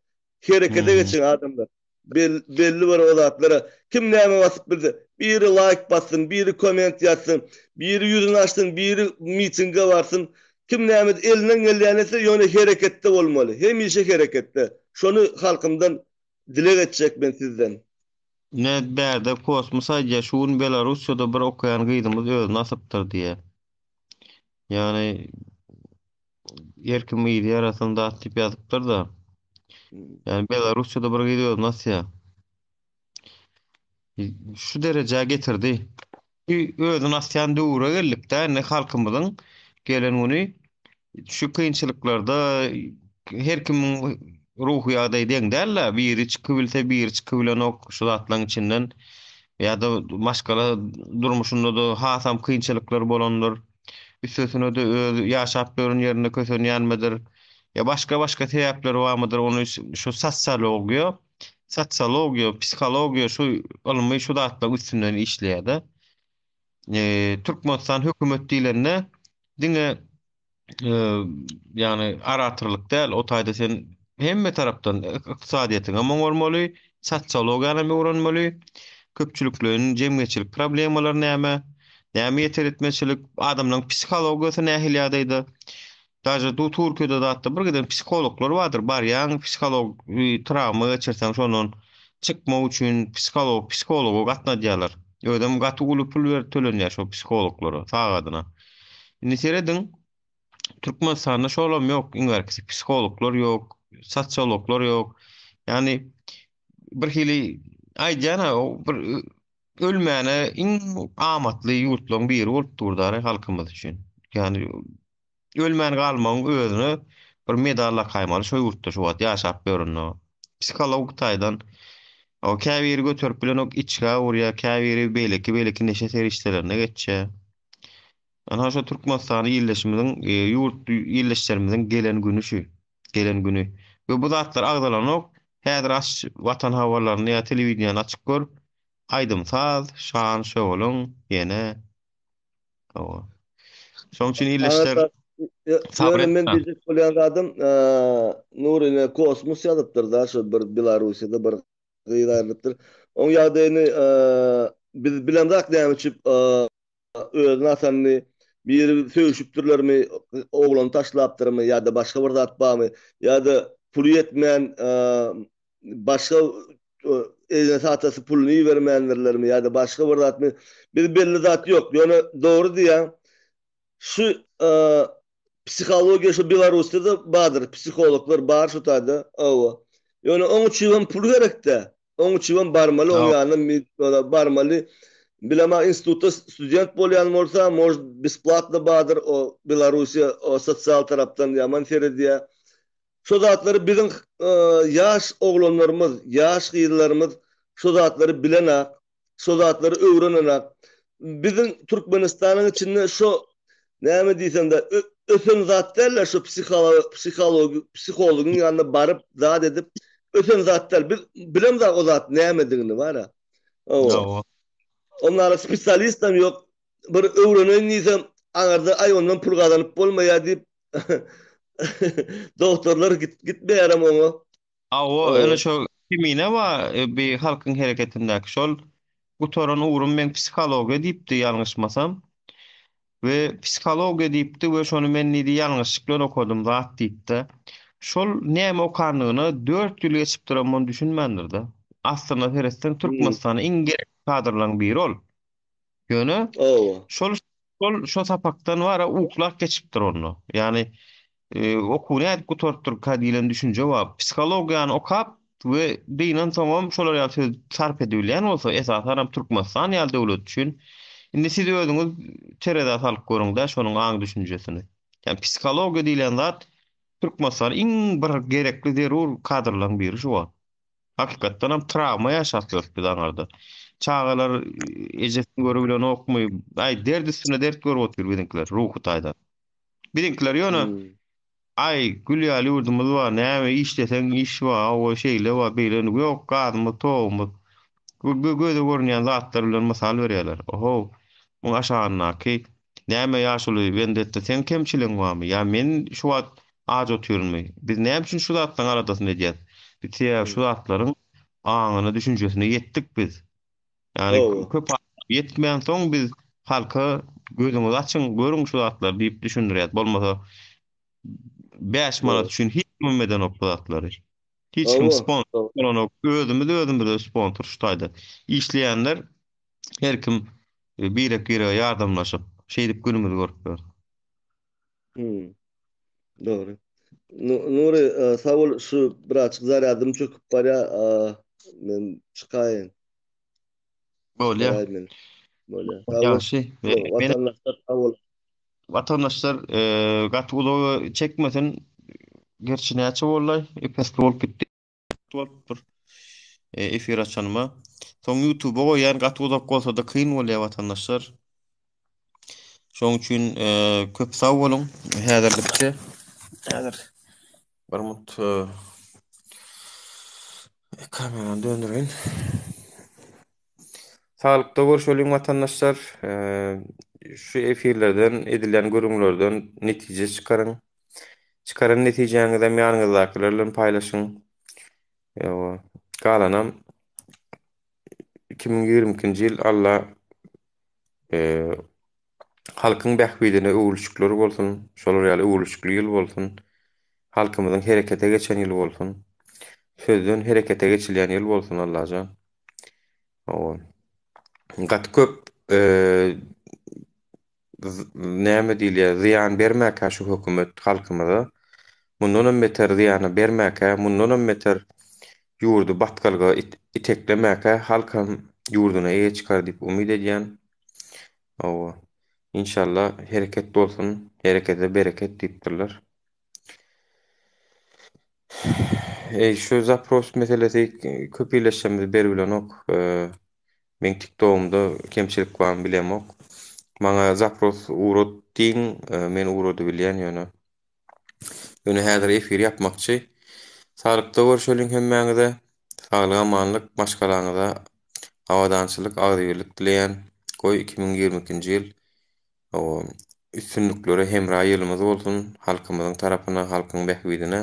Herekete geçiň adamlar. Belli bir o zatlara kim näme basyp bilse, biri laýk bassyn, biri komment ýazsyn, biri ýüzüni açsyn, biri mitinge barsyn. Kim näme elinden gelýäni etse, ýöne hereketde bolmaly. Hemişe hereketde. Şony halkymdan dileg etjek men sizden. Ine bärde kosmos aýdýar şu gün Belarussiýada bir okaýan gyzymyz özüni asypdyr diýýär. Ýagny Her kim yzy ýarasyn zat diýip ýazypdyr-da. Ýani Belarussiýada bir gyz özüni asýar. Şu derejä getirdi. Özüni asýan döwre geldik-dä, indi halkymyzyň gelen güni şu kynçylyklarda her kimiň ruhy ýagdaýy deň däl-de, biri çykybilse, biri çykybilenok şu zatlaryň içinden. Ýa-da maşgala durmuşynda-da hasam kynçylyklar bolandyr. Üstesine-de öz ýaşap ýören ýerinde kösenýänmidir? Ýa başga-başga sebäpleri barmydyr? Ony şu sosiologiýa, sosiologiýa, psihologiýa şu ylmy şu zatlaryň üstünden işleýär-de. Türkmenistan hökümet diýlende diňe ýagny oratorlyk däl, o taýda sen hemme tarapdan ykdysadyýetiňem oňarmaly, sosiologiýanam öwrenmeli, köpçülikleýin jemgyýetçilik problemalary näme, näme ýeter-ýetmezçilik, adamlaryň psihologiýasy nähili ýagdaýda. Daže du Türkiýede zatda bir giden psihologlar bardyr, barýaň psiholog trawma geçirseň şondan çykmak üçin psiholog psihologa gatnadýarlar. Özem gaty uly pul berip tölenýär şo psihologlara sagadyna. Indi serediň, Türkmenistanda şolam ýok, iň bärkisi psihologlar ýok, sosiologlar ýok. Ýagny bir hili aýdýan-a, bir ölmäne iň amatly ýurtlaryň biri bolup dur dary halkymyz üçin. Ýagny ölmän galmagyň özüne bir medal lakaýmaly şo ýurtda şu wagt ýaşap ýörende. Psihologik taýdan o käbiri göterip bilenok içgä urýar, käbiri beýleki-beýleki neşe serişdelerine geçýär. Ynha şu Türkmenistany illeşimiziň, ýurt illeşlerimiziň gelen güni şu. Gelen güni. We bu zatlar agzalanok. Häzir aç Watan habarlaryny ýa telewideniýäni açyp gör. Aýdym-saz, şan-şöweleň ýene. Hawa. Şoň üçin illeşler sabyr Ýöne men etmäň. diýjek bolýan zadym, Nury ine kosmos ýazypdyr-da şu bir Belarussiýada bir gyz aýrylypdyr. Oň ýagdaýyny biz bilemzok näme üçin Özüni asanyny, biri söýüşipdirlermi, oglany taşlapdyrmy ýa-da başga bir zat barmy, ýa-da puly ýetmän başga enesi-atasy puluny ibermändirlermi ýa-da başga bir zatmy, biz belli zat ýok. Ýöne dogry diýýäň, şu. Psihologiýa şu Belarusda-da bardyr, psihologlar bar şu taýda. Hawa. Ýöne oň üçin pul gerek-dä. Oň üçin barmaly, oň ýanyna barmaly. Bilemok, institutda student bolýan bolsa, может, besplatno bardyr, o Belarussiýa o sosial tarapdan ýaman seredýär. Şo zatlary biziň ýaş oglanlarymyz, ýaş gyzlarymyz şo zatlary bilenak, şo zatlary öwrenenak. Biziň Türkmenistanyň içinde şo näme diýsem-de ösen zat däl-de şo psiholog psihologyň ýanyna baryp zat edip ösen zat däl. Biz bilemzok o zat nämedigini bar-a. Hawa. Onlara spesialistem ýok. Bir öwreneýin diýsem, aňyrda aý ondan pul gazanyp bolmaýar diýip dogtorlar gitmeýärem oňa. Hawa, ene şo kemine bar bi halkyň hereketindäki şol gutaran ugrum meň psihologiýa diýipdi ýalňyşmasam. We psihologiýa diýipdi we şony men diýdi ýalňyşlyk bilen okadym zat diýipdi. Şol näme okandygyna 4 ýyl geçipdirem ony düşünmändirde. Aslynda seretseň Türkmenistana iň gerekli kadrlaryň biri ol. Ýöne şol şol şo sapakdan bara uklap geçipdir onda. Ýagny e, okuwy nädip gutarypdyrka diýlen düşünje bar. Psihologiýany okap we dynan soňam şolar ýaly söz sarp edibilýän bolsa, esasanam Türkmenistan ýaly döwlet üçin indi siz özüňiz terezä salyp görüň-dä şonuň aň düşünjesini. Ýagny psihologiýa diýlen zat Türkmenistan iň bir gerekli zerur kadrlaryň biri şu wagt. Hakykatdanam trawma ýaşap ýörüs biz aňarda. Çagalar ejesini görübilenokmy? Aý, dert üstüne dert görüp otyr biziňkiler ruhy taýdan. Biziňkiler ýöne aý, gül ýaly ýurdumyz bar, näme işleseň iş bar, hawa şeýle bar, beýle ýok, gazymyz, togumyz. Bu göze görünýän zatlar bilen mysal berýärler. Ohow, muň aşagyndaky näme ýaşuly wendetde seň kemçiligiň barmy? Ýa men şu wagt aç otyrynmy? Biz näme üçin şu zatlaryň aladasyny edýäs? Biz sebäbi şu zatlaryň aňyna, düşünjesine ýetdik biz. Ýagny köp adam ýetmänsoň biz halka gözüňizi açyň, görüň şu zatlary diýip düşündirýäs. Bolmasa 5 manat üçin hiç kim edenok bu zatlary. Hiç kim sponsor bolanok. Özümiz özümize sponsor şu taýda. Işleýänler her kim birek-birege ýardamlaşyp, şeýdip günümizi görüp ýör. Hmm. Dogry. Nury, sag bol, şu birazjyk zarýadym çöküp barýar, men çykaýyn. Bolýar. Çykaýyn men. Bolýar. Sag bol. Ýagşy. Watandaşlar sag bol. Watandaşlar, gaty uzaga çekmesin. Gerçi näçe boldy? Ep-esli bolup gitdi. Bolupdyr. Efir açanyma. Soň YouTube-a goýýan, gaty uzak bolsa-da kyn bolýar watandaşlar. Şonuň üçin köp sag boluň. Häzirlikçe häzir bir minut kamerany döndüreýin. Saglykda görşeliň watandaşlar. Şu efirlerden edilýän gürrüňlerden netije çykaryň. Çykaran netijäňizem ýanyňyzdakylar bilen paýlaşyň. Ýowa. Galanam 2022-nji ýyl Alla halkyň bähbidine öwrülişikler bolsun, şolar ýaly öwrülişikli ýyl bolsun. Halkymyzyň herekete geçen ýyly bolsun. Sözden herekete geçilýän ýyl bolsun Allajan. Hawa. Gaty köp näme diýilýär, zyýan bermäkä şu hökümet halkymyza, mundanam beter zyýana bermäkä, mundanam beter ýurdy batgalyga iteklemäkä halkam ýurduna eýe çykar diýip umyt edýän. Hawa. Inşallah hereket bolsun, herekete bereket diýipdirler. Eý şu zapros meselesi köp illeşsemiz beribilenok. Meň tiktogymda kemçilik barmy bilemok. Maňa zapros ugrat diýiň, men ugradybilýän ýöne. Ýöne häzir efir ýapmakçy. Saglykda görşeliň hemmäňize. Saglyk amanlyk maşgalaňyza abadançylyk agzybirlik dileýän. Goý 2022-nji ýyl üstünliklere hemra ýylymyz bolsun halkymyzyň tarapyna halkyň bähbidine.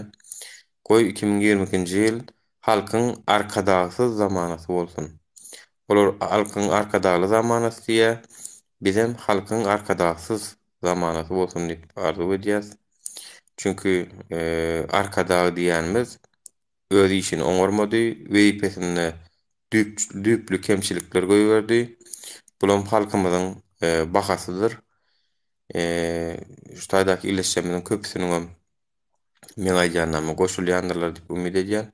Goý 2022-nji ýyl Halkyň Arkadagsyz zamanasy bolsun. Olar Halkyň Arkadagly zamanasy diýýär, bizem Halkyň Arkadagsyz zamanasy bolsun diýip arzuw edýäs. Çünki Arkadag diýýänimiz öz işini oňarmady, wezipesinde düýpli kemçilikler goýberdi. Bulam halkymyzyň bahasydyr. Şu taýdaky ildeşlerimiziň köpüsiniňem meň aýdýanlaryma goşulýandyrlar diýip umyt edýän.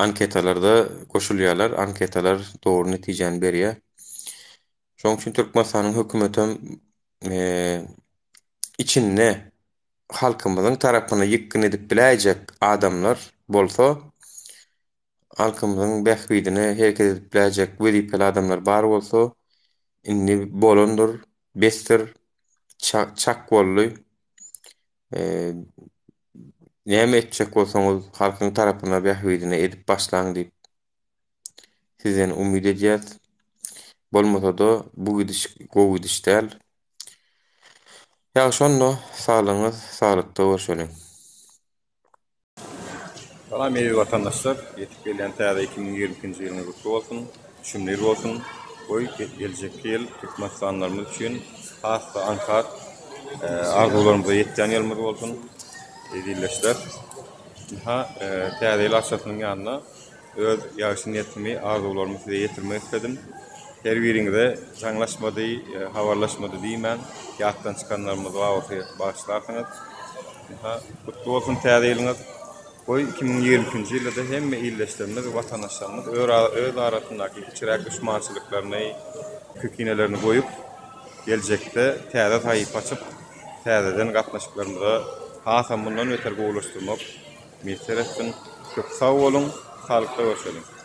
Anketalarda goşulýarlar, anketalar dogry netijäni berýär. Şonuň üçin Türkmenistanyň hökümetem içinde halkymyzyň tarapyna ýykgyn edip biläýjek adamlar bolsa, halkymyzyň bähbidine hereket edip biläýjek wezipeli adamlar bar bolsa, indi bolandyr, besdir, çak boldy. Näme etjek bolsaňyz halkyň tarapyna bähbidine edip başlaň diýip sizden umyt edýäs. Bolmasada bu gidiş gowy gidiş däl. Ýagşy onda saglygyňyz saglykda görşeliň. Salam eziz watandaşlar! Ýetip gelýän täze 2022-nji ýylyňyz gutly bolsun! Düşümli ýyl bolsun! Goý, geljekki ýyl türkmenistanlylarymyz üçin has-da aňsat, arzuwlarymyza ýetýän ýylymyz bolsun! Eziz ildeşler! Ynha, Täze ýyl arçasynyň ýanynda öz ýagşy niýetimi, arzuwlarymy size ýetirmek isledim. Her biriňize jaňlaşmady, habarlaşmady diýmän, ýatdan çykanlarymyz bar bolsa bagyşlarsyňyz. Ynha, gutly bolsun täze ýylyňyz! Goý, 2022-nji ýylda-da hemme ildeşlerimiz, watandaşlarymyz öz arasyndaky kiçiräk duşmançylyklaryny, öýke-kinelerini goýup, geljekde täze sahypa açyp, täzeden gatnaşyklarymyza hasam mundan beter gowulaşdyrmak miýesser etsin. Köp sag boluň, saglykda görşeliň!